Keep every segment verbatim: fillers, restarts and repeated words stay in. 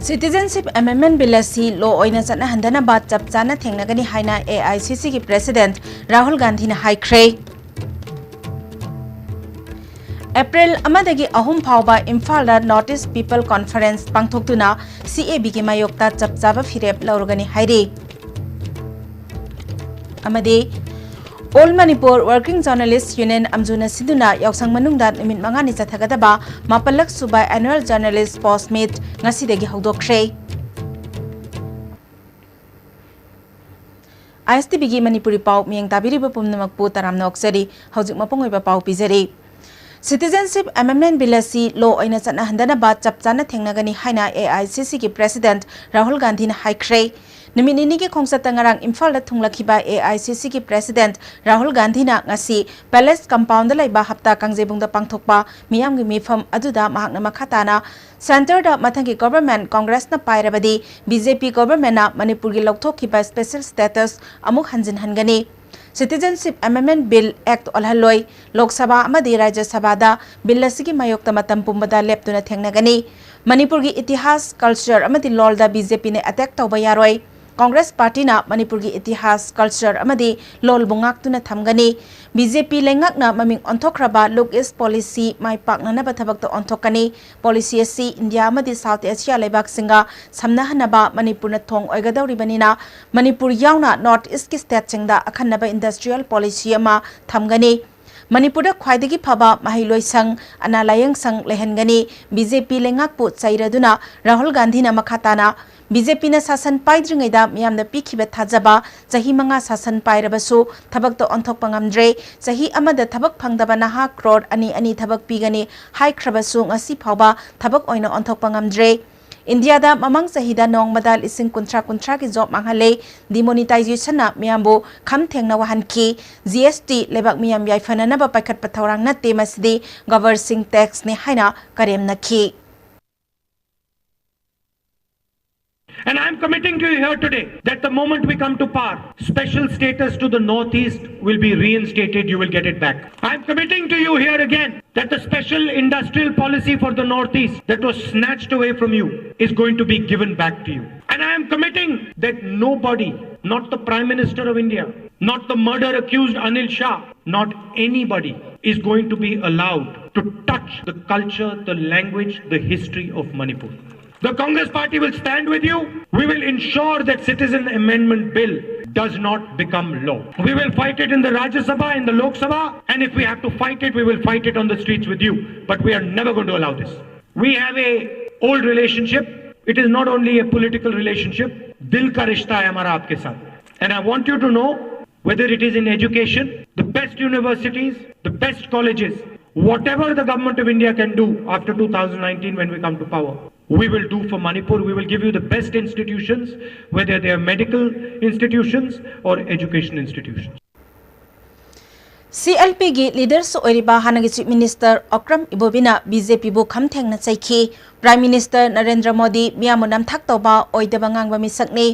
Citizenship Amendment Bill ꯑꯁꯤ law ꯑꯣꯏꯅ ꯆꯠꯅꯍꯟꯗꯅꯕ ꯆꯞ ꯆꯥꯅ ꯊꯦꯡꯅꯒꯅꯤ ꯍꯥꯏꯅ A I C Cꯒꯤ President Rahul ꯒꯥꯟꯙꯤꯅ ꯍꯥꯏꯈ꯭ꯔꯦ꯫ ꯑꯦꯄ꯭ꯔꯤꯜ ꯑꯃꯗꯒꯤ ꯑꯍꯨꯝ ꯐꯥꯎꯕ ꯏꯝꯐꯥꯜꯗ North East People Conference ꯄꯥꯡꯊꯣꯛꯇꯨꯅ C A Bꯒꯤ ꯃꯥꯌꯣꯛꯇ ꯆꯞ ꯆꯥꯕ ꯐꯤꯔꯦꯞ ꯂꯧꯔꯒꯅꯤ ꯍꯥꯏꯔꯤ꯫ ꯑꯃꯗꯤ All Manipur Working Journalist Union ꯑꯝꯖꯨꯅ ꯁꯤꯟꯗꯨꯅ ꯌꯥꯎꯁꯪ ꯃꯅꯨꯡꯗ ꯅꯨꯃꯤꯠ ꯃꯉꯥꯅꯤ ꯆꯠꯊꯒꯗꯕ ꯃꯥꯄꯜꯂꯛ ꯁꯨꯕ Annual Journalist Post Meet ꯉꯁꯤꯗꯒꯤ ꯍꯧꯗꯣꯛꯈ꯭ꯔꯦ꯫ ISTVꯒꯤ ꯃꯅꯤꯄꯨꯔꯤ ꯄꯥꯎ ꯃꯤꯌꯦꯡ ꯇꯥꯕꯤꯔꯤꯕ ꯄꯨꯝꯅꯃꯛꯄꯨ ꯇꯔꯥꯝꯅ ꯑꯣꯛꯆꯔꯤ꯫ ꯍꯧꯖꯤꯛ ꯃꯄꯨꯡ ꯑꯣꯏꯕ ꯄꯥꯎ ꯄꯤꯖꯔꯤ꯫ Citizenship Amendment Bill ꯑꯁꯤ law ꯑꯣꯏꯅ ꯆꯠꯅꯍꯟꯗꯅꯕ ꯆꯞ ꯆꯥꯅ ꯊꯦꯡꯅꯒꯅꯤ ꯍꯥꯏꯅ A I C Cꯒꯤ President Rahul ꯒꯥꯟꯙꯤꯅ ꯍꯥꯏꯈ꯭ꯔꯦ꯫ ꯅꯨꯃꯤꯠ ꯅꯤꯅꯤꯒꯤ ꯈꯣꯡꯆꯠꯇ ꯉꯔꯥꯡ ꯏꯝꯐꯥꯜꯗ ꯊꯨꯡꯂꯈꯤꯕ A I C Cꯒꯤ President Rahul ꯒꯥꯟꯙꯤꯅ ꯉꯁꯤ Palace Compoundꯗ ꯂꯩꯕ ꯍꯞꯇꯥ ꯀꯥꯡꯖꯩꯕꯨꯡꯗ ꯄꯥꯡꯊꯣꯛꯄ ꯃꯤꯌꯥꯝꯒꯤ ꯃꯤꯐꯝ ꯑꯗꯨꯗ ꯃꯍꯥꯛꯅ ꯃꯈꯥ ꯇꯥꯅ Centreꯗ ꯃꯊꯪꯒꯤ government Congressꯅ ꯄꯥꯏꯔꯕꯗꯤ B J P governmentꯅ ꯃꯅꯤꯄꯨꯔꯒꯤ ꯂꯧꯊꯣꯛꯈꯤꯕ special status ꯑꯃꯨꯛ ꯍꯟꯖꯤꯟꯍꯟꯒꯅꯤ꯫ Citizenship Amendment Bill Act ꯑꯣꯜꯍꯜꯂꯣꯏ꯫ Lok Sabha ꯑꯃꯗꯤ ꯔꯥꯖ꯭ꯌ ꯁꯚꯥꯗ bill ꯑꯁꯤꯒꯤ ꯃꯥꯌꯣꯛꯇ ꯃꯇꯝ ꯄꯨꯝꯕꯗ ꯂꯦꯞꯇꯨꯅ ꯊꯦꯡꯅꯒꯅꯤ꯫ ꯃꯅꯤꯄꯨꯔꯒꯤ ꯏꯇꯤꯍꯥꯁ, culture ꯑꯃꯗꯤ ꯂꯣꯜꯗ B J Pꯅ attack ꯇꯧꯕ ꯌꯥꯔꯣꯏ꯫ Congress partyꯅ ꯃꯅꯤꯄꯨꯔꯒꯤ ꯏꯇꯤꯍꯥꯁ, culture ꯑꯃꯗꯤ ꯂꯣꯜꯕꯨ ꯉꯥꯛꯇꯨꯅ ꯊꯝꯒꯅꯤ꯫ B J P ꯂꯩꯉꯥꯛꯅ ꯃꯃꯤꯡ ꯑꯣꯟꯊꯣꯛꯈ꯭ꯔꯕ Look East policy ꯃꯥꯏ ꯄꯥꯛꯅꯅꯕ ꯊꯕꯛꯇ ꯑꯣꯟꯊꯣꯛꯀꯅꯤ꯫ Policy ꯑꯁꯤ India ꯑꯃꯗꯤ South Asia ꯂꯩꯕꯥꯛꯁꯤꯡꯒ ꯁꯝꯅꯍꯟꯅꯕ ꯃꯅꯤꯄꯨꯔꯅ ꯊꯣꯡ ꯑꯣꯏꯒꯗꯧꯔꯤꯕꯅꯤꯅ, ꯃꯅꯤꯄꯨꯔ ꯌꯥꯎꯅ North Eastꯀꯤ stateꯁꯤꯡꯗ ꯑꯈꯟꯅꯕ industrial policy ꯑꯃ ꯊꯝꯒꯅꯤ꯫ ꯃꯅꯤꯄꯨꯔꯗ ꯈ꯭ꯋꯥꯏꯗꯒꯤ ꯐꯕ ꯃꯍꯩꯂꯣꯏꯁꯪ, ꯑꯅꯥ ꯂꯥꯌꯦꯡꯁꯪ ꯂꯩꯍꯟꯒꯅꯤ꯫ B J P ꯂꯩꯉꯥꯛꯄꯨ ꯆꯩꯔꯗꯨꯅ ꯔꯥꯍꯨꯜ ꯒꯥꯟꯙꯤꯅ ꯃꯈꯥ ꯇꯥꯅ, B J Pꯅ ꯁꯥꯁꯟ ꯄꯥꯏꯗ꯭ꯔꯤꯉꯩꯗ ꯃꯤꯌꯥꯝꯅ ꯄꯤꯈꯤꯕ ꯊꯥꯖꯕ ꯆꯍꯤ ꯃꯉꯥ ꯁꯥꯁꯟ ꯄꯥꯏꯔꯕꯁꯨ ꯊꯕꯛꯇ ꯑꯣꯟꯊꯣꯛꯄ ꯉꯝꯗ꯭ꯔꯦ꯫ ꯆꯍꯤ ꯑꯃꯗ ꯊꯕꯛ ꯐꯪꯗꯕ ꯅꯍꯥ crore ꯑꯅꯤ ꯑꯅꯤ ꯊꯕꯛ ꯄꯤꯒꯅꯤ ꯍꯥꯏꯈ꯭ꯔꯕꯁꯨ ꯉꯁꯤ ꯐꯥꯎꯕ ꯊꯕꯛ ꯑꯣꯏꯅ ꯑꯣꯟꯊꯣꯛꯄ ꯉꯝꯗ꯭ꯔꯦ꯫ ꯏꯟꯗꯤꯌꯥꯗ ꯃꯃꯥꯡ ꯆꯍꯤꯗ ꯅꯣꯡꯃꯗ ꯂꯤꯁꯤꯡ ꯀꯨꯟꯊ꯭ꯔꯥ ꯀꯨꯟꯊ꯭ꯔꯥꯒꯤ job ꯃꯥꯡꯍꯜꯂꯦ꯫ Demonetizationꯅ ꯃꯤꯌꯥꯝꯕꯨ ꯈꯝ ꯊꯦꯡꯅ ꯋꯥꯍꯟꯈꯤ꯫ G S T ꯂꯩꯕꯥꯛ ꯃꯤꯌꯥꯝ ꯌꯥꯏꯐꯅꯅꯕ ꯄꯥꯏꯈꯠꯄ ꯊꯧꯔꯥꯡ ꯅꯠꯇꯦ, ꯃꯁꯤꯗꯤ government taxꯅꯤ ꯍꯥꯏꯅ ꯀꯔꯦꯝꯅꯈꯤ꯫ And I'm committing to you here today that the moment we come to power, special status to the Northeast will be reinstated. You will get it back. I'm committing to you here again that the special industrial policy for the Northeast that was snatched away from you is going to be given back to you. And I am committing that nobody, not the Prime Minister of India, not the murder accused Anil Shah, not anybody is going to be allowed to touch the culture, the language, the history of Manipur. The Congress Party will stand with you. We will ensure that Citizen Amendment Bill does not become law. We will fight it in the Rajya Sabha, in the Lok Sabha, and if we have to fight it, we will fight it on the streets with you. But we are never going to allow this. We have a old relationship. It is not only a political relationship. दिल का रिश्ता है हमारा आपके साथ. And I want you to know, whether it is in education, the best universities, the best colleges, whatever the government of India can do after two thousand nineteen when we come to power, we will do for Manipur. We will give you the best institutions, whether they are medical institutions or education institutions. CLP ꯒꯤ leaders ꯑꯣꯏꯔꯤꯕ ꯍꯥꯟꯅꯒꯤ Chief Minister Okram ꯏꯕꯣꯕꯤꯅ BJP ꯕꯨ ꯈꯝ ꯊꯦꯡꯅ ꯆꯩꯈꯤ꯫ Prime Minister Narendra Modi ꯃꯤꯌꯥꯝꯕꯨ ꯅꯝꯊꯥꯛ ꯇꯧꯕ ꯑꯣꯏꯗꯕ ꯉꯥꯡꯕ ꯃꯤꯁꯛꯅꯤ꯫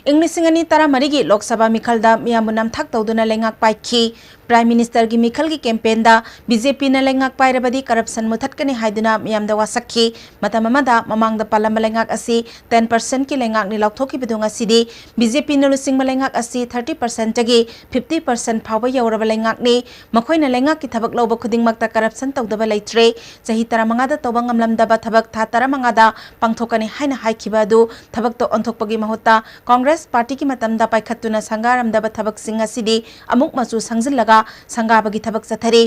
ꯏꯪ ꯂꯤꯁꯤꯡ ꯑꯅꯤ ꯇꯔꯥꯃꯔꯤꯒꯤ ꯂꯣꯛ ꯁꯚꯥ ꯃꯤꯈꯜꯗ ꯃꯤꯌꯥꯝꯕꯨ ꯅꯝꯊꯥꯛ ꯇꯧꯗꯨꯅ ꯂꯩꯉꯥꯛ ꯄꯥꯏꯈꯤ꯫ Prime Minister ꯒꯤ ꯃꯤꯈꯜꯒꯤ campaign ꯗ BJP ꯅ ꯂꯩꯉꯥꯛ ꯄꯥꯏꯔꯕꯗꯤ corruption ꯃꯨꯊꯠꯀꯅꯤ ꯍꯥꯏꯗꯨꯅ ꯃꯤꯌꯥꯝꯗ ꯋꯥꯁꯛꯈꯤ꯫ ꯃꯇꯝ ꯑꯃꯗ ꯃꯃꯥꯡꯗ ꯄꯥꯜꯂꯝꯕ ꯂꯩꯉꯥꯛ ꯑꯁꯤ ten percent ꯀꯤ ꯂꯩꯉꯥꯛꯅꯤ ꯂꯥꯎꯊꯣꯛꯈꯤꯕꯗꯨ ꯉꯁꯤꯗꯤ BJP ꯅ ꯂꯨꯆꯤꯡꯕ ꯂꯩꯉꯥꯛ ꯑꯁꯤ thirty percent ꯇꯒꯤ fifty percent ꯐꯥꯎꯕ ꯌꯧꯔꯕ ꯂꯩꯉꯥꯛꯅꯤ꯫ ꯃꯈꯣꯏꯅ ꯂꯩꯉꯥꯛꯀꯤ ꯊꯕꯛ ꯂꯧꯕ ꯈꯨꯗꯤꯡꯃꯛꯇ corruption ꯇꯧꯗꯕ ꯂꯩꯇ꯭ꯔꯦ꯫ ꯆꯍꯤ ꯇꯔꯥꯃꯉꯥꯗ ꯇꯧꯕ ꯉꯝꯂꯝꯗꯕ ꯊꯕꯛ ꯊꯥ ꯇꯔꯥꯃꯉꯥꯗ ꯄꯥꯡꯊꯣꯛꯀꯅꯤ ꯍꯥꯏꯅ ꯍꯥꯏꯈꯤꯕ ꯑꯗꯨ ꯊꯕꯛꯇ ꯑꯣꯟꯊꯣꯛꯄꯒꯤ ꯃꯍꯨꯠꯇ Congress Party ꯒꯤ ꯃꯇꯝꯗ ꯄꯥꯏꯈꯠꯇꯨꯅ ꯁꯪꯒꯥꯔꯝꯗꯕ ꯊꯕꯛꯁꯤꯡ ꯑꯁꯤꯗꯤ ꯑꯃꯨꯛ ꯃꯆꯨ ꯁꯪꯖꯤꯜꯂꯒ ꯁꯪꯒꯥꯕꯒꯤ ꯊꯕꯛ ꯆꯠꯊꯔꯤ꯫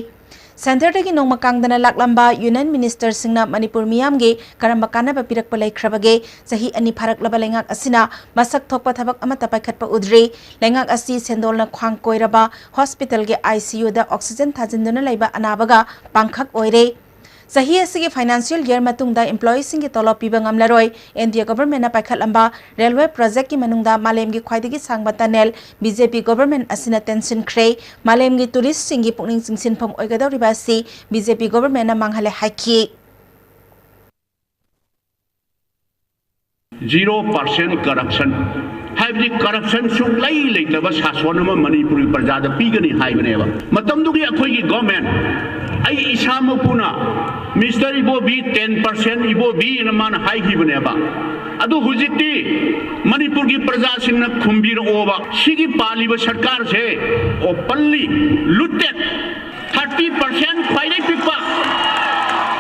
Centre ꯗꯒꯤ ꯅꯣꯡꯃ ꯀꯥꯡꯗꯅ ꯂꯥꯛꯂꯝꯕ Union Minister ꯁꯤꯡꯅ ꯃꯅꯤꯄꯨꯔ ꯃꯤꯌꯥꯝꯒꯤ ꯀꯔꯝꯕ ꯀꯥꯟꯅꯕ ꯄꯤꯔꯛꯄ ꯂꯩꯈ꯭ꯔꯕꯒꯦ? ꯆꯍꯤ ꯑꯅꯤ ꯐꯥꯔꯛꯂꯕ ꯂꯩꯉꯥꯛ ꯑꯁꯤꯅ ꯃꯁꯛ ꯊꯣꯛꯄ ꯊꯕꯛ ꯑꯃꯠꯇ ꯄꯥꯏꯈꯠꯄ ꯎꯗ꯭ꯔꯤ꯫ ꯂꯩꯉꯥꯛ ꯑꯁꯤ ꯁꯦꯟꯗꯣꯜꯅ ꯈ꯭ꯋꯥꯡ ꯀꯣꯏꯔꯕ hospital ꯒꯤ ICU ꯗ oxygen ꯊꯥꯖꯤꯟꯗꯨꯅ ꯂꯩꯕ ꯑꯅꯥꯕꯒ ꯄꯥꯡꯈꯛ ꯑꯣꯏꯔꯦ꯫ ꯆꯍꯤ ꯑꯁꯤꯒꯤ financial year ꯃꯇꯨꯡꯗ employee ꯁꯤꯡꯒꯤ ꯇꯣꯂꯣꯞ ꯄꯤꯕ ꯉꯝꯂꯔꯣꯏ꯫ NDA government ꯅ ꯄꯥꯏꯈꯠꯂꯝꯕ railway project ꯀꯤ ꯃꯅꯨꯡꯗ ꯃꯥꯂꯦꯝꯒꯤ ꯈ꯭ꯋꯥꯏꯗꯒꯤ ꯁꯥꯡꯕ tunnel BJP government ꯑꯁꯤꯅ ꯇꯦꯟꯁꯤꯟꯈ꯭ꯔꯦ꯫ ꯃꯥꯂꯦꯝꯒꯤ tourist ꯁꯤꯡꯒꯤ ꯄꯨꯛꯅꯤꯡ ꯆꯤꯡꯁꯤꯟꯐꯝ ꯑꯣꯏꯒꯗꯧꯔꯤꯕ ꯑꯁꯤ BJP government ꯅ ꯃꯥꯡꯍꯜꯂꯦ ꯍꯥꯏꯈꯤ꯫ Zero percent corruption, ꯍꯥꯏꯕꯗꯤ corruption ꯁꯨꯛꯂꯩ ꯂꯩꯇꯕ ꯁꯥꯁꯣꯟ ꯑꯃ ꯃꯅꯤꯄꯨꯔꯒꯤ ꯄ꯭ꯔꯖꯥꯗ ꯄꯤꯒꯅꯤ ꯍꯥꯏꯕꯅꯦꯕ꯫ ꯃꯇꯝꯗꯨꯒꯤ ꯑꯩꯈꯣꯏꯒꯤ government, ꯑꯩ ꯏꯁꯥꯃꯛꯄꯨꯅ, "Mister ꯏꯕꯣꯕꯤ, ten percent ꯏꯕꯣꯕꯤꯅ" ꯃꯥꯅ ꯍꯥꯏꯈꯤꯕꯅꯦꯕ꯫ ꯑꯗꯨ ꯍꯧꯖꯤꯛꯇꯤ ꯃꯅꯤꯄꯨꯔꯒꯤ ꯄ꯭ꯔꯖꯥꯁꯤꯡꯅ ꯈꯨꯝꯕꯤꯔꯛꯑꯣꯕ, ꯁꯤꯒꯤ ꯄꯥꯜꯂꯤꯕ ꯁꯔꯀꯥꯔꯁꯦ openly looted, thirty percent ꯈ꯭ꯋꯥꯏꯗꯒꯤ ꯄꯤꯛꯄ,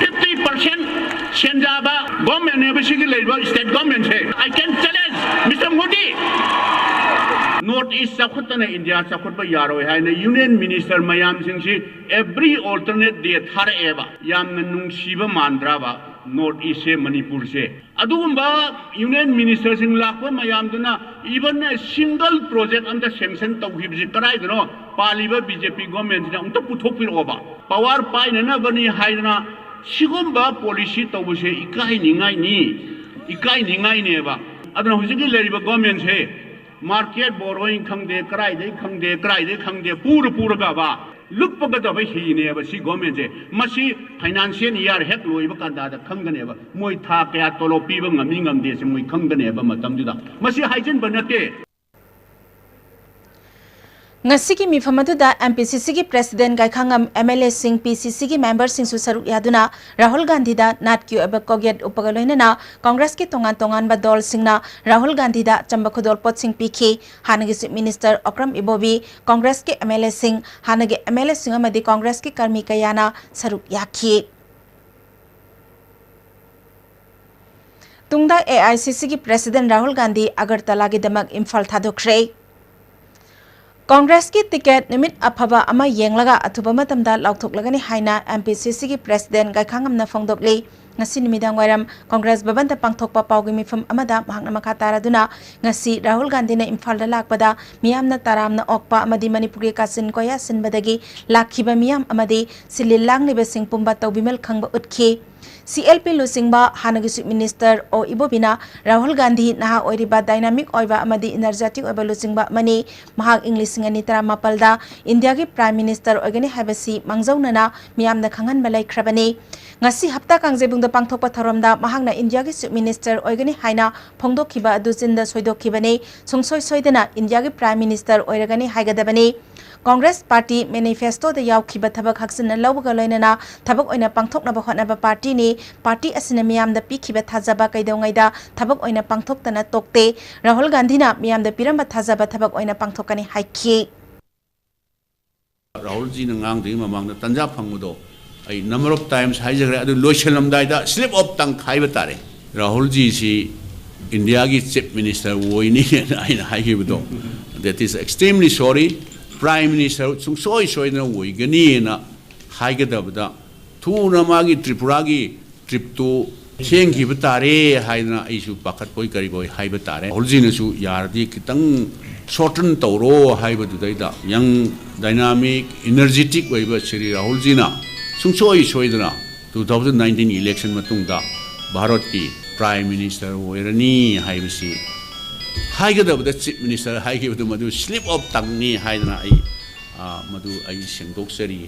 fifty percent ꯁꯦꯟꯖꯥꯕ government ꯅꯦꯕ ꯁꯤꯒꯤ ꯂꯩꯔꯤꯕ state government say. I can challenge Mister Modi. North East ꯆꯥꯎꯈꯠꯇꯅ India ꯆꯥꯎꯈꯠꯄ ꯌꯥꯔꯣꯏ ꯍꯥꯏꯅ Union Minister ꯃꯌꯥꯝꯁꯤꯡꯁꯤ every alternate day ꯊꯥꯔꯛꯑꯦꯕ꯫ ꯌꯥꯝꯅ ꯅꯨꯡꯁꯤꯕ ꯃꯥꯟꯗ꯭ꯔꯕ North East ꯁꯦ, ꯃꯅꯤꯄꯨꯔꯁꯦ? ꯑꯗꯨꯒꯨꯝꯕ Union Minister ꯁꯤꯡ ꯂꯥꯛꯄ ꯃꯌꯥꯝꯗꯨꯅ even a single project ꯑꯝꯇ sanction ꯇꯧꯈꯤꯕꯁꯤ ꯀꯗꯥꯏꯗꯅꯣ? ꯄꯥꯜꯂꯤꯕ B J P government ꯁꯤꯅ ꯑꯃꯨꯛꯇ ꯄꯨꯊꯣꯛꯄꯤꯔꯛꯑꯣꯕ꯫ Power ꯄꯥꯏꯅꯅꯕꯅꯤ ꯍꯥꯏꯗꯅ ꯁꯤꯒꯨꯝꯕ policy ꯇꯧꯕꯁꯦ ꯏꯀꯥꯏꯅꯤꯡꯉꯥꯏꯅꯤ, ꯏꯀꯥꯏꯅꯤꯡꯉꯥꯏꯅꯦꯕ꯫ ꯑꯗꯨꯅ ꯍꯧꯖꯤꯛꯀꯤ ꯂꯩꯔꯤꯕ government ꯁꯦ market borrowing ꯈꯪꯗꯦ, ꯀꯗꯥꯏꯗꯩ ꯈꯪꯗꯦ, ꯀꯗꯥꯏꯗꯩ ꯈꯪꯗꯦ, ꯄꯨꯔ ꯄꯨꯔꯒꯕ ꯂꯨꯞꯄꯒꯗꯕ ꯍꯤꯅꯦꯕ ꯁꯤ government ꯁꯦ꯫ ꯃꯁꯤ financial year ꯍꯦꯛ ꯂꯣꯏꯕ ꯀꯥꯟꯗꯗ ꯈꯪꯒꯅꯦꯕ, ꯃꯣꯏ ꯊꯥ ꯀꯌꯥ ꯇꯣꯂꯣꯞ ꯄꯤꯕ ꯉꯝꯃꯤ ꯉꯝꯗꯦꯁꯦ ꯃꯣꯏ ꯈꯪꯒꯅꯦꯕ ꯃꯇꯝꯗꯨꯗ꯫ ꯃꯁꯤ ꯍꯥꯏꯖꯤꯟꯕ ꯅꯠꯇꯦ꯫ ꯉꯁꯤꯒꯤ ꯃꯤꯐꯝ ꯑꯗꯨꯗ M P C C ꯒꯤ President ꯒꯥꯏꯈꯥꯉꯝ, M L A ꯁꯤꯡ, P C C ꯒꯤ member ꯁꯤꯡꯁꯨ ꯁꯔꯨꯛ ꯌꯥꯗꯨꯅ ꯔꯥꯍꯨꯜ ꯒꯥꯟꯙꯤꯗ ꯅꯥꯠꯀꯤ ꯑꯣꯏꯕ ꯀꯣꯛꯌꯦꯠ ꯎꯞꯄꯒ ꯂꯣꯏꯅꯅ Congress ꯀꯤ ꯇꯣꯉꯥꯟ ꯇꯣꯉꯥꯟꯕ ꯗꯣꯜꯁꯤꯡꯅ ꯔꯥꯍꯨꯜ ꯒꯥꯟꯙꯤꯗ ꯑꯆꯝꯕ ꯈꯨꯗꯣꯜꯄꯣꯠꯁꯤꯡ ꯄꯤꯈꯤ꯫ ꯍꯥꯟꯅꯒꯤ Chief Minister ꯑꯣꯀ꯭ꯔꯝ ꯏꯕꯣꯕꯤ, Congress ꯀꯤ M L A ꯁꯤꯡ, ꯍꯥꯟꯅꯒꯤ M L A ꯁꯤꯡ ꯑꯃꯗꯤ Congress ꯀꯤ ꯀꯔꯃꯤ ꯀꯌꯥꯅ ꯁꯔꯨꯛ ꯌꯥꯈꯤ꯫ ꯇꯨꯡꯗ A I C C ꯒꯤ President ꯔꯥꯍꯨꯜ ꯒꯥꯟꯙꯤ ꯑꯒꯔꯇꯂꯥꯒꯤꯗꯃꯛ ꯏꯝꯐꯥꯜ ꯊꯥꯗꯣꯛꯈ꯭ꯔꯦ꯫ Congress ꯀꯤ ticket ꯅꯨꯃꯤꯠ ꯑꯐꯕ ꯑꯃ ꯌꯦꯡꯂꯒ ꯑꯊꯨꯕ ꯃꯇꯝꯗ ꯂꯥꯎꯊꯣꯛꯂꯒꯅꯤ ꯍꯥꯏꯅ M P C C ꯒꯤ President ꯒꯥꯏꯈꯥꯉꯝꯅ ꯐꯣꯡꯗꯣꯛꯂꯤ꯫ ꯉꯁꯤ ꯅꯨꯃꯤꯗꯥꯡ ꯋꯥꯏꯔꯝ Congress ꯚꯕꯟꯗ ꯄꯥꯡꯊꯣꯛꯄ ꯄꯥꯎꯒꯤ ꯃꯤꯐꯝ ꯑꯃꯗ ꯃꯍꯥꯛꯅ ꯃꯈꯥ ꯇꯥꯔꯗꯨꯅ, ꯉꯁꯤ ꯔꯥꯍꯨꯜ ꯒꯥꯟꯙꯤꯅ ꯏꯝꯐꯥꯜꯗ ꯂꯥꯛꯄꯗ ꯃꯤꯌꯥꯝꯅ ꯇꯔꯥꯝꯅ ꯑꯣꯛꯄ ꯑꯃꯗꯤ ꯃꯅꯤꯄꯨꯔꯒꯤ ꯀꯥꯆꯤꯟ ꯀꯣꯌꯥ ꯁꯤꯟꯕꯗꯒꯤ ꯂꯥꯛꯈꯤꯕ ꯃꯤꯌꯥꯝ ꯑꯃꯗꯤ ꯁꯤꯜꯂꯤ ꯂꯥꯡꯂꯤꯕꯁꯤꯡ ꯄꯨꯝꯕ ꯇꯧꯕꯤꯃꯜ ꯈꯪꯕ ꯎꯠꯈꯤ꯫ C L P ꯂꯨꯆꯤꯡꯕ ꯍꯥꯟꯅꯒꯤ Chief Minister ꯑꯣ ꯏꯕꯣꯕꯤꯅ ꯔꯥꯍꯨꯜ ꯒꯥꯟꯙꯤ ꯅꯍꯥ ꯑꯣꯏꯔꯤꯕ, dynamic ꯑꯣꯏꯕ ꯑꯃꯗꯤ energetic ꯑꯣꯏꯕ ꯂꯨꯆꯤꯡꯕ ꯑꯃꯅꯤ꯫ ꯃꯍꯥꯛ ꯏꯪ ꯂꯤꯁꯤꯡ ꯑꯅꯤ ꯇꯔꯥꯃꯥꯄꯜꯗ ꯏꯟꯗꯤꯌꯥꯒꯤ Prime Minister ꯑꯣꯏꯒꯅꯤ ꯍꯥꯏꯕꯁꯤ ꯃꯥꯡꯖꯧꯅꯅ ꯃꯤꯌꯥꯝꯅ ꯈꯪꯍꯟꯕ ꯂꯩꯈ꯭ꯔꯕꯅꯤ꯫ ꯉꯁꯤ ꯍꯞꯇꯥ ꯀꯥꯡꯖꯩꯕꯨꯡꯗ ꯄꯥꯡꯊꯣꯛꯄ ꯊꯧꯔꯝꯗ ꯃꯍꯥꯛꯅ ꯏꯟꯗꯤꯌꯥꯒꯤ Chief Minister ꯑꯣꯏꯒꯅꯤ ꯍꯥꯏꯅ ꯐꯣꯡꯗꯣꯛꯈꯤꯕ ꯑꯗꯨ ꯆꯤꯟꯗ ꯁꯣꯏꯗꯣꯛꯈꯤꯕꯅꯤ꯫ ꯁꯨꯡꯁꯣꯏ ꯁꯣꯏꯗꯅ ꯏꯟꯗꯤꯌꯥꯒꯤ Prime Minister ꯑꯣꯏꯔꯒꯅꯤ ꯍꯥꯏꯒꯗꯕꯅꯤ꯫ ꯀꯣꯡꯒ꯭ꯔꯦꯁ ꯄꯥꯔꯇꯤ manifestoꯗ ꯌꯥꯎꯈꯤꯕ ꯊꯕꯛ ꯍꯛꯆꯤꯟꯅ ꯂꯧꯕꯒ ꯂꯣꯏꯅꯅ ꯊꯕꯛ ꯑꯣꯏꯅ ꯄꯥꯡꯊꯣꯛꯅꯕ ꯍꯣꯠꯅꯕ ꯄꯥꯔꯇꯤꯅꯤ꯫ ꯄꯥꯔꯇꯤ ꯑꯁꯤꯅ ꯃꯤꯌꯥꯝꯗ ꯄꯤꯈꯤꯕ ꯊꯥꯖꯕ ꯀꯩꯗꯧꯉꯩꯗ ꯊꯕꯛ ꯑꯣꯏꯅ ꯄꯥꯡꯊꯣꯛꯇꯅ ꯇꯣꯛꯇꯦ꯫ ꯔꯥꯍꯨꯜ ꯒꯥꯟꯙꯤꯅ ꯃꯤꯌꯥꯝꯗ ꯄꯤꯔꯝꯕ ꯊꯥꯖꯕ ꯊꯕꯛ ꯑꯣꯏꯅ ꯄꯥꯡꯊꯣꯛꯀꯅꯤ ꯍꯥꯏꯈꯤ꯫ ꯔꯥꯍꯨꯜꯖꯤꯅ ꯉꯥꯡꯗ꯭ꯔꯤꯉꯩ ꯃꯃꯥꯡꯗ ꯇꯟꯖꯥ ꯐꯪꯕꯗꯣ ꯑꯩ number of times ꯍꯥꯏꯖꯈ꯭ꯔꯦ꯫ ꯑꯗꯨ ꯂꯣꯏꯁꯤꯜꯂꯝꯗꯥꯏꯗ slip of tongue ꯍꯥꯏꯕ ꯇꯥꯔꯦ꯫ ꯔꯥꯍꯨꯜꯖꯤꯁꯤ ꯏꯟꯗꯤꯌꯥꯒꯤ Chief Minister ꯑꯣꯏꯅꯤ ꯍꯥꯏꯅ ꯑꯩꯅ ꯍꯥꯏꯈꯤꯕꯗꯣ, that is extremely sorry꯫ Prime Minister ꯁꯨꯡꯁꯣꯏ ꯁꯣꯏꯗꯅ ꯑꯣꯏꯒꯅꯤꯅ ꯍꯥꯏꯒꯗꯕꯗ, ꯊꯨꯅ ꯃꯥꯒꯤ ꯇ꯭ꯔꯤꯄꯨꯔꯥꯒꯤ tripꯇꯨ ꯊꯦꯡꯈꯤꯕ ꯇꯥꯔꯦ ꯍꯥꯏꯗꯅ ꯑꯩꯁꯨ ꯄꯥꯈꯠꯄꯣꯏ ꯀꯔꯤꯕꯣꯏ ꯍꯥꯏꯕ ꯇꯥꯔꯦ꯫ ꯔꯥꯍꯨꯜꯖꯤꯅꯁꯨ ꯌꯥꯔꯗꯤ ꯈꯤꯇꯪ shorten ꯇꯧꯔꯣ ꯍꯥꯏꯕꯗꯨꯗꯩꯗ, young, dynamic, energetic ꯑꯣꯏꯕ ꯁ꯭ꯔꯤ ꯔꯥꯍꯨꯜꯖꯤꯅ ꯁꯨꯡꯁꯣꯏ ꯁꯣꯏꯗꯅ two thousand nineteen election ꯃꯇꯨꯡꯗ ꯚꯥꯔꯠꯀꯤ Prime Minister ꯑꯣꯏꯔꯅꯤ ꯍꯥꯏꯕꯁꯤ ꯍꯥꯏꯒꯗꯕꯗ Chief Minister ꯍꯥꯏꯈꯤꯕꯗꯨ ꯃꯗꯨ slip of tongueꯅꯤ ꯍꯥꯏꯗꯅ ꯑꯩ, ꯑ, ꯃꯗꯨ ꯑꯩ ꯁꯦꯡꯗꯣꯛꯆꯔꯤ꯫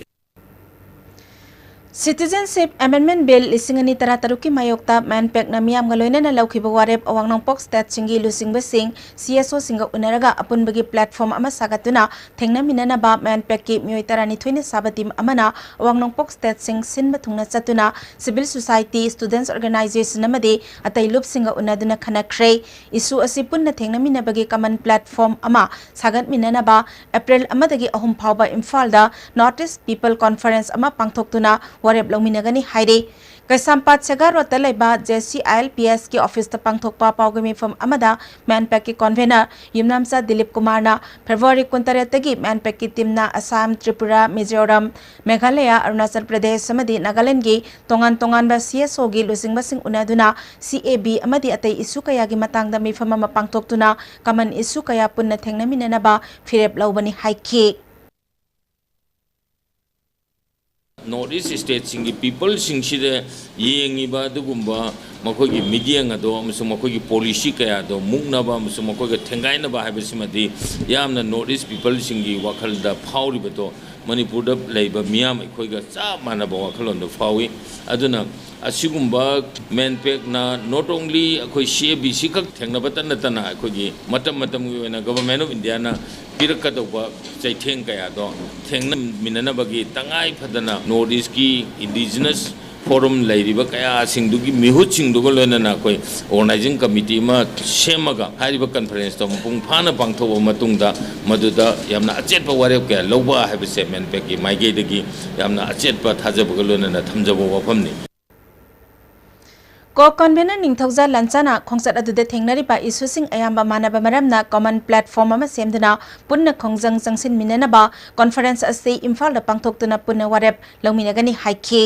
Citizenship Amendment Bill ꯂꯤꯁꯤꯡ ꯑꯅꯤ ꯇꯔꯥꯇꯔꯨꯛꯀꯤ ꯃꯥꯌꯣꯛꯇ MANPACꯅ ꯃꯤꯌꯥꯝꯒ ꯂꯣꯏꯅꯅ ꯂꯧꯈꯤꯕ ꯋꯥꯔꯦꯞ ꯑꯋꯥꯡ ꯅꯣꯡꯄꯣꯛ stateꯁꯤꯡꯒꯤ ꯂꯨꯆꯤꯡꯕꯁꯤꯡ, CSOꯁꯤꯡꯒ ꯎꯅꯔꯒ ꯑꯄꯨꯟꯕꯒꯤ platform ꯑꯃ ꯁꯥꯒꯠꯇꯨꯅ ꯊꯦꯡꯅꯃꯤꯟꯅꯅꯕ MANPACꯀꯤ ꯃꯤꯑꯣꯏ ꯇꯔꯥꯅꯤꯊꯣꯏꯅ ꯁꯥꯕ team ꯑꯃꯅ ꯑꯋꯥꯡ ꯅꯣꯡꯄꯣꯛ stateꯁꯤꯡ ꯁꯤꯟꯕ ꯊꯨꯡꯅ ꯆꯠꯇꯨꯅ civil society, students organization ꯑꯃꯗꯤ ꯑꯇꯩ ꯂꯨꯞꯁꯤꯡꯒ ꯎꯅꯗꯨꯅ ꯈꯟꯅꯈ꯭ꯔꯦ꯫ Issue ꯑꯁꯤ ꯄꯨꯟꯅ ꯊꯦꯡꯅꯃꯤꯟꯅꯕꯒꯤ common platform ꯑꯃ ꯁꯥꯒꯠꯃꯤꯟꯅꯅꯕ April ꯑꯃꯗꯒꯤ ꯑꯍꯨꯝ ꯐꯥꯎꯕ ꯏꯝꯐꯥꯜꯗ North East People Conference ꯑꯃ ꯄꯥꯡꯊꯣꯛꯇꯨꯅ ꯋꯥꯔꯦꯞ ꯂꯧꯃꯤꯟꯅꯒꯅꯤ ꯍꯥꯏꯔꯤ꯫ ꯀꯩꯁꯥꯝꯄꯥꯠ ꯁꯦꯒꯥ ꯔꯣꯗꯇ ꯂꯩꯕ JCILPSꯀꯤ officeꯇ ꯄꯥꯡꯊꯣꯛꯄ ꯄꯥꯎꯒꯤ ꯃꯤꯐꯝ ꯑꯃꯗ MANPACꯀꯤ convener ꯌꯨꯝꯅꯥꯝꯆꯥ ꯗꯤꯂꯤꯞ ꯀꯨꯃꯥꯔꯅ February ꯀꯨꯟꯇꯔꯦꯠꯇꯒꯤ MANPACꯀꯤ teamꯅ ꯑꯁꯥꯝ, ꯇ꯭ꯔꯤꯄꯨꯔꯥ, ꯃꯤꯖꯣꯔꯥꯝ, ꯃꯦꯘꯥꯂꯌꯥ, ꯑꯔꯨꯅꯥꯆꯜ ꯄ꯭ꯔꯗꯦꯁ ꯑꯃꯗꯤ ꯅꯥꯒꯥꯂꯦꯟꯗꯒꯤ ꯇꯣꯉꯥꯟ ꯇꯣꯉꯥꯟꯕ CSOꯒꯤ ꯂꯨꯆꯤꯡꯕꯁꯤꯡ ꯎꯅꯗꯨꯅ CAB ꯑꯃꯗꯤ ꯑꯇꯩ issue ꯀꯌꯥꯒꯤ ꯃꯇꯥꯡꯗ ꯃꯤꯐꯝ ꯑꯃ ꯄꯥꯡꯊꯣꯛꯇꯨꯅ common issue ꯀꯌꯥ ꯄꯨꯟꯅ ꯊꯦꯡꯅꯃꯤꯟꯅꯅꯕ ꯐꯤꯔꯦꯞ ꯂꯧꯕꯅꯤ ꯍꯥꯏꯈꯤ꯫ North East stateꯁꯤꯡꯒꯤ peopleꯁꯤꯡꯁꯤꯗ ꯌꯦꯡꯉꯤꯕ ꯑꯗꯨꯒꯨꯝꯕ ꯃꯈꯣꯏꯒꯤ ꯃꯤꯠꯌꯦꯡ ꯑꯗꯣ ꯑꯃꯁꯨꯡ ꯃꯈꯣꯏꯒꯤ policy ꯀꯌꯥꯗꯣ ꯃꯨꯛꯅꯕ ꯑꯃꯁꯨꯡ ꯃꯈꯣꯏꯒ ꯊꯦꯡꯒꯥꯏꯅꯕ ꯍꯥꯏꯕꯁꯤꯃꯗꯤ ꯌꯥꯝꯅ North East peopleꯁꯤꯡꯒꯤ ꯋꯥꯈꯜꯗ ꯐꯥꯎꯔꯤꯕꯗꯣ ꯃꯅꯤꯄꯨꯔꯗ ꯂꯩꯕ ꯃꯤꯌꯥꯝ ꯑꯩꯈꯣꯏꯒ ꯆꯞ ꯃꯥꯟꯅꯕ ꯋꯥꯈꯜꯂꯣꯟꯗꯣ ꯐꯥꯎꯏ꯫ ꯑꯗꯨꯅ ꯑꯁꯤꯒꯨꯝꯕ MANPACꯅ not only ꯑꯩꯈꯣꯏ CABC ꯈꯛ ꯊꯦꯡꯅꯕꯇ ꯅꯠꯇꯅ ꯑꯩꯈꯣꯏꯒꯤ ꯃꯇꯝ ꯃꯇꯝꯒꯤ ꯑꯣꯏꯅ Government of Indiaꯅ ꯄꯤꯔꯛꯀꯗꯧꯕ ꯆꯩꯊꯦꯡ ꯀꯌꯥꯗꯣ ꯊꯦꯡꯅꯃꯤꯟꯅꯅꯕꯒꯤ ꯇꯉꯥꯏ ꯐꯗꯅ North Eastꯀꯤ indigenous forum ꯂꯩꯔꯤꯕ ꯀꯌꯥꯁꯤꯡꯗꯨꯒꯤ ꯃꯤꯍꯨꯠꯁꯤꯡꯗꯨꯒ ꯂꯣꯏꯅꯅ ꯑꯩꯈꯣꯏ organizing committee ꯑꯃ ꯁꯦꯝꯃꯒ ꯍꯥꯏꯔꯤꯕ conferenceꯇꯣ ꯃꯄꯨꯡ ꯐꯥꯅ ꯄꯥꯡꯊꯣꯛꯑꯕ ꯃꯇꯨꯡꯗ ꯃꯗꯨꯗ ꯌꯥꯝꯅ ꯑꯆꯦꯠꯄ ꯋꯥꯔꯦꯞ ꯀꯌꯥ ꯂꯧꯕ ꯍꯥꯏꯕꯁꯦ MANPACꯀꯤ ꯃꯥꯏꯀꯩꯗꯒꯤ ꯌꯥꯝꯅ ꯑꯆꯦꯠꯄ ꯊꯥꯖꯕꯒ ꯂꯣꯏꯅꯅ ꯊꯝꯖꯕ ꯋꯥꯐꯝꯅꯤ꯫ ꯀꯣ ꯀꯟꯚꯦꯅꯔ ꯅꯤꯡꯊꯧꯖꯥ ꯂꯟꯆꯥꯅ ꯈꯣꯡꯆꯠ ꯑꯗꯨꯗ ꯊꯦꯡꯅꯔꯤꯕ ꯏꯁꯨꯁꯤꯡ ꯑꯌꯥꯝꯕ ꯃꯥꯟꯅꯕ ꯃꯔꯝꯅ common platform ꯑꯃ ꯁꯦꯝꯗꯨꯅ ꯄꯨꯟꯅ ꯈꯣꯡꯖꯪ ꯆꯪꯁꯤꯟꯃꯤꯟꯅꯅꯕ conference ꯑꯁꯤ ꯏꯝꯐꯥꯜꯗ ꯄꯥꯡꯊꯣꯛꯇꯨꯅ ꯄꯨꯟꯅ ꯋꯥꯔꯦꯞ ꯂꯧꯃꯤꯟꯅꯒꯅꯤ ꯍꯥꯏꯈꯤ꯫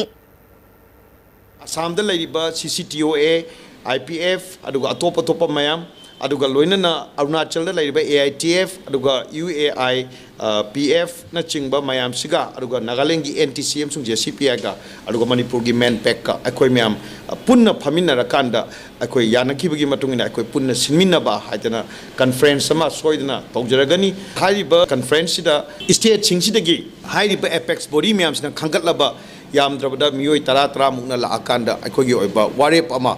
ꯑꯁꯥꯝꯗ ꯂꯩꯔꯤꯕ CCTOA, IPF, ꯑꯗꯨꯒ ꯑꯇꯣꯞ ꯑꯇꯣꯞꯄ ꯃꯌꯥꯝ, ꯑꯗꯨꯒ ꯂꯣꯏꯅꯅ ꯑꯔꯨꯅꯥꯆꯜꯗ ꯂꯩꯔꯤꯕ AITF, ꯑꯗꯨꯒ UAI, ꯑ, PFꯅꯆꯤꯡꯕ ꯃꯌꯥꯝꯁꯤꯒ, ꯑꯗꯨꯒ ꯅꯥꯒꯥꯂꯦꯟꯒꯤ NTC ꯑꯃꯁꯨꯡ JCPIꯒ, ꯑꯗꯨꯒ ꯃꯅꯤꯄꯨꯔꯒꯤ MANPACꯀ ꯑꯩꯈꯣꯏ ꯃꯌꯥꯝ, ꯑ, ꯄꯨꯟꯅ ꯐꯝꯃꯤꯟꯅꯔꯀꯥꯟꯗ ꯑꯩꯈꯣꯏ ꯌꯥꯅꯈꯤꯕꯒꯤ ꯃꯇꯨꯡ ꯏꯟꯅ ꯑꯩꯈꯣꯏ ꯄꯨꯟꯅ ꯁꯤꯟꯃꯤꯟꯅꯕ ꯍꯥꯏꯗꯅ conference ꯑꯃ ꯁꯣꯏꯗꯅ ꯇꯧꯖꯔꯒꯅꯤ꯫ ꯍꯥꯏꯔꯤꯕ conferenceꯁꯤꯗ stateꯁꯤꯡꯁꯤꯗꯒꯤ ꯍꯥꯏꯔꯤꯕ apex body ꯃꯌꯥꯝꯁꯤꯅ ꯈꯟꯒꯠꯂꯕ ꯌꯥꯝꯗ꯭ꯔꯕꯗ ꯃꯤꯑꯣꯏ ꯇꯔꯥ ꯇꯔꯥꯃꯨꯛꯅ ꯂꯥꯛꯑꯀꯥꯟꯗ ꯑꯩꯈꯣꯏꯒꯤ ꯑꯣꯏꯕ ꯋꯥꯔꯦꯞ ꯑꯃ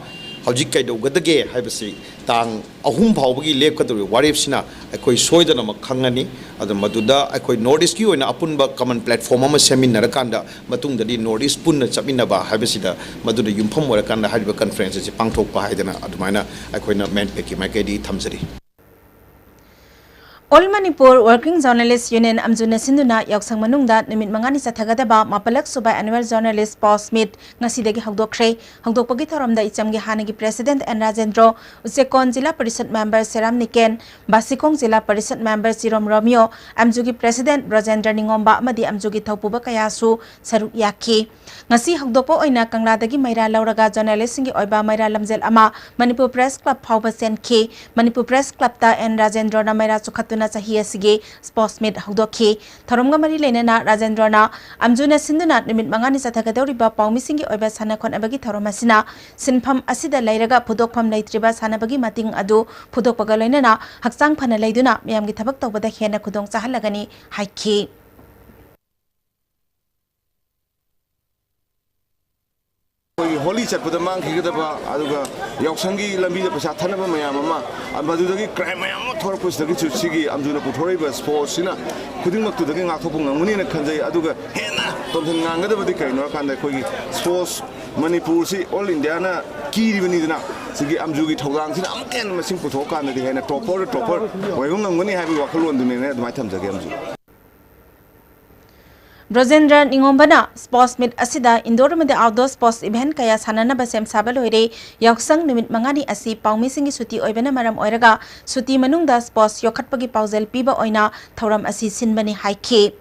ꯍꯧꯖꯤꯛ ꯀꯩꯗꯧꯒꯗꯒꯦ ꯍꯥꯏꯕꯁꯤ ꯇꯥꯡ ꯑꯍꯨꯝ ꯐꯥꯎꯕꯒꯤ ꯂꯦꯞꯀꯗꯧꯔꯤꯕ ꯋꯥꯔꯦꯞꯁꯤꯅ ꯑꯩꯈꯣꯏ ꯁꯣꯏꯗꯅꯃꯛ ꯈꯪꯉꯅꯤ꯫ ꯑꯗꯨ ꯃꯗꯨꯗ ꯑꯩꯈꯣꯏ North Eastꯀꯤ ꯑꯣꯏꯅ ꯑꯄꯨꯟꯕ common platform ꯑꯃ ꯁꯦꯝꯃꯤꯟꯅꯔꯀꯥꯟꯗ ꯃꯇꯨꯡꯗꯗꯤ North East ꯄꯨꯟꯅ ꯆꯠꯃꯤꯟꯅꯕ ꯍꯥꯏꯕꯁꯤꯗ ꯃꯗꯨꯅ ꯌꯨꯝꯐꯝ ꯑꯣꯏꯔꯀꯥꯟꯗ ꯍꯥꯏꯔꯤꯕ conference ꯑꯁꯤ ꯄꯥꯡꯊꯣꯛꯄ ꯍꯥꯏꯗꯅ ꯑꯗꯨꯃꯥꯏꯅ ꯑꯩꯈꯣꯏꯅ MANPACꯀꯤ ꯃꯥꯏꯀꯩꯗꯒꯤ ꯊꯝꯖꯔꯤ꯫ All Manipur Working Journalist Union ꯑꯝꯖꯨꯅ ꯁꯤꯟꯗꯨꯅ ꯌꯥꯎꯁꯪ ꯃꯅꯨꯡꯗ ꯅꯨꯃꯤꯠ ꯃꯉꯥꯅꯤ ꯆꯠꯊꯒꯗꯕ ꯃꯥꯄꯜꯂꯛ ꯁꯨꯕ Annual Journalist Post Meet ꯉꯁꯤꯗꯒꯤ ꯍꯧꯗꯣꯛꯈ꯭ꯔꯦ꯫ ꯍꯧꯗꯣꯛꯄꯒꯤ ꯊꯧꯔꯝꯗ ꯏꯆꯝꯒꯤ ꯍꯥꯟꯅꯒꯤ President N ꯔꯥꯖꯦꯟꯗ꯭ꯔꯣ, ꯎꯆꯦꯀꯣꯟ ꯖꯤꯂꯥ ꯄꯔꯤꯁꯠ member ꯁꯦꯔꯥꯝ ꯅꯤꯀꯦꯟ, ꯕꯥꯁꯤꯈꯣꯡ ꯖꯤꯂꯥ ꯄꯔꯤꯁꯠ member ꯆꯤꯔꯣꯝ ꯔꯣꯃꯤꯌꯣ, ꯑꯝꯖꯨꯒꯤ President ꯕ꯭ꯔꯖꯦꯟꯗ꯭ꯔ ꯅꯤꯉꯣꯝꯕ ꯑꯃꯗꯤ ꯑꯝꯖꯨꯒꯤ ꯊꯧꯄꯨꯕ ꯀꯌꯥꯁꯨ ꯁꯔꯨꯛ ꯌꯥꯈꯤ꯫ ꯉꯁꯤ ꯍꯧꯗꯣꯛꯄ ꯑꯣꯏꯅ ꯀꯪꯂꯥꯗꯒꯤ ꯃꯩꯔꯥ ꯂꯧꯔꯒ journalistꯁꯤꯡꯒꯤ ꯑꯣꯏꯕ ꯃꯩꯔꯥ ꯂꯝꯖꯦꯜ ꯑꯃ Manipur Press Club ꯐꯥꯎꯕ ꯆꯦꯟꯈꯤ꯫ Manipur Press Clubꯇ N ꯔꯥꯖꯦꯟꯗ꯭ꯔꯣꯅ ꯃꯩꯔꯥ ꯆꯨꯈꯠꯇꯨꯅ ꯆꯍꯤ ꯑꯁꯤꯒꯤ Post Meet ꯍꯧꯗꯣꯛꯈꯤ꯫ ꯊꯧꯔꯝꯒ ꯃꯔꯤ ꯂꯩꯅꯅ ꯔꯥꯖꯦꯟꯗ꯭ꯔꯣꯅ ꯑꯝꯖꯨꯅ ꯁꯤꯟꯗꯨꯅ ꯅꯨꯃꯤꯠ ꯃꯉꯥꯅꯤ ꯆꯠꯊꯒꯗꯧꯔꯤꯕ ꯄꯥꯎꯃꯤꯁꯤꯡꯒꯤ ꯑꯣꯏꯕ ꯁꯥꯟꯅ ꯈꯣꯠꯅꯕꯒꯤ ꯊꯧꯔꯝ ꯑꯁꯤꯅ ꯁꯤꯟꯐꯝ ꯑꯁꯤꯗ ꯂꯩꯔꯒ ꯐꯨꯗꯣꯛꯐꯝ ꯂꯩꯇ꯭ꯔꯤꯕ ꯁꯥꯟꯅꯕꯒꯤ ꯃꯇꯤꯡ ꯑꯗꯨ ꯐꯨꯗꯣꯛꯄꯒ ꯂꯣꯏꯅꯅ ꯍꯛꯆꯥꯡ ꯐꯅ ꯂꯩꯗꯨꯅ ꯃꯤꯌꯥꯝꯒꯤ ꯊꯕꯛ ꯇꯧꯕꯗ ꯍꯦꯟꯅ ꯈꯨꯗꯣꯡ ꯆꯥꯍꯜꯂꯒꯅꯤ ꯍꯥꯏꯈꯤ꯫ ꯍꯣꯂꯤ ꯆꯠꯄꯗ ꯃꯥꯡꯈꯤꯒꯗꯕ, ꯑꯗꯨꯒ ꯌꯥꯎꯁꯪꯒꯤ ꯂꯝꯕꯤꯗ ꯄꯩꯁꯥ ꯊꯥꯅꯕ ꯃꯌꯥꯝ ꯑꯃ, ꯃꯗꯨꯗꯒꯤ ꯀ꯭ꯔꯥꯏꯝ ꯃꯌꯥꯝ ꯑꯃ ꯊꯣꯛꯂꯛꯄꯁꯤꯗꯒꯤꯁꯨ ꯁꯤꯒꯤ ꯑꯝꯖꯨꯅ ꯄꯨꯊꯣꯔꯛꯏꯕ ꯁ꯭ꯄꯣꯔꯠꯁꯤꯅ ꯈꯨꯗꯤꯡꯃꯛꯇꯨꯗꯒꯤ ꯉꯥꯛꯊꯣꯛꯄ ꯉꯝꯒꯅꯤꯅ ꯈꯟꯖꯩ꯫ ꯑꯗꯨꯒ ꯍꯦꯟꯅ ꯇꯣꯝꯊꯤꯟ ꯉꯥꯡꯒꯗꯕꯗꯤ ꯀꯩꯅꯣ ꯍꯥꯏꯔꯀꯥꯟꯗ, ꯑꯩꯈꯣꯏꯒꯤ ꯁ꯭ꯄꯣꯔꯠꯁ ꯃꯅꯤꯄꯨꯔꯁꯤ ꯑꯣꯜ ꯏꯟꯗꯤꯌꯥꯅ ꯀꯤꯔꯤꯕꯅꯤꯗꯅ, ꯁꯤꯒꯤ ꯑꯝꯖꯨꯒꯤ ꯊꯧꯗꯥꯡꯁꯤꯅ ꯑꯃꯨꯛꯀ ꯍꯦꯟꯅ ꯃꯁꯤꯡ ꯄꯨꯊꯣꯛꯑꯀꯥꯟꯗꯗꯤ ꯍꯦꯟꯅ ꯇꯣꯞꯄꯔꯗ ꯇꯣꯞꯄꯔ ꯑꯣꯏꯕ ꯉꯝꯒꯅꯤ ꯍꯥꯏꯕꯒꯤ ꯋꯥꯈꯜꯂꯣꯟꯗꯨꯅꯦꯅ ꯑꯗꯨꯃꯥꯏꯅ ꯊꯝꯖꯒꯦ ꯑꯝꯖꯨ꯫ ꯕ꯭ꯔꯣꯖꯦꯟꯗ꯭ꯔ ꯅꯤꯉꯣꯝꯕꯅ ꯁ꯭ꯄꯣꯔꯠꯁ ꯃꯤꯠ ꯑꯁꯤꯗ ꯏꯟꯗꯣꯔ ꯑꯃꯗꯤ ꯑꯥꯎꯠꯗꯣꯔ ꯁ꯭ꯄꯣꯔꯠꯁ ꯏꯚꯦꯟꯠ ꯀꯌꯥ ꯁꯥꯟꯅꯅꯕ ꯁꯦꯝ ꯁꯥꯕ ꯂꯣꯏꯔꯦ꯫ ꯌꯥꯎꯁꯪ ꯅꯨꯃꯤꯠ ꯃꯉꯥꯅꯤ ꯑꯁꯤ ꯄꯥꯎꯃꯤꯁꯤꯡꯒꯤ ꯁꯨꯇꯤ ꯑꯣꯏꯕꯅ ꯃꯔꯝ ꯑꯣꯏꯔꯒ ꯁꯨꯇꯤ ꯃꯅꯨꯡꯗ ꯁ꯭ꯄꯣꯔꯠꯁ ꯌꯣꯛꯈꯠꯄꯒꯤ ꯄꯥꯎꯖꯦꯜ ꯄꯤꯕ ꯑꯣꯏꯅ ꯊꯧꯔꯝ ꯑꯁꯤ ꯁꯤꯟꯕꯅꯤ ꯍꯥꯏꯈꯤ꯫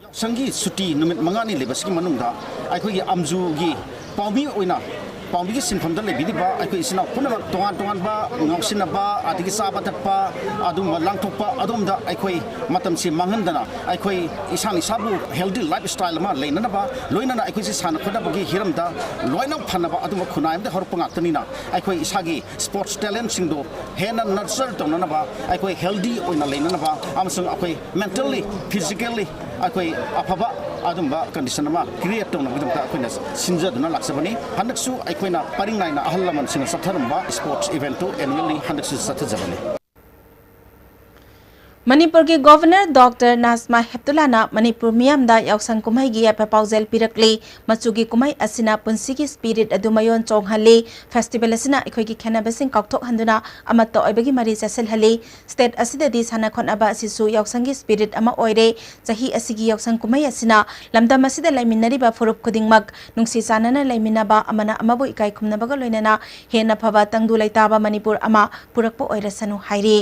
ꯌꯥꯎꯁꯪꯒꯤ ꯁꯨꯇꯤ ꯅꯨꯃꯤꯠ ꯃꯉꯥꯅꯤ ꯂꯩꯕꯁꯤꯒꯤ ꯃꯅꯨꯡꯗ ꯑꯩꯈꯣꯏꯒꯤ ꯑꯝꯖꯨꯒꯤ ꯄꯥꯎꯃꯤ ꯑꯣꯏꯅ ꯄꯥꯎꯃꯤꯒꯤ ꯁꯤꯟꯐꯝꯗ ꯂꯩꯕꯤꯔꯤꯕ ꯑꯩꯈꯣꯏ ꯏꯆꯤꯟ ꯏꯅꯥꯎ ꯄꯨꯝꯅꯃꯛ ꯇꯣꯉꯥꯟ ꯇꯣꯉꯥꯟꯕ ꯉꯥꯎꯁꯤꯟꯅꯕ, ꯑꯗꯒꯤ ꯆꯥꯕ ꯊꯛꯄ, ꯑꯗꯨꯒꯨꯝꯕ ꯂꯥꯡꯊꯣꯛꯄ, ꯑꯗꯣꯝꯗ ꯑꯩꯈꯣꯏ ꯃꯇꯝꯁꯤ ꯃꯥꯡꯍꯟꯗꯅ ꯑꯩꯈꯣꯏ ꯏꯁꯥꯅ ꯏꯁꯥꯕꯨ healthy lifestyle ꯑꯃ ꯂꯩꯅꯅꯕ, ꯂꯣꯏꯅꯅ ꯑꯩꯈꯣꯏꯁꯤ ꯁꯥꯟꯅ ꯈꯣꯠꯅꯕꯒꯤ ꯍꯤꯔꯝꯗ ꯂꯣꯏꯅ ꯐꯅꯕ ꯑꯗꯨꯝꯕ ꯈꯨꯟꯅꯥꯏ ꯑꯃꯗ ꯍꯧꯔꯛꯄ ꯉꯥꯛꯇꯅꯤꯅ, ꯑꯩꯈꯣꯏ ꯏꯁꯥꯒꯤ ꯁ꯭ꯄꯣꯔꯠꯁ ꯇꯦꯂꯦꯟꯠꯁꯤꯡꯗꯣ ꯍꯦꯟꯅ nurture ꯇꯧꯅꯅꯕ, ꯑꯩꯈꯣꯏ healthy ꯑꯣꯏꯅ ꯂꯩꯅꯅꯕ ꯑꯃꯁꯨꯡ ꯑꯩꯈꯣꯏ mentally, physically ꯑꯩꯈꯣꯏ ꯑꯐꯕ ꯑꯗꯨꯝꯕ condition ꯑꯃ create ꯇꯧꯅꯕꯒꯤꯗꯃꯛꯇ ꯑꯩꯈꯣꯏꯅ ꯁꯤꯟꯖꯗꯨꯅ ꯂꯥꯛꯆꯕꯅꯤ꯫ ꯍꯟꯗꯛꯁꯨ ꯑꯩꯈꯣꯏꯅ ꯄꯔꯤꯡ ꯅꯥꯏꯅ ꯑꯍꯜ ꯂꯃꯟꯁꯤꯡꯅ ꯆꯠꯊꯔꯝꯕ ꯁ꯭ꯄꯣꯔꯠꯁ ꯏꯚꯦꯟꯠꯇꯨ annually ꯍꯟꯗꯛꯁꯨ ꯆꯠꯊꯖꯕꯅꯤ꯫ ꯃꯅꯤꯄꯨꯔꯒꯤ ꯒꯣꯚꯔꯅꯔ ꯗꯣꯛꯇꯔ ꯅꯥꯖꯃꯥ ꯍꯦꯞꯇꯨꯂꯥꯅ ꯃꯅꯤꯄꯨꯔ ꯃꯤꯌꯥꯝꯗ ꯌꯥꯎꯁꯪ ꯀꯨꯝꯍꯩꯒꯤ ꯌꯥꯏꯐ ꯄꯥꯎꯖꯦꯜ ꯄꯤꯔꯛꯂꯤ꯫ ꯃꯆꯨꯒꯤ ꯀꯨꯝꯍꯩ ꯑꯁꯤꯅ ꯄꯨꯟꯁꯤꯒꯤ ꯁ꯭ꯄꯤꯔꯤꯠ ꯑꯗꯨ ꯃꯌꯣꯟ ꯆꯣꯡꯍꯜꯂꯤ꯫ ꯐꯦꯁꯇꯤꯚꯦꯜ ꯑꯁꯤꯅ ꯑꯩꯈꯣꯏꯒꯤ ꯈꯦꯠꯅꯕꯁꯤꯡ ꯀꯥꯎꯊꯣꯛꯍꯟꯗꯨꯅ ꯑꯃꯠꯇ ꯑꯣꯏꯕꯒꯤ ꯃꯔꯤ ꯆꯦꯠꯁꯤꯜꯍꯜꯂꯤ꯫ ꯁ꯭ꯇꯦꯠ ꯑꯁꯤꯗꯗꯤ ꯁꯥꯟꯅ ꯈꯣꯠꯅꯕ ꯑꯁꯤꯁꯨ ꯌꯥꯎꯁꯪꯒꯤ ꯁ꯭ꯄꯤꯔꯤꯠ ꯑꯃ ꯑꯣꯏꯔꯦ꯫ ꯆꯍꯤ ꯑꯁꯤꯒꯤ ꯌꯥꯎꯁꯪ ꯀꯨꯝꯍꯩ ꯑꯁꯤꯅ ꯂꯝꯗꯝ ꯑꯁꯤꯗ ꯂꯩꯃꯤꯟꯅꯔꯤꯕ ꯐꯨꯔꯨꯞ ꯈꯨꯗꯤꯡꯃꯛ ꯅꯨꯡꯁꯤ ꯆꯥꯟꯅꯅ ꯂꯩꯃꯤꯟꯅꯕ, ꯑꯃꯅ ꯑꯃꯕꯨ ꯏꯀꯥꯏ ꯈꯨꯝꯅꯕꯒ ꯂꯣꯏꯅꯅ ꯍꯦꯟꯅ ꯐꯕ ꯇꯪꯗꯨ ꯂꯩꯇꯥꯕ ꯃꯅꯤꯄꯨꯔ ꯑꯃ ꯄꯨꯔꯛꯄ ꯑꯣꯏꯔꯁꯅꯨ ꯍꯥꯏꯔꯤ꯫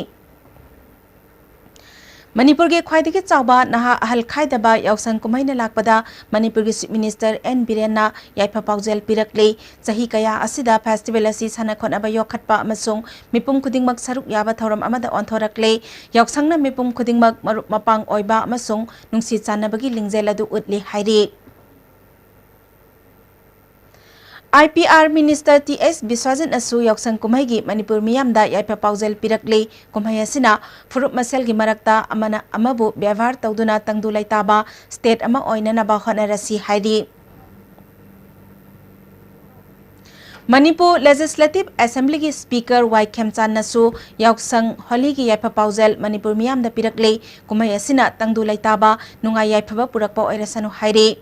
ꯃꯅꯤꯄꯨꯔꯒꯤ ꯈ꯭ꯋꯥꯏꯗꯒꯤ ꯆꯥꯎꯕ ꯅꯍꯥ ꯑꯍꯜ ꯈꯥꯏꯗꯕ ꯌꯥꯎꯁꯪ ꯀꯨꯝꯍꯩꯅ ꯂꯥꯛꯄꯗ ꯃꯅꯤꯄꯨꯔꯒꯤ ꯆꯤꯐ ꯃꯤꯅꯤꯁꯇꯔ ꯑꯦꯟ ꯕꯤꯔꯦꯟꯅ ꯌꯥꯏꯐ ꯄꯥꯎꯖꯦꯜ ꯄꯤꯔꯛꯂꯤ꯫ ꯆꯍꯤ ꯀꯌꯥ ꯑꯁꯤꯗ ꯐꯦꯁꯇꯤꯚꯦꯜ ꯑꯁꯤ ꯁꯥꯟꯅ ꯈꯣꯠꯅꯕ ꯌꯣꯛꯈꯠꯄ ꯑꯃꯁꯨꯡ ꯃꯤꯄꯨꯝ ꯈꯨꯗꯤꯡꯃꯛ ꯁꯔꯨꯛ ꯌꯥꯕ ꯊꯧꯔꯝ ꯑꯃꯗ ꯑꯣꯟꯊꯣꯔꯛꯂꯦ꯫ ꯌꯥꯎꯁꯪꯅ ꯃꯤꯄꯨꯝ ꯈꯨꯗꯤꯡꯃꯛ ꯃꯔꯨꯞ ꯃꯄꯥꯡ ꯑꯣꯏꯕ ꯑꯃꯁꯨꯡ ꯅꯨꯡꯁꯤ ꯆꯥꯟꯅꯕꯒꯤ ꯂꯤꯡꯖꯦꯜ ꯑꯗꯨ ꯎꯠꯂꯤ ꯍꯥꯏꯔꯤ꯫ I P R minister T S ꯕꯤꯁ꯭ꯋꯥꯖꯤꯠꯅꯁꯨ ꯌꯥꯎꯁꯪ ꯀꯨꯝꯍꯩꯒꯤ ꯃꯅꯤꯄꯨꯔ ꯃꯤꯌꯥꯝꯗ ꯌꯥꯏꯐ ꯄꯥꯎꯖꯦꯜ ꯄꯤꯔꯛꯂꯤ꯫ ꯀꯨꯝꯍꯩ ꯑꯁꯤꯅ ꯐꯨꯔꯨꯞ ꯃꯁꯦꯜꯒꯤ ꯃꯔꯛꯇ ꯑꯃꯅ ꯑꯃꯕꯨ ꯕꯦꯕꯥꯔ ꯇꯧꯗꯨꯅ ꯇꯪꯗꯨ ꯂꯩꯇꯥꯕ ꯁ꯭ꯇꯦꯠ ꯑꯃ ꯑꯣꯏꯅꯅꯕ ꯍꯣꯠꯅꯔꯁꯤ ꯍꯥꯏꯔꯤ꯫ ꯃꯅꯤꯄꯨꯔ Legislative Assemblyꯒꯤ Speaker ꯋꯥꯏ ꯈꯦꯝꯆꯥꯟꯅꯁꯨ ꯌꯥꯎꯁꯪ ꯍꯣꯂꯤꯒꯤ ꯌꯥꯏꯐ ꯄꯥꯎꯖꯦꯜ ꯃꯅꯤꯄꯨꯔ ꯃꯤꯌꯥꯝꯗ ꯄꯤꯔꯛꯂꯦ꯫ ꯀꯨꯝꯍꯩ ꯑꯁꯤꯅ ꯇꯪꯗꯨ ꯂꯩꯇꯥꯕ, ꯅꯨꯡꯉꯥꯏ ꯌꯥꯏꯐꯕ ꯄꯨꯔꯛꯄ ꯑꯣꯏꯔꯁꯅꯨ ꯍꯥꯏꯔꯤ꯫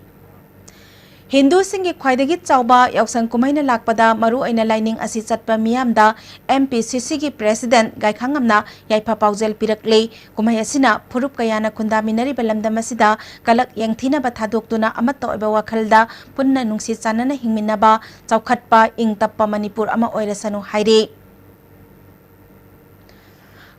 ꯍꯤꯟꯗꯨꯁꯤꯡꯒꯤ ꯈ꯭ꯋꯥꯏꯗꯒꯤ ꯆꯥꯎꯕ ꯌꯥꯎꯁꯪ ꯀꯨꯝꯍꯩꯅ ꯂꯥꯛꯄꯗ ꯃꯔꯨꯑꯣꯏꯅ ꯂꯥꯏꯅꯤꯡ ꯑꯁꯤ ꯆꯠꯄ ꯃꯤꯌꯥꯝꯗ M P C Cꯒꯤ President ꯒꯥꯏꯈꯥꯉꯝꯅ ꯌꯥꯏꯐ ꯄꯥꯎꯖꯦꯜ ꯄꯤꯔꯛꯂꯦ꯫ ꯀꯨꯝꯍꯩ ꯑꯁꯤꯅ ꯐꯨꯔꯨꯞ ꯀꯌꯥꯅ ꯈꯨꯟꯗꯥꯃꯤꯟꯅꯔꯤꯕ ꯂꯝꯗꯝ ꯑꯁꯤꯗ ꯀꯂꯛ ꯌꯦꯡꯊꯤꯅꯕ ꯊꯥꯗꯣꯛꯇꯨꯅ ꯑꯃꯠꯇ ꯑꯣꯏꯕ ꯋꯥꯈꯜꯗ ꯄꯨꯟꯅ ꯅꯨꯡꯁꯤ ꯆꯥꯟꯅꯅ ꯍꯤꯡꯃꯤꯟꯅꯕ, ꯆꯥꯎꯈꯠꯄ, ꯏꯪ ꯇꯞꯄ ꯃꯅꯤꯄꯨꯔ ꯑꯃ ꯑꯣꯏꯔꯁꯅꯨ ꯍꯥꯏꯔꯤ꯫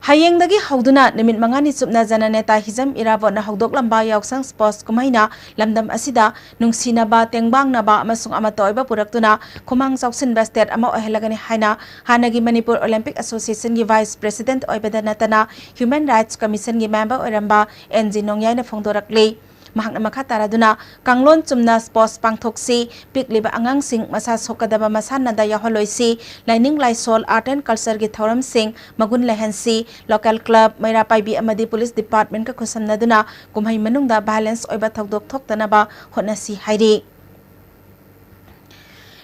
ꯍꯌꯦꯡꯗꯒꯤ ꯍꯧꯗꯨꯅ ꯅꯨꯃꯤꯠ ꯃꯉꯥꯅꯤ ꯆꯨꯞꯅ ꯖꯅꯅꯦꯇꯥ ꯍꯤꯖꯝ ꯏꯔꯥꯕꯣꯠꯅ ꯍꯧꯗꯣꯛꯂꯝꯕ ꯌꯥꯎꯁꯪ Sports ꯀꯨꯝꯍꯩꯅ ꯂꯝꯗꯝ ꯑꯁꯤꯗ ꯅꯨꯡꯁꯤꯅꯕ, ꯇꯦꯡꯕꯥꯡꯅꯕ ꯑꯃꯁꯨꯡ ꯑꯃꯠꯇ ꯑꯣꯏꯕ ꯄꯨꯔꯛꯇꯨꯅ ꯈꯨꯃꯥꯡ ꯆꯥꯎꯁꯤꯟꯕ state ꯑꯃ ꯑꯣꯏꯍꯜꯂꯒꯅꯤ ꯍꯥꯏꯅ ꯍꯥꯟꯅꯒꯤ ꯃꯅꯤꯄꯨꯔ Olympic Associationꯒꯤ Vice President ꯑꯣꯏꯕꯗ ꯅꯠꯇꯅ Human Rights Commissionꯒꯤ member ꯑꯣꯏꯔꯝꯕ N G ꯅꯣꯡꯌꯥꯏꯅ ꯐꯣꯡꯗꯣꯔꯛꯂꯤ꯫ ꯃꯍꯥꯛꯅ ꯃꯈꯥ ꯇꯥꯔꯗꯨꯅ, ꯀꯥꯡꯂꯣꯟ ꯆꯨꯝꯅ sports ꯄꯥꯡꯊꯣꯛꯁꯤ, ꯄꯤꯛꯂꯤꯕ ꯑꯉꯥꯡꯁꯤꯡ ꯃꯁꯥ ꯁꯣꯛꯀꯗꯕ ꯃꯁꯥꯟꯅꯗ ꯌꯥꯎꯍꯜꯂꯣꯏꯁꯤ, ꯂꯥꯏꯅꯤꯡ ꯂꯥꯏꯁꯣꯜ, art and cultureꯒꯤ ꯊꯧꯔꯝꯁꯤꯡ ꯃꯒꯨꯟ ꯂꯩꯍꯟꯁꯤ, local club, ꯃꯩꯔꯥ ꯄꯥꯏꯕꯤ ꯑꯃꯗꯤ police departmentꯀ ꯈꯨꯠꯁꯝꯅꯗꯨꯅ ꯀꯨꯝꯍꯩ ꯃꯅꯨꯡꯗ violence ꯑꯣꯏꯕ ꯊꯧꯗꯣꯛ ꯊꯣꯛꯇꯅꯕ ꯍꯣꯠꯅꯁꯤ ꯍꯥꯏꯔꯤ꯫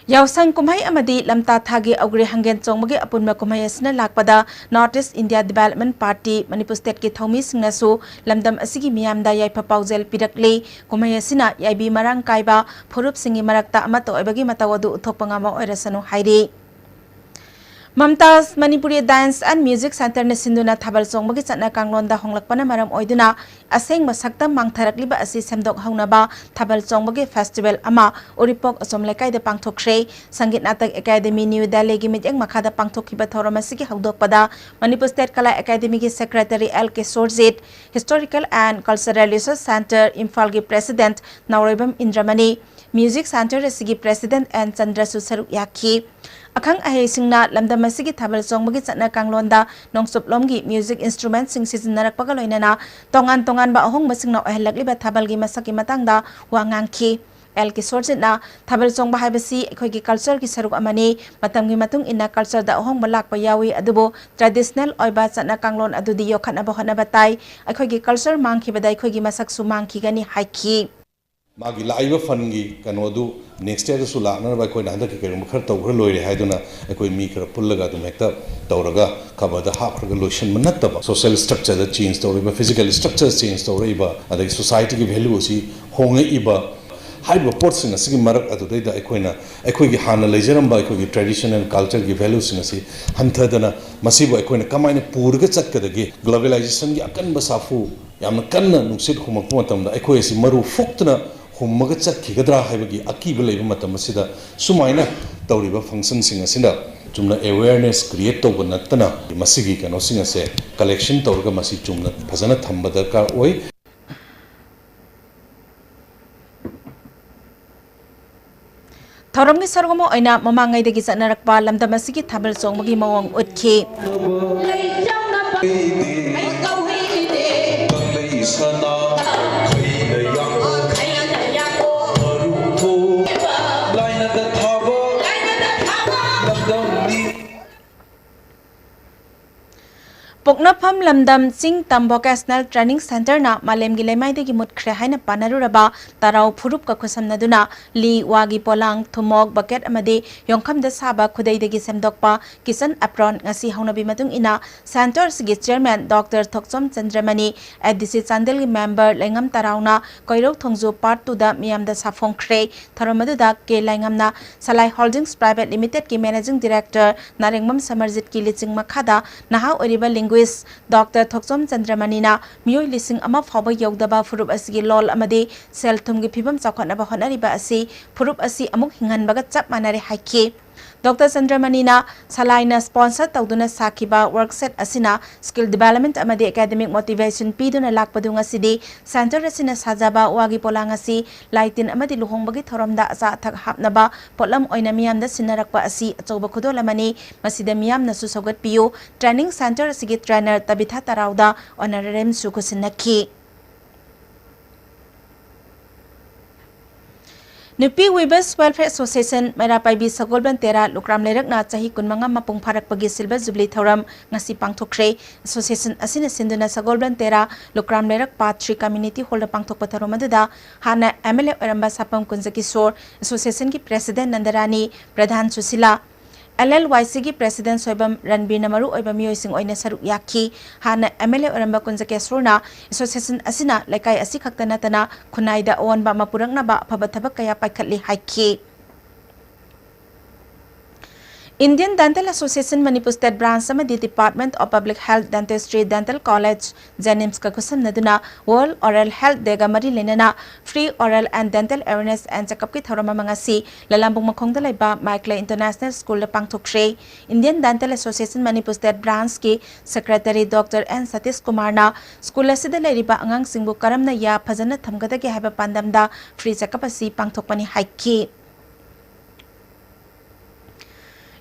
ꯌꯥꯎꯁꯪ ꯀꯨꯝꯍꯩ ꯑꯃꯗꯤ ꯂꯝꯇꯥ ꯊꯥꯒꯤ ꯑꯒ꯭ꯔꯤ ꯍꯪꯒꯦꯟ ꯆꯣꯡꯕꯒꯤ ꯑꯄꯨꯟꯕ ꯀꯨꯝꯍꯩ ꯑꯁꯤꯅ ꯂꯥꯛꯄꯗ North East India Development Party Manipur stateꯀꯤ ꯊꯧꯃꯤꯁꯤꯡꯅꯁꯨ ꯂꯝꯗꯝ ꯑꯁꯤꯒꯤ ꯃꯤꯌꯥꯝꯗ ꯌꯥꯏꯐ ꯄꯥꯎꯖꯦꯜ ꯄꯤꯔꯛꯂꯤ꯫ ꯀꯨꯝꯍꯩ ꯑꯁꯤꯅ ꯌꯥꯏꯕꯤ ꯃꯔꯥꯡ ꯀꯥꯏꯕ ꯐꯨꯔꯨꯞꯁꯤꯡꯒꯤ ꯃꯔꯛꯇ ꯑꯃꯠꯇ ꯑꯣꯏꯕꯒꯤ ꯃꯇꯧ ꯑꯗꯨ ꯎꯠꯊꯣꯛꯄ ꯉꯝꯕ ꯑꯣꯏꯔꯁꯅꯨ ꯍꯥꯏꯔꯤ꯫ Mumtaz Manipuri Dance and Music Centreꯅ ꯁꯤꯟꯗꯨꯅ ꯊꯥꯕꯜ ꯆꯣꯡꯕꯒꯤ ꯆꯠꯅ ꯀꯥꯡꯂꯣꯟꯗ ꯍꯣꯡꯂꯛꯄꯅ ꯃꯔꯝ ꯑꯣꯏꯗꯨꯅ ꯑꯁꯦꯡꯕ ꯁꯛꯇꯝ ꯃꯥꯡꯊꯔꯛꯂꯤꯕ ꯑꯁꯤ ꯁꯦꯝꯗꯣꯛꯍꯧꯅꯕ ꯊꯥꯕꯜ ꯆꯣꯡꯕꯒꯤ festival ꯑꯃ ꯎꯔꯤꯄꯣꯛ ꯑꯆꯣꯝ ꯂꯩꯀꯥꯏꯗ ꯄꯥꯡꯊꯣꯛꯈ꯭ꯔꯦ꯫ ꯁꯪꯒꯤꯠ ꯅꯥꯇꯛ ꯑꯦꯀꯥꯗꯃꯤ ꯅ꯭ꯌꯨ ꯗꯦꯜꯂꯤꯒꯤ ꯃꯤꯠꯌꯦꯡ ꯃꯈꯥꯗ ꯄꯥꯡꯊꯣꯛꯈꯤꯕ ꯊꯧꯔꯝ ꯑꯁꯤꯒꯤ ꯍꯧꯗꯣꯛꯄꯗ ꯃꯅꯤꯄꯨꯔ State ꯀꯂꯥ ꯑꯦꯀꯥꯗꯃꯤꯒꯤ Secretary L ꯀꯤꯁꯣꯔꯖꯤꯠ, Historical and Cultural Research Centre ꯏꯝꯐꯥꯜꯒꯤ President ꯅꯥꯎꯔꯩꯕꯝ ꯏꯟꯗ꯭ꯔꯃꯅꯤ, Music Centre ꯑꯁꯤꯒꯤ President N ꯆꯟꯗ꯭ꯔꯁꯨ ꯁꯔꯨꯛ ꯌꯥꯈꯤ꯫ ꯑꯈꯪ ꯑꯍꯩꯁꯤꯡꯅ ꯂꯝꯗꯝ ꯑꯁꯤꯒꯤ ꯊꯥꯕꯜ ꯆꯣꯡꯕꯒꯤ ꯆꯠꯅ ꯀꯥꯡꯂꯣꯟꯗ ꯅꯣꯡꯆꯨꯞꯂꯣꯝꯒꯤ music instrumentꯁꯤꯡ ꯁꯤꯖꯤꯟꯅꯔꯛꯄꯒ ꯂꯣꯏꯅꯅ ꯇꯣꯉꯥꯟ ꯇꯣꯉꯥꯟꯕ ꯑꯍꯣꯡꯕꯁꯤꯡꯅ ꯑꯣꯏꯍꯜꯂꯛꯂꯤꯕ ꯊꯥꯕꯜꯒꯤ ꯃꯁꯛꯀꯤ ꯃꯇꯥꯡꯗ ꯋꯥ ꯉꯥꯡꯈꯤ꯫ L ꯀꯤꯁꯣꯔꯖꯤꯠꯅ ꯊꯥꯕꯜ ꯆꯣꯡꯕ ꯍꯥꯏꯕꯁꯤ ꯑꯩꯈꯣꯏꯒꯤ cultureꯒꯤ ꯁꯔꯨꯛ ꯑꯃꯅꯤ꯫ ꯃꯇꯝꯒꯤ ꯃꯇꯨꯡ ꯏꯟꯅ cultureꯗ ꯑꯍꯣꯡꯕ ꯂꯥꯛꯄ ꯌꯥꯎꯏ, ꯑꯗꯨꯕꯨ traditional ꯑꯣꯏꯕ ꯆꯠꯅ ꯀꯥꯡꯂꯣꯟ ꯑꯗꯨꯗꯤ ꯌꯣꯛꯈꯠꯅꯕ ꯍꯣꯠꯅꯕ ꯇꯥꯏ꯫ ꯑꯩꯈꯣꯏꯒꯤ culture ꯃꯥꯡꯈꯤꯕꯗ ꯑꯩꯈꯣꯏꯒꯤ ꯃꯁꯛꯁꯨ ꯃꯥꯡꯈꯤꯒꯅꯤ ꯍꯥꯏꯈꯤ꯫ ꯃꯥꯒꯤ ꯂꯥꯛꯏꯕ ꯐꯟꯒꯤ ꯀꯩꯅꯣꯗꯨ ꯅꯦꯛꯁ ꯏꯌꯥꯔꯗꯁꯨ ꯂꯥꯛꯅꯅꯕ ꯑꯩꯈꯣꯏꯅ ꯍꯟꯗꯛꯀꯤ ꯀꯩꯒꯨꯝꯕ ꯈꯔ ꯇꯧꯈ꯭ꯔ ꯂꯣꯏꯔꯦ ꯍꯥꯏꯗꯨꯅ ꯑꯩꯈꯣꯏ ꯃꯤ ꯈꯔ ꯄꯨꯜꯂꯒ ꯑꯗꯨꯝ ꯍꯦꯛꯇ ꯇꯧꯔꯒ ꯀꯕꯔꯗ ꯍꯥꯞꯈ꯭ꯔꯒ ꯂꯣꯏꯁꯤꯟꯕ ꯅꯠꯇꯕ, ꯁꯣꯁꯤꯌꯦꯜ ꯁ꯭ꯇ꯭ꯔꯛꯆꯔꯗ ꯆꯦꯟꯖ ꯇꯧꯔꯛꯏꯕ, ꯐꯤꯖꯤꯀꯦꯜ ꯁ꯭ꯇ꯭ꯔꯛꯆꯔ ꯆꯦꯟꯖ ꯇꯧꯔꯛꯏꯕ, ꯑꯗꯒꯤ ꯁꯣꯁꯥꯏꯇꯤꯒꯤ ꯚꯦꯂꯨ ꯑꯁꯤ ꯍꯣꯡꯉꯛꯏꯕ, ꯍꯥꯏꯔꯤꯕ ꯄꯣꯠꯁꯤꯡ ꯑꯁꯤꯒꯤ ꯃꯔꯛ ꯑꯗꯨꯗꯩꯗ ꯑꯩꯈꯣꯏꯅ ꯑꯩꯈꯣꯏꯒꯤ ꯍꯥꯟꯅ ꯂꯩꯖꯔꯝꯕ ꯑꯩꯈꯣꯏꯒꯤ ꯇ꯭ꯔꯦꯗꯤꯁꯅꯦꯜ ꯀꯜꯆꯔꯒꯤ ꯚꯦꯂꯨꯁꯤꯡ ꯑꯁꯤ ꯍꯟꯊꯗꯅ ꯃꯁꯤꯕꯨ ꯑꯩꯈꯣꯏꯅ ꯀꯃꯥꯏꯅ ꯄꯨꯔꯒ ꯆꯠꯀꯗꯒꯦ? ꯒ꯭ꯂꯣꯕꯦꯂꯥꯏꯖꯦꯁꯟꯒꯤ ꯑꯀꯟꯕ ꯁꯥꯐꯨ ꯌꯥꯝꯅ ꯀꯟꯅ ꯅꯨꯡꯁꯤꯠ ꯍꯨꯝꯃꯛꯄ ꯃꯇꯝꯗ ꯑꯩꯈꯣꯏ ꯑꯁꯤ ꯃꯔꯨ ꯐꯨꯛꯇꯅ ꯍꯨꯝꯃꯒ ꯆꯠꯈꯤꯒꯗ꯭ꯔꯥ ꯍꯥꯏꯕꯒꯤ ꯑꯀꯤꯕ ꯂꯩꯕ ꯃꯇꯝ ꯑꯁꯤꯗ ꯁꯨꯃꯥꯏꯅ ꯇꯧꯔꯤꯕ ꯐꯪꯁꯟꯁꯤꯡ ꯑꯁꯤꯅ ꯆꯨꯝꯅ ꯑꯦꯋꯦꯌꯔꯅꯦꯁ ꯀ꯭ꯔꯤꯌꯦꯠ ꯇꯧꯕ ꯅꯠꯇꯅ ꯃꯁꯤꯒꯤ ꯀꯩꯅꯣꯁꯤꯡ ꯑꯁꯦ ꯀꯂꯦꯛꯁꯟ ꯇꯧꯔꯒ ꯃꯁꯤ ꯆꯨꯝꯅ ꯐꯖꯅ ꯊꯝꯕ ꯗꯔꯀꯥꯔ ꯑꯣꯏ꯫ ꯊꯧꯔꯝꯒꯤ ꯁꯔꯨꯛ ꯑꯃ ꯑꯣꯏꯅ ꯃꯃꯥꯡꯉꯩꯗꯒꯤ ꯆꯠꯅꯔꯛꯄ ꯂꯝꯗꯝ ꯑꯁꯤꯒꯤ ꯊꯥꯕꯜ ꯆꯣꯡꯕꯒꯤ ꯃꯑꯣꯡ ꯎꯠꯈꯤ꯫ ꯄꯣꯛꯅꯐꯝ ꯂꯝꯗꯝ ꯆꯤꯡ ꯇꯝ ꯚꯣꯀꯦꯁꯅꯦꯜ ꯇ꯭ꯔꯦꯅꯤꯡ ꯁꯦꯟꯇꯔꯅ ꯃꯥꯂꯦꯝꯒꯤ ꯂꯩꯃꯥꯏꯗꯒꯤ ꯃꯨꯠꯈ꯭ꯔꯦ ꯍꯥꯏꯅ ꯄꯥꯅꯔꯨꯔꯕ ꯇꯔꯥꯎ ꯐꯨꯔꯨꯞꯀ ꯈꯨꯠꯁꯝꯅꯗꯨꯅ ꯂꯤ, ꯋꯥꯒꯤ ꯄꯣꯂꯥꯡ, ꯊꯨꯝꯃꯣꯛ, ꯕꯀꯦꯠ ꯑꯃꯗꯤ ꯌꯣꯡꯈꯝꯗ ꯁꯥꯕ ꯈꯨꯗꯩꯗꯒꯤ ꯁꯦꯝꯗꯣꯛꯄ ꯀꯤꯆꯟ ꯑꯦꯄ꯭ꯔꯣꯟ ꯉꯁꯤ ꯍꯧꯅꯕꯤ ꯃꯇꯨꯡ ꯏꯟꯅ ꯁꯦꯟꯇꯔ ꯑꯁꯤꯒꯤ ꯆꯤꯌꯔꯃꯦꯟ ꯗꯣꯛꯇꯔ ꯊꯣꯛꯆꯣꯝ ꯆꯟꯗ꯭ꯔꯃꯅꯤ, ꯑꯦ ꯗꯤ ꯁꯤ ꯆꯥꯟꯗꯦꯜꯒꯤ ꯃꯦꯝꯕꯔ ꯂꯩꯉꯝ ꯇꯔꯥꯎꯅ ꯀꯣꯏꯔꯧ ꯊꯣꯡꯖꯨ ꯄꯥꯔꯠ ꯇꯨꯗ ꯃꯤꯌꯥꯝꯗ ꯁꯥꯐꯣꯡꯈ꯭ꯔꯦ꯫ ꯊꯧꯔꯝ ꯑꯗꯨꯗ ꯀꯦ ꯂꯩꯉꯝꯅ ꯁꯂꯥꯏ ꯍꯣꯜꯗꯤꯡꯁ ꯄ꯭ꯔꯥꯏꯚꯦꯠ ꯂꯤꯃꯤꯇꯦꯗꯀꯤ ꯃꯦꯅꯦꯖꯤꯡ ꯗꯤꯔꯦꯛꯇꯔ ꯅꯥꯔꯦꯡꯕꯝ ꯁꯃꯔꯖꯤꯠꯀꯤ ꯂꯤꯆꯤꯡ ꯃꯈꯥꯗ ꯅꯍꯥ ꯑꯣꯏꯔꯤꯕ ꯂꯤꯡꯒ꯭ꯋꯤꯁ ꯗꯣꯛꯇꯔ ꯊꯣꯛꯆꯣꯝ ꯆꯟꯗ꯭ꯔꯃꯅꯤꯅ ꯃꯤꯑꯣꯏ ꯂꯤꯁꯤꯡ ꯑꯃ ꯐꯥꯎꯕ ꯌꯧꯗꯕ ꯐꯨꯔꯨꯞ ꯑꯁꯤꯒꯤ ꯂꯣꯜ ꯑꯃꯗꯤ ꯁꯦꯜ ꯊꯨꯝꯒꯤ ꯐꯤꯕꯝ ꯆꯥꯎꯈꯠꯅꯕ ꯍꯣꯠꯅꯔꯤꯕ ꯑꯁꯤ ꯐꯨꯔꯨꯞ ꯑꯁꯤ ꯑꯃꯨꯛ ꯍꯤꯡꯍꯟꯕꯒ ꯆꯞ ꯃꯥꯟꯅꯔꯦ ꯍꯥꯏꯈꯤ꯫ ꯗꯣꯛꯇꯔ ꯆꯟꯗ꯭ꯔꯃꯅꯤꯅ ꯁꯂꯥꯏꯅ ꯁ꯭ꯄꯣꯟꯁꯔ ꯇꯧꯗꯨꯅ ꯁꯥꯈꯤꯕ ꯋꯥꯔꯛꯁꯦꯠ ꯑꯁꯤꯅ ꯁ꯭ꯀꯤꯜ ꯗꯤꯚꯦꯂꯞꯃꯦꯟꯠ ꯑꯃꯗꯤ ꯑꯦꯀꯥꯗꯦꯃꯤꯛ ꯃꯣꯇꯤꯚꯦꯁꯟ ꯄꯤꯗꯨꯅ ꯂꯥꯛꯄꯗꯨ ꯉꯁꯤꯗꯤ ꯁꯦꯟꯇꯔ ꯑꯁꯤꯅ ꯁꯥꯖꯕ ꯋꯥꯒꯤ ꯄꯣꯂꯥꯡ ꯑꯁꯤ ꯂꯥꯏꯇꯤꯟ ꯑꯃꯗꯤ ꯂꯨꯍꯣꯡꯕꯒꯤ ꯊꯧꯔꯝꯗ ꯑꯆꯥ ꯑꯊꯛ ꯍꯥꯞꯅꯕ ꯄꯣꯠꯂꯝ ꯑꯣꯏꯅ ꯃꯤꯌꯥꯝꯗ ꯁꯤꯟꯅꯔꯛꯄ ꯑꯁꯤ ꯑꯆꯧꯕ ꯈꯨꯗꯣꯜ ꯑꯃꯅꯤ꯫ ꯃꯁꯤꯗ ꯃꯤꯌꯥꯝꯅꯁꯨ ꯁꯧꯒꯠꯄꯤꯌꯨ꯫ ꯇ꯭ꯔꯦꯅꯤꯡ ꯁꯦꯟꯇꯔ ꯑꯁꯤꯒꯤ ꯇ꯭ꯔꯦꯅꯔ ꯇꯕꯤꯊꯥ ꯇꯔꯥꯎꯗ ꯑꯣꯅꯔꯦꯔꯤꯌꯝꯁꯨ ꯈꯨꯠꯁꯤꯟꯅꯈꯤ꯫ ꯅꯨꯄꯤ Weavers Welfare Association ꯃꯩꯔꯥ ꯄꯥꯏꯕꯤ ꯁꯒꯣꯜꯕꯟ ꯇꯦꯔꯥ ꯂꯨꯀ꯭ꯔꯥꯝ ꯂꯩꯔꯛꯅ ꯆꯍꯤ ꯀꯨꯟꯃꯉꯥ ꯃꯄꯨꯡ ꯐꯥꯔꯛꯄꯒꯤ Silver Jubilee ꯊꯧꯔꯝ ꯉꯁꯤ ꯄꯥꯡꯊꯣꯛꯈ꯭ꯔꯦ꯫ Association ꯑꯁꯤꯅ ꯁꯤꯟꯗꯨꯅ ꯁꯒꯣꯜꯕꯟ ꯇꯦꯔꯥ ꯂꯨꯀ꯭ꯔꯥꯝ ꯂꯩꯔꯛ Part three Community Hall ꯗ ꯄꯥꯡꯊꯣꯛꯄ ꯊꯧꯔꯝ ꯑꯗꯨꯗ ꯍꯥꯟꯅ M L A ꯑꯣꯏꯔꯝꯕ ꯁꯥꯄꯝ ꯀꯨꯟꯖꯀꯤꯁꯣꯔ, Association ꯒꯤ President ꯅꯟꯗꯔꯥꯅꯤ, ꯄ꯭ꯔꯙꯥꯟ Sushila, L L Y C ꯒꯤ President ꯁꯣꯏꯕꯝ ꯔꯟꯕꯤꯔꯅ ꯃꯔꯨ ꯑꯣꯏꯕ ꯃꯤꯑꯣꯏꯁꯤꯡ ꯑꯣꯏꯅ ꯁꯔꯨꯛ ꯌꯥꯈꯤ꯫ ꯍꯥꯟꯅ M L A ꯑꯣꯏꯔꯝꯕ ꯀꯨꯟꯖꯀꯦꯁꯣꯔꯅ Association ꯑꯁꯤꯅ ꯂꯩꯀꯥꯏ ꯑꯁꯤ ꯈꯛꯇ ꯅꯠꯇꯅ ꯈꯨꯟꯅꯥꯏꯗ ꯑꯑꯣꯟꯕ ꯑꯃ ꯄꯨꯔꯛꯅꯕ ꯑꯐꯕ ꯊꯕꯛ ꯀꯌꯥ ꯄꯥꯏꯈꯠꯂꯤ ꯍꯥꯏꯈꯤ꯫ Indian Dental Association Manipur State Branch ꯑꯃꯗꯤ Department of Public Health Dentistry Dental College JNIMS ꯀ ꯈꯨꯠꯁꯝꯅꯗꯨꯅ World Oral Health Day ꯒ ꯃꯔꯤ ꯂꯩꯅꯅ Free Oral and Dental Awareness and Checkup ꯀꯤ ꯊꯧꯔꯝ ꯑꯃ ꯉꯁꯤ ꯂꯂꯥꯝꯕꯨꯡ ꯃꯈꯣꯡꯗ ꯂꯩꯕ ꯃꯥꯏꯀ꯭ꯂꯦ International School ꯗ ꯄꯥꯡꯊꯣꯛꯈ꯭ꯔꯦ꯫ Indian Dental Association Manipur State Branch ꯀꯤ Secretary Doctor N ꯁꯇꯤꯁ ꯀꯨꯃꯥꯔꯅ school ꯑꯁꯤꯗ ꯂꯩꯔꯤꯕ ꯑꯉꯥꯡꯁꯤꯡꯕꯨ ꯀꯔꯝꯅ ꯌꯥ ꯐꯖꯅ ꯊꯝꯒꯗꯒꯦ ꯍꯥꯏꯕ ꯄꯥꯟꯗꯝꯗ free checkup ꯑꯁꯤ ꯄꯥꯡꯊꯣꯛꯄꯅꯤ ꯍꯥꯏꯈꯤ꯫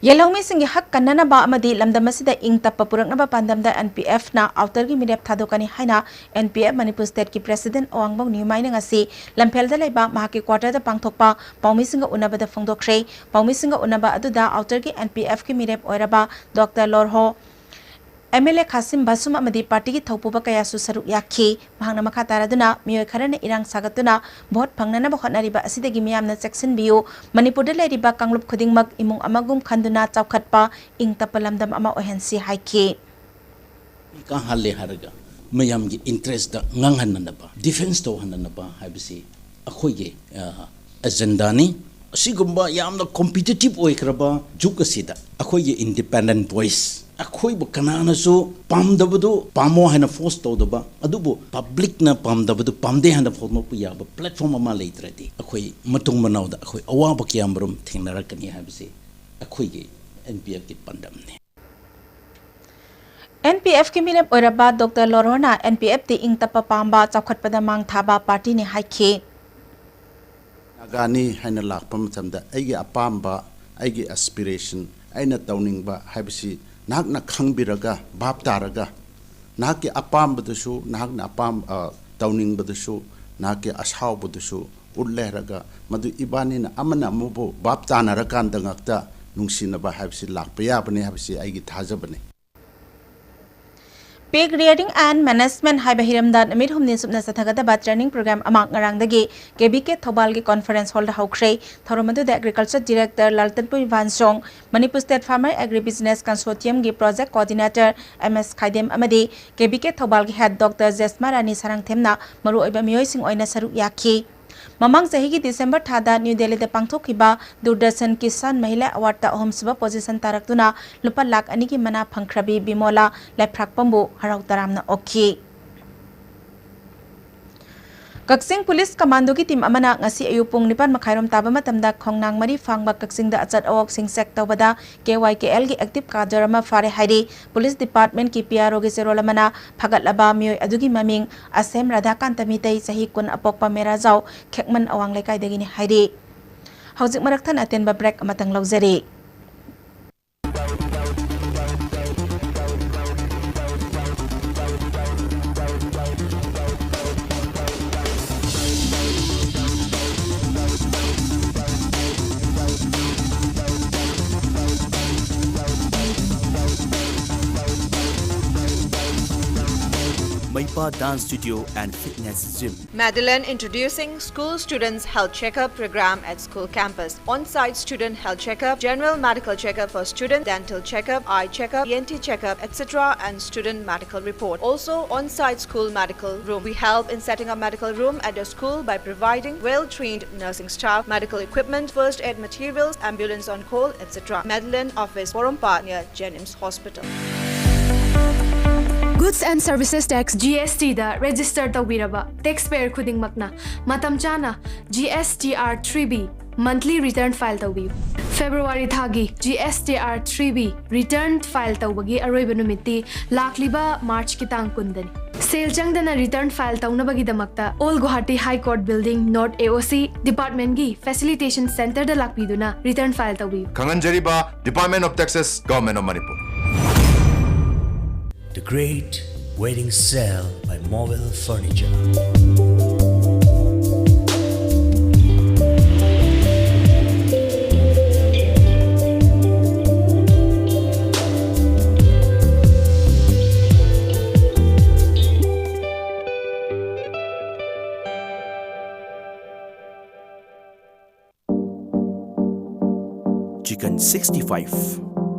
ꯌꯦꯜꯍꯧꯃꯤꯁꯤꯡꯒꯤ ꯍꯛ ꯀꯟꯅꯅꯕ ꯑꯃꯗꯤ ꯂꯝꯗꯝ ꯑꯁꯤꯗ ꯏꯪ ꯇꯞꯄ ꯄꯨꯔꯛꯅꯕ ꯄꯥꯟꯗꯝꯗ N P F ꯅ outer ꯒꯤ ꯃꯤꯔꯦꯞ ꯊꯥꯗꯣꯛꯀꯅꯤ ꯍꯥꯏꯅ N P F Manipur State ꯀꯤ President ꯑꯋꯥꯡꯕꯧ ꯅꯤꯌꯨꯃꯥꯏꯅ ꯉꯁꯤ ꯂꯝꯐꯦꯜꯗ ꯂꯩꯕ ꯃꯍꯥꯛꯀꯤ quarter ꯗ ꯄꯥꯡꯊꯣꯛꯄ ꯄꯥꯎꯃꯤꯁꯤꯡꯒ ꯎꯅꯕꯗ ꯐꯣꯡꯗꯣꯛꯈ꯭ꯔꯦ꯫ ꯄꯥꯎꯃꯤꯁꯤꯡꯒ ꯎꯅꯕ ꯑꯗꯨꯗ outer ꯒꯤ N P F ꯀꯤ ꯃꯤꯔꯦꯞ ꯑꯣꯏꯔꯕ Doctor ꯂꯣꯔꯍꯣ, M L A ꯈꯥꯁꯤꯝ ꯕꯥꯁꯨꯝ ꯑꯃꯗꯤ party ꯒꯤ ꯊꯧꯄꯨꯕ ꯀꯌꯥꯁꯨ ꯁꯔꯨꯛ ꯌꯥꯈꯤ꯫ ꯃꯍꯥꯛꯅ ꯃꯈꯥ ꯇꯥꯔꯗꯨꯅ ꯃꯤꯑꯣꯏ ꯈꯔꯅ ꯏꯔꯥꯡ ꯁꯥꯒꯠꯇꯨꯅ vote ꯐꯪꯅꯅꯕ ꯍꯣꯠꯅꯔꯤꯕ ꯑꯁꯤꯗꯒꯤ ꯃꯤꯌꯥꯝꯅ ꯆꯦꯛꯁꯤꯟꯕꯤꯌꯨ꯫ ꯃꯅꯤꯄꯨꯔꯗ ꯂꯩꯔꯤꯕ ꯀꯥꯡꯂꯨꯞ ꯈꯨꯗꯤꯡꯃꯛ ꯏꯃꯨꯡ ꯑꯃꯒꯨꯝ ꯈꯟꯗꯨꯅ ꯆꯥꯎꯈꯠꯄ, ꯏꯪ ꯇꯞꯄ ꯂꯝꯗꯝ ꯑꯃ ꯑꯣꯏꯍꯟꯁꯤ ꯍꯥꯏꯈꯤ꯫ ꯀꯥꯍꯜꯂꯦ ꯍꯥꯏꯔꯒ ꯃꯌꯥꯝꯒꯤ interest ꯇ ꯉꯥꯡꯍꯟꯅꯅꯕ, defence ꯇꯧꯍꯟꯅꯅꯕ ꯍꯥꯏꯕꯁꯤ ꯑꯩꯈꯣꯏꯒꯤ, ꯑ, agenda ꯅꯤ꯫ ꯑꯁꯤꯒꯨꯝꯕ ꯌꯥꯝꯅ competitive ꯑꯣꯏꯈ꯭ꯔꯕ ꯖꯨꯒ ꯑꯁꯤꯗ ꯑꯩꯈꯣꯏꯒꯤ independent voice, ꯑꯩꯈꯣꯏꯕꯨ ꯀꯅꯥꯅꯁꯨ ꯄꯥꯝꯗꯕꯗꯨ ꯄꯥꯝꯃꯣ ꯍꯥꯏꯅ force ꯇꯧꯗꯕ, ꯑꯗꯨꯕꯨ public ꯅ ꯄꯥꯝꯗꯕꯗꯨ ꯄꯥꯝꯗꯦ ꯍꯥꯏꯅ ꯐꯣꯡꯗꯣꯛꯄ ꯌꯥꯕ platform ꯑꯃ ꯂꯩꯇ꯭ꯔꯗꯤ ꯑꯩꯈꯣꯏ ꯃꯇꯨꯡ ꯃꯅꯥꯎꯗ ꯑꯩꯈꯣꯏ ꯑꯋꯥꯕ ꯀꯌꯥꯃꯔꯨꯝ ꯊꯦꯡꯅꯔꯛꯀꯅꯤ ꯍꯥꯏꯕꯁꯤ ꯑꯩꯈꯣꯏꯒꯤ N P F ꯀꯤ ꯄꯥꯟꯗꯝꯅꯤ꯫ N P F ꯀꯤ ꯃꯤꯔꯦꯞ ꯑꯣꯏꯔꯕ Doctor ꯂꯣꯔꯍꯣꯅ N P F T ꯏꯪ ꯇꯞꯄ ꯄꯥꯝꯕ, ꯆꯥꯎꯈꯠꯄꯗ ꯃꯥꯡ ꯊꯥꯕ party ꯅꯤ ꯍꯥꯏꯈꯤ꯫ ꯅꯥꯒꯥꯅꯤ ꯍꯥꯏꯅ ꯂꯥꯛꯄ ꯃꯇꯝꯗ ꯑꯩꯒꯤ ꯑꯄꯥꯝꯕ, ꯑꯩꯒꯤ aspiration, ꯑꯩꯅ ꯇꯧꯅꯤꯡꯕ ꯍꯥꯏꯕꯁꯤ ꯅꯍꯥꯛꯅ ꯈꯪꯕꯤꯔꯒ, ꯚꯥꯞ ꯇꯥꯔꯒ, ꯅꯍꯥꯛꯀꯤ ꯑꯄꯥꯝꯕꯗꯨꯁꯨ, ꯅꯍꯥꯛꯅ ꯑꯄꯥꯝ-, ꯑ, ꯇꯧꯅꯤꯡꯕꯗꯨꯁꯨ, ꯅꯍꯥꯛꯀꯤ ꯑꯁꯥꯎꯕꯗꯨꯁꯨ ꯎꯠꯂꯦ ꯍꯥꯏꯔꯒ ꯃꯗꯨ ꯏꯕꯥꯅꯤꯅ ꯑꯃꯅ ꯑꯃꯕꯨ ꯚꯥꯞ ꯇꯥꯅꯔꯀꯥꯟꯗ ꯉꯥꯛꯇ ꯅꯨꯡꯁꯤꯅꯕ ꯍꯥꯏꯕꯁꯤ ꯂꯥꯛꯄ ꯌꯥꯕꯅꯤ ꯍꯥꯏꯕꯁꯤ ꯑꯩꯒꯤ ꯊꯥꯖꯕꯅꯤ꯫ Pig Rearing and Management ꯍꯥꯏꯕ ꯍꯤꯔꯝꯗ ꯅꯨꯃꯤꯠ ꯍꯨꯝꯅꯤ ꯆꯨꯞꯅ ꯆꯠꯊꯒꯗꯕ training program ꯑꯃ ꯉꯔꯥꯡꯗꯒꯤ K B K ꯊꯧꯕꯥꯜꯒꯤ conference hallꯗ ꯍꯧꯈ꯭ꯔꯦ꯫ ꯊꯧꯔꯝ ꯑꯗꯨꯗ Agriculture Director ꯂꯥꯜꯇꯟꯄꯨꯏ ꯚꯥꯟꯁꯣꯡ, Manipur State Farmer Agribusiness Consortiumꯒꯤ Project Coordinator M S ꯈꯥꯏꯗꯦꯝ ꯑꯃꯗꯤ K B K ꯊꯧꯕꯥꯜꯒꯤ Head Doctor ꯖꯦꯁꯃꯥ ꯔꯥꯅꯤ ꯁꯔꯥꯡꯊꯦꯝꯅ ꯃꯔꯨꯑꯣꯏꯕ ꯃꯤꯑꯣꯏꯁꯤꯡ ꯑꯣꯏꯅ ꯁꯔꯨꯛ ꯌꯥꯈꯤ꯫ ꯃꯃꯥꯡ ꯆꯍꯤꯒꯤ December ꯊꯥꯗ ꯅ꯭ꯌꯨ ꯗꯦꯜꯂꯤꯗ ꯄꯥꯡꯊꯣꯛꯈꯤꯕ ꯗꯨꯔꯗꯔꯁꯟ ꯀꯤꯁꯥꯟ ꯃꯍꯤꯂꯥ Awardꯇ ꯑꯍꯨꯝꯁꯨꯕ position ꯇꯥꯔꯛꯇꯨꯅ ꯂꯨꯄꯥ ꯂꯥꯈ ꯑꯅꯤꯒꯤ ꯃꯅꯥ ꯐꯪꯈ꯭ꯔꯕꯤ ꯕꯤꯃꯣꯂꯥ ꯂꯩꯐ꯭ꯔꯥꯛꯄꯝꯕꯨ ꯍꯔꯥꯎ ꯇꯔꯥꯝꯅ ꯑꯣꯛꯈꯤ꯫ ꯀꯛꯆꯤꯡ ꯄꯨꯂꯤꯁ ꯀꯃꯥꯟꯗꯣꯒꯤ team ꯑꯃꯅ ꯉꯁꯤ ꯑꯌꯨꯛ ꯄꯨꯡ ꯅꯤꯄꯥꯟ ꯃꯈꯥꯏꯔꯣꯝ ꯇꯥꯕ ꯃꯇꯝꯗ ꯈꯣꯡꯅꯥꯡ ꯃꯔꯤ ꯐꯥꯡꯕ ꯀꯛꯆꯤꯡꯗ ꯑꯆꯠ ꯑꯋꯣꯛꯁꯤꯡ check ꯇꯧꯕꯗ K Y K Lꯒꯤ active cadre ꯑꯃ ꯐꯥꯔꯦ ꯍꯥꯏꯔꯤ꯫ ꯄꯨꯂꯤꯁ departmentꯀꯤ P R Oꯒꯤ ꯆꯦꯔꯣꯜ ꯑꯃꯅ ꯐꯥꯒꯠꯂꯕ ꯃꯤꯑꯣꯏ ꯑꯗꯨꯒꯤ ꯃꯃꯤꯡ ꯑꯁꯦꯝ ꯔꯥꯙꯥꯀꯥꯟꯇ ꯃꯤꯇꯩ, ꯆꯍꯤ ꯀꯨꯟ, ꯑꯄꯣꯛꯄ ꯃꯦꯔꯥꯖꯥꯎ ꯈꯦꯛꯃꯟ ꯑꯋꯥꯡ ꯂꯩꯀꯥꯏꯗꯒꯤꯅꯤ ꯍꯥꯏꯔꯤ꯫ ꯍꯧꯖꯤꯛ ꯃꯔꯛ ꯊꯠꯅ ꯑꯇꯦꯟꯕ break ꯑꯃꯇꯪ ꯂꯧꯖꯔꯤ꯫ Meipa Dance Studio and Fitness Gym. Madeline introducing School Students Health Checkup program at school campus. On-site student health checkup, general medical checkup for student, dental checkup, eye checkup, E N T checkup, et cetera, and student medical report. Also, on-site school medical room. We help in setting up medical room at your school by providing well-trained nursing staff, medical equipment, first aid materials, ambulance on call, et cetera. Madeline office, Porompat, near Jennings Hospital. Goods and Services Tax, G S T the register ꯇꯧꯕꯤꯔꯕ taxpayer ꯈꯨꯗꯤꯡꯃꯛꯅ ꯃꯇꯝ ꯆꯥꯅ G S T R three B monthly return file ꯇꯧꯕꯤꯌꯨ꯫ February ꯊꯥꯒꯤ G S T R three B return file ꯇꯧꯕꯒꯤ ꯑꯔꯣꯏꯕ ꯅꯨꯃꯤꯠꯇꯤ ꯂꯥꯛꯂꯤꯕ Marchꯀꯤ ꯇꯥꯡ ꯀꯨꯟꯗꯅꯤ꯫ ꯁꯦꯜ ꯆꯪꯗꯅ return file ꯇꯧꯅꯕꯒꯤꯗꯃꯛꯇ Old Guwahati High Court Building, North A O C departmentꯀꯤ facilitation centreꯗ ꯂꯥꯛꯄꯤꯗꯨꯅ return file ꯇꯧꯕꯤꯌꯨ꯫ ꯈꯪꯍꯟꯖꯔꯤꯕ Department of Taxes, Government of Manipur. The Great Wedding Sale by Mobile Furniture. Chicken sixty-five.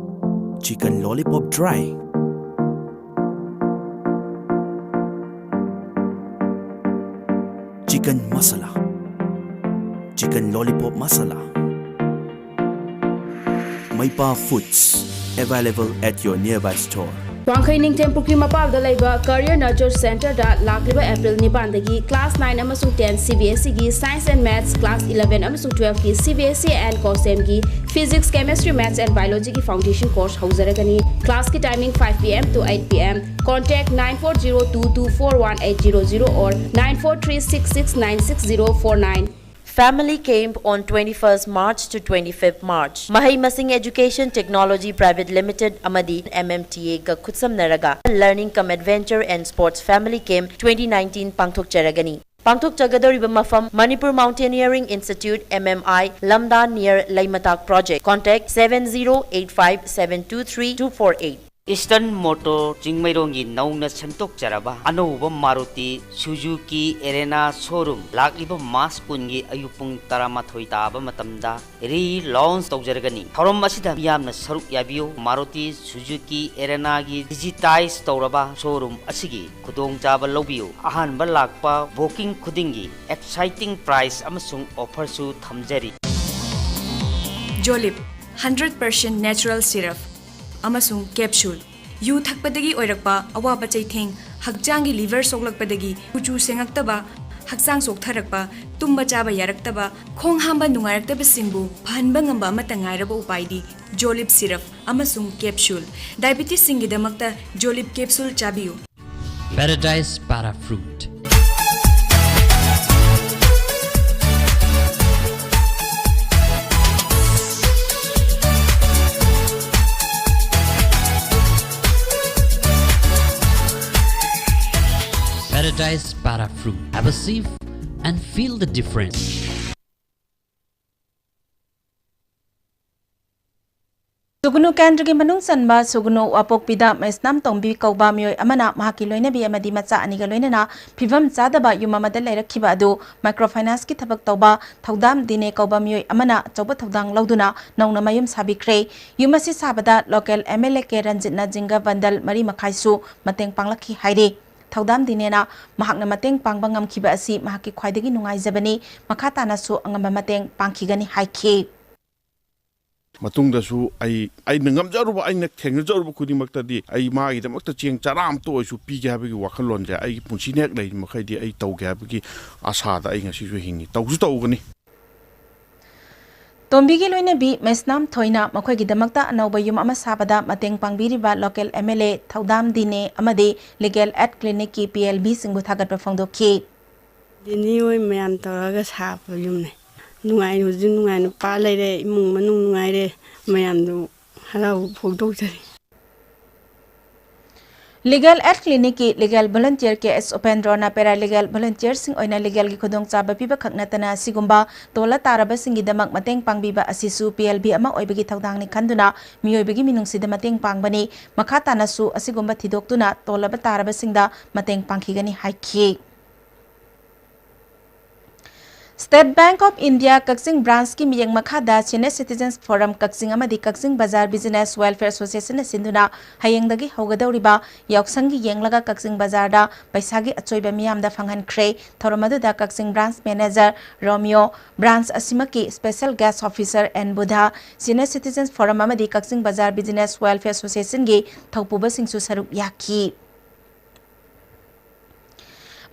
Chicken lollipop dry. Chicken masala. Chicken lollipop masala. Maipa Foods. Available at your nearby store. ꯋꯥꯡꯈꯩ ꯅꯤꯡꯊꯦꯝ ꯄꯨꯈ꯭ꯔꯤ ꯃꯄꯥꯜꯗ ꯂꯩꯕ Career Nurture Centerꯗ ꯂꯥꯛꯂꯤꯕ April ꯅꯤꯄꯥꯟꯗꯒꯤ class nine ꯑꯃꯁꯨꯡ ten CBSEꯒꯤ Science and Maths, class eleven ꯑꯃꯁꯨꯡ twelveꯀꯤ CBSE and COSMꯒꯤ Physics, Chemistry, Maths and Biologyꯒꯤ foundation course ꯍꯧꯖꯔꯒꯅꯤ꯫ Classꯀꯤ timing five PM to eight PM. Contact nine four zero two two four one eight zero zero or nine four three six six nine six zero four nine. Family Camp on twenty-first March to twenty-fifth March. ꯃꯍꯩ ꯃꯁꯤꯡ Education Technology Private Limited ꯑꯃꯗꯤ MMTAꯒ ꯈꯨꯠꯁꯝꯅꯔꯒ Learning cum Adventure and Sports Family Camp twenty nineteen ꯄꯥꯡꯊꯣꯛꯆꯔꯒꯅꯤ꯫ ꯄꯥꯡꯊꯣꯛꯆꯒꯗꯧꯔꯤꯕ ꯃꯐꯝ Manipur Mountaineering Institute, MMI, ꯂꯝꯗꯥ near ꯂꯩꯃꯇꯥꯛ Project. Contact seven zero eight five seven two three two four eight. Eastern Motor ꯆꯤꯡꯃꯩꯔꯣꯡꯒꯤ ꯅꯧꯅ ꯁꯦꯝꯗꯣꯛꯆꯔꯕ ꯑꯅꯧꯕ Maruti Suzuki Erena showroom ꯂꯥꯛꯂꯤꯕ March ꯀꯨꯟꯒꯤ ꯑꯌꯨꯛ ꯄꯨꯡ ꯇꯔꯥꯃꯥꯊꯣꯏ ꯇꯥꯕ ꯃꯇꯝꯗ relaunch ꯇꯧꯖꯔꯒꯅꯤ꯫ ꯊꯧꯔꯝ ꯑꯁꯤꯗ ꯃꯤꯌꯥꯝꯅ ꯁꯔꯨꯛ ꯌꯥꯕꯤꯌꯨ꯫ Maruti Suzuki Erena'ꯒꯤ digitize ꯇꯧꯔꯕ showroom ꯑꯁꯤꯒꯤ ꯈꯨꯗꯣꯡꯆꯥꯕ ꯂꯧꯕꯤꯌꯨ꯫ ꯑꯍꯥꯟꯕ ꯂꯥꯛꯄ booking ꯈꯨꯗꯤꯡꯒꯤ exciting prize ꯑꯃꯁꯨꯡ offerꯁꯨ ꯊꯝꯖꯔꯤ꯫ Jolib, hundred percent natural syrup ꯑꯃꯁꯨꯡ capsule꯫ ꯌꯨ ꯊꯛꯄꯗꯒꯤ ꯑꯣꯏꯔꯛꯄ ꯑꯋꯥꯕ ꯆꯩꯊꯦꯡ, ꯍꯛꯆꯥꯡꯒꯤ liver ꯁꯣꯛꯂꯛꯄꯗꯒꯤ ꯀꯨꯆꯨ ꯁꯦꯡꯉꯛꯇꯕ, ꯍꯛꯆꯥꯡ ꯆꯣꯛꯊꯔꯛꯄ, ꯇꯨꯝꯕ ꯆꯥꯕ ꯌꯥꯔꯛꯇꯕ, ꯈꯣꯡ ꯍꯥꯝꯕ ꯅꯨꯡꯉꯥꯏꯔꯛꯇꯕꯁꯤꯡꯕꯨ ꯐꯍꯟꯕ ꯉꯝꯕ ꯑꯃꯠꯇ ꯉꯥꯏꯔꯕ ꯎꯄꯥꯏꯗꯤ Jolib syrup ꯑꯃꯁꯨꯡ capsule꯫ Diabetesꯁꯤꯡꯒꯤꯗꯃꯛꯇ Jolib capsule ꯆꯥꯕꯤꯌꯨ꯫ Paradise Para Fruit. Paradise Para Fruit. Have a sip and feel the difference. ꯁꯨꯒꯨꯅꯨ ꯀꯦꯟꯗ꯭ꯔꯒꯤ ꯃꯅꯨꯡ ꯆꯟꯕ ꯁꯨꯒꯨꯅꯨ ꯋꯥꯄꯣꯛꯄꯤꯗ ꯃꯩꯁꯅꯥꯝ ꯇꯣꯝꯕꯤ ꯀꯧꯕ ꯃꯤꯑꯣꯏ ꯑꯃꯅ ꯃꯍꯥꯛꯀꯤ ꯂꯣꯏꯅꯕꯤ ꯑꯃꯗꯤ ꯃꯆꯥ ꯑꯅꯤꯒ ꯂꯣꯏꯅꯅ ꯐꯤꯕꯝ ꯆꯥꯗꯕ ꯌꯨꯝ ꯑꯃꯗ ꯂꯩꯔꯛꯈꯤꯕ ꯑꯗꯨ ꯃꯥꯏꯀ꯭ꯔꯣꯐꯥꯏꯅꯥꯟꯁꯀꯤ ꯊꯕꯛ ꯇꯧꯕ ꯊꯧꯗꯥꯝ ꯗꯤꯅꯦ ꯀꯧꯕ ꯃꯤꯑꯣꯏ ꯑꯃꯅ ꯑꯆꯧꯕ ꯊꯧꯗꯥꯡ ꯂꯧꯗꯨꯅ ꯅꯧꯅ ꯃꯌꯨꯝ ꯁꯥꯕꯤꯈ꯭ꯔꯦ꯫ ꯌꯨꯝ ꯑꯁꯤ ꯁꯥꯕꯗ local M L A K ꯔꯟꯖꯤꯠꯅ ꯖꯤꯡꯒ ꯕꯟꯗꯜ ꯃꯔꯤ ꯃꯈꯥꯏꯁꯨ ꯃꯇꯦꯡ ꯄꯥꯡꯂꯛꯈꯤ ꯍꯥꯏꯔꯤ꯫ ꯊꯧꯗꯥꯝ ꯗꯤꯅꯦꯅ ꯃꯍꯥꯛꯅ ꯃꯇꯦꯡ ꯄꯥꯡꯕ ꯉꯝꯈꯤꯕ ꯑꯁꯤ ꯃꯍꯥꯛꯀꯤ ꯈ꯭ꯋꯥꯏꯗꯒꯤ ꯅꯨꯡꯉꯥꯏꯖꯕꯅꯤ꯫ ꯃꯈꯥ ꯇꯥꯅꯁꯨ ꯑꯉꯝꯕ ꯃꯇꯦꯡ ꯄꯥꯡꯈꯤꯒꯅꯤ ꯍꯥꯏꯈꯤ꯫ ꯃꯇꯨꯡꯗꯁꯨ ꯑꯩ ꯑꯩꯅ ꯉꯝꯖꯔꯨꯕ, ꯑꯩꯅ ꯊꯦꯡꯅꯖꯔꯨꯕ ꯈꯨꯗꯤꯡꯃꯛꯇꯗꯤ ꯑꯩ ꯃꯥꯒꯤꯗꯃꯛꯇ ꯆꯦꯡ ꯆꯔꯥ ꯑꯃꯇ ꯑꯣꯏꯔꯁꯨ ꯄꯤꯒꯦ ꯍꯥꯏꯕꯒꯤ ꯋꯥꯈꯜꯂꯣꯟꯁꯦ ꯑꯩꯒꯤ ꯄꯨꯟꯁꯤ ꯍꯦꯛ ꯂꯩꯔꯤ ꯃꯈꯩꯗꯤ ꯑꯩ ꯇꯧꯒꯦ ꯍꯥꯏꯕꯒꯤ ꯑꯁꯥꯗ ꯑꯩ ꯉꯁꯤꯁꯨ ꯍꯤꯡꯉꯤ, ꯇꯧꯁꯨ ꯇꯧꯒꯅꯤ꯫ ꯇꯣꯝꯕꯤꯒꯤ ꯂꯣꯏꯅꯕꯤ ꯃꯩꯁꯅꯥꯝ ꯊꯣꯏꯅ ꯃꯈꯣꯏꯒꯤꯗꯃꯛꯇ ꯑꯅꯧꯕ ꯌꯨꯝ ꯑꯃ ꯁꯥꯕꯗ ꯃꯇꯦꯡ ꯄꯥꯡꯕꯤꯔꯤꯕ ꯂꯣꯀꯦꯜ ꯑꯦꯝ ꯑꯦꯜ ꯑꯦ ꯊꯧꯗꯥꯝ ꯗꯤꯅꯦ ꯑꯃꯗꯤ ꯂꯤꯒꯦꯜ ꯑꯦꯗ ꯀ꯭ꯂꯤꯅꯤꯛꯀꯤ ꯄꯤ ꯑꯦꯜ ꯕꯤꯁꯤꯡꯕꯨ ꯊꯥꯒꯠꯄ ꯐꯣꯡꯗꯣꯛꯈꯤ꯫ ꯗꯤꯅꯤ ꯍꯣꯏ ꯃꯌꯥꯝ ꯇꯧꯔꯒ ꯁꯥꯕ ꯌꯨꯝꯅꯦ꯫ ꯅꯨꯡꯉꯥꯏ, ꯍꯧꯖꯤꯛ ꯅꯨꯡꯉꯥꯏꯅ ꯄꯥ ꯂꯩꯔꯦ, ꯏꯃꯨꯡ ꯃꯅꯨꯡ ꯅꯨꯡꯉꯥꯏꯔꯦ, ꯃꯌꯥꯝꯗꯨ ꯍꯔꯥꯎꯕ ꯐꯣꯡꯗꯣꯛꯆꯔꯤ꯫ ꯂꯤꯒꯦꯜ ꯑꯦꯗ ꯀ꯭ꯂꯤꯅꯤꯛꯀꯤ ꯂꯤꯒꯦꯜ ꯚꯣꯂꯨꯟꯇꯤꯌꯔ ꯀꯦ ꯑꯦꯁ ꯎꯄꯦꯟꯗ꯭ꯔꯣꯅ ꯄꯦꯔꯥ ꯂꯤꯒꯦꯜ ꯚꯣꯂꯨꯟꯇꯤꯌꯔꯁꯤꯡ ꯑꯣꯏꯅ ꯂꯤꯒꯦꯜꯒꯤ ꯈꯨꯗꯣꯡꯆꯥꯕ ꯄꯤꯕ ꯈꯛ ꯅꯠꯇꯅ ꯑꯁꯤꯒꯨꯝꯕ ꯇꯣꯜꯂ ꯇꯥꯔꯕꯁꯤꯡꯒꯤꯗꯃꯛ ꯃꯇꯦꯡ ꯄꯥꯡꯕꯤꯕ ꯑꯁꯤꯁꯨ ꯄꯤ ꯑꯦꯜ ꯕꯤ ꯑꯃ ꯑꯣꯏꯕꯒꯤ ꯊꯧꯗꯥꯡꯅꯤ ꯈꯟꯗꯨꯅ ꯃꯤꯑꯣꯏꯕꯒꯤ ꯃꯤꯅꯨꯡꯁꯤꯗ ꯃꯇꯦꯡ ꯄꯥꯡꯕꯅꯤ꯫ ꯃꯈꯥ ꯇꯥꯅꯁꯨ ꯑꯁꯤꯒꯨꯝꯕ ꯊꯤꯗꯣꯛꯇꯨꯅ ꯇꯣꯜꯂꯕ ꯇꯥꯔꯕꯁꯤꯡꯗ ꯃꯇꯦꯡ ꯄꯥꯡꯈꯤꯒꯅꯤ ꯍꯥꯏꯈꯤ꯫ State Bank of India ꯀꯛꯆꯤꯡ ꯕ꯭ꯔꯥꯟꯁꯀꯤ ꯃꯤꯠꯌꯦꯡ ꯃꯈꯥꯗ Senior Citizens Forum ꯀꯛꯆꯤꯡ ꯑꯃꯗꯤ ꯀꯛꯆꯤꯡ ꯕꯖꯥꯔ Business Welfare Associationꯅ ꯁꯤꯟꯗꯨꯅ ꯍꯌꯦꯡꯗꯒꯤ ꯍꯧꯒꯗꯧꯔꯤꯕ ꯌꯥꯎꯁꯪꯒꯤ ꯌꯦꯡꯂꯒ ꯀꯛꯆꯤꯡ ꯕꯖꯥꯔꯗ ꯄꯩꯁꯥꯒꯤ ꯑꯆꯣꯏꯕ ꯃꯤꯌꯥꯝꯗ ꯐꯪꯍꯟꯈ꯭ꯔꯦ꯫ ꯊꯧꯔꯝ ꯑꯗꯨꯗ ꯀꯛꯆꯤꯡ ꯕ꯭ꯔꯥꯟꯁ ꯃꯦꯅꯦꯖꯔ ꯔꯣꯃꯤꯌꯣ, ꯕ꯭ꯔꯥꯟꯁ ꯑꯁꯤꯃꯛꯀꯤ Special Guest Officer N Budha, Senior Citizens Forum ꯑꯃꯗꯤ ꯀꯛꯆꯤꯡ ꯕꯖꯥꯔ Business Welfare Associationꯒꯤ ꯊꯧꯄꯨꯕꯁꯤꯡꯁꯨ ꯁꯔꯨꯛ ꯌꯥꯈꯤ꯫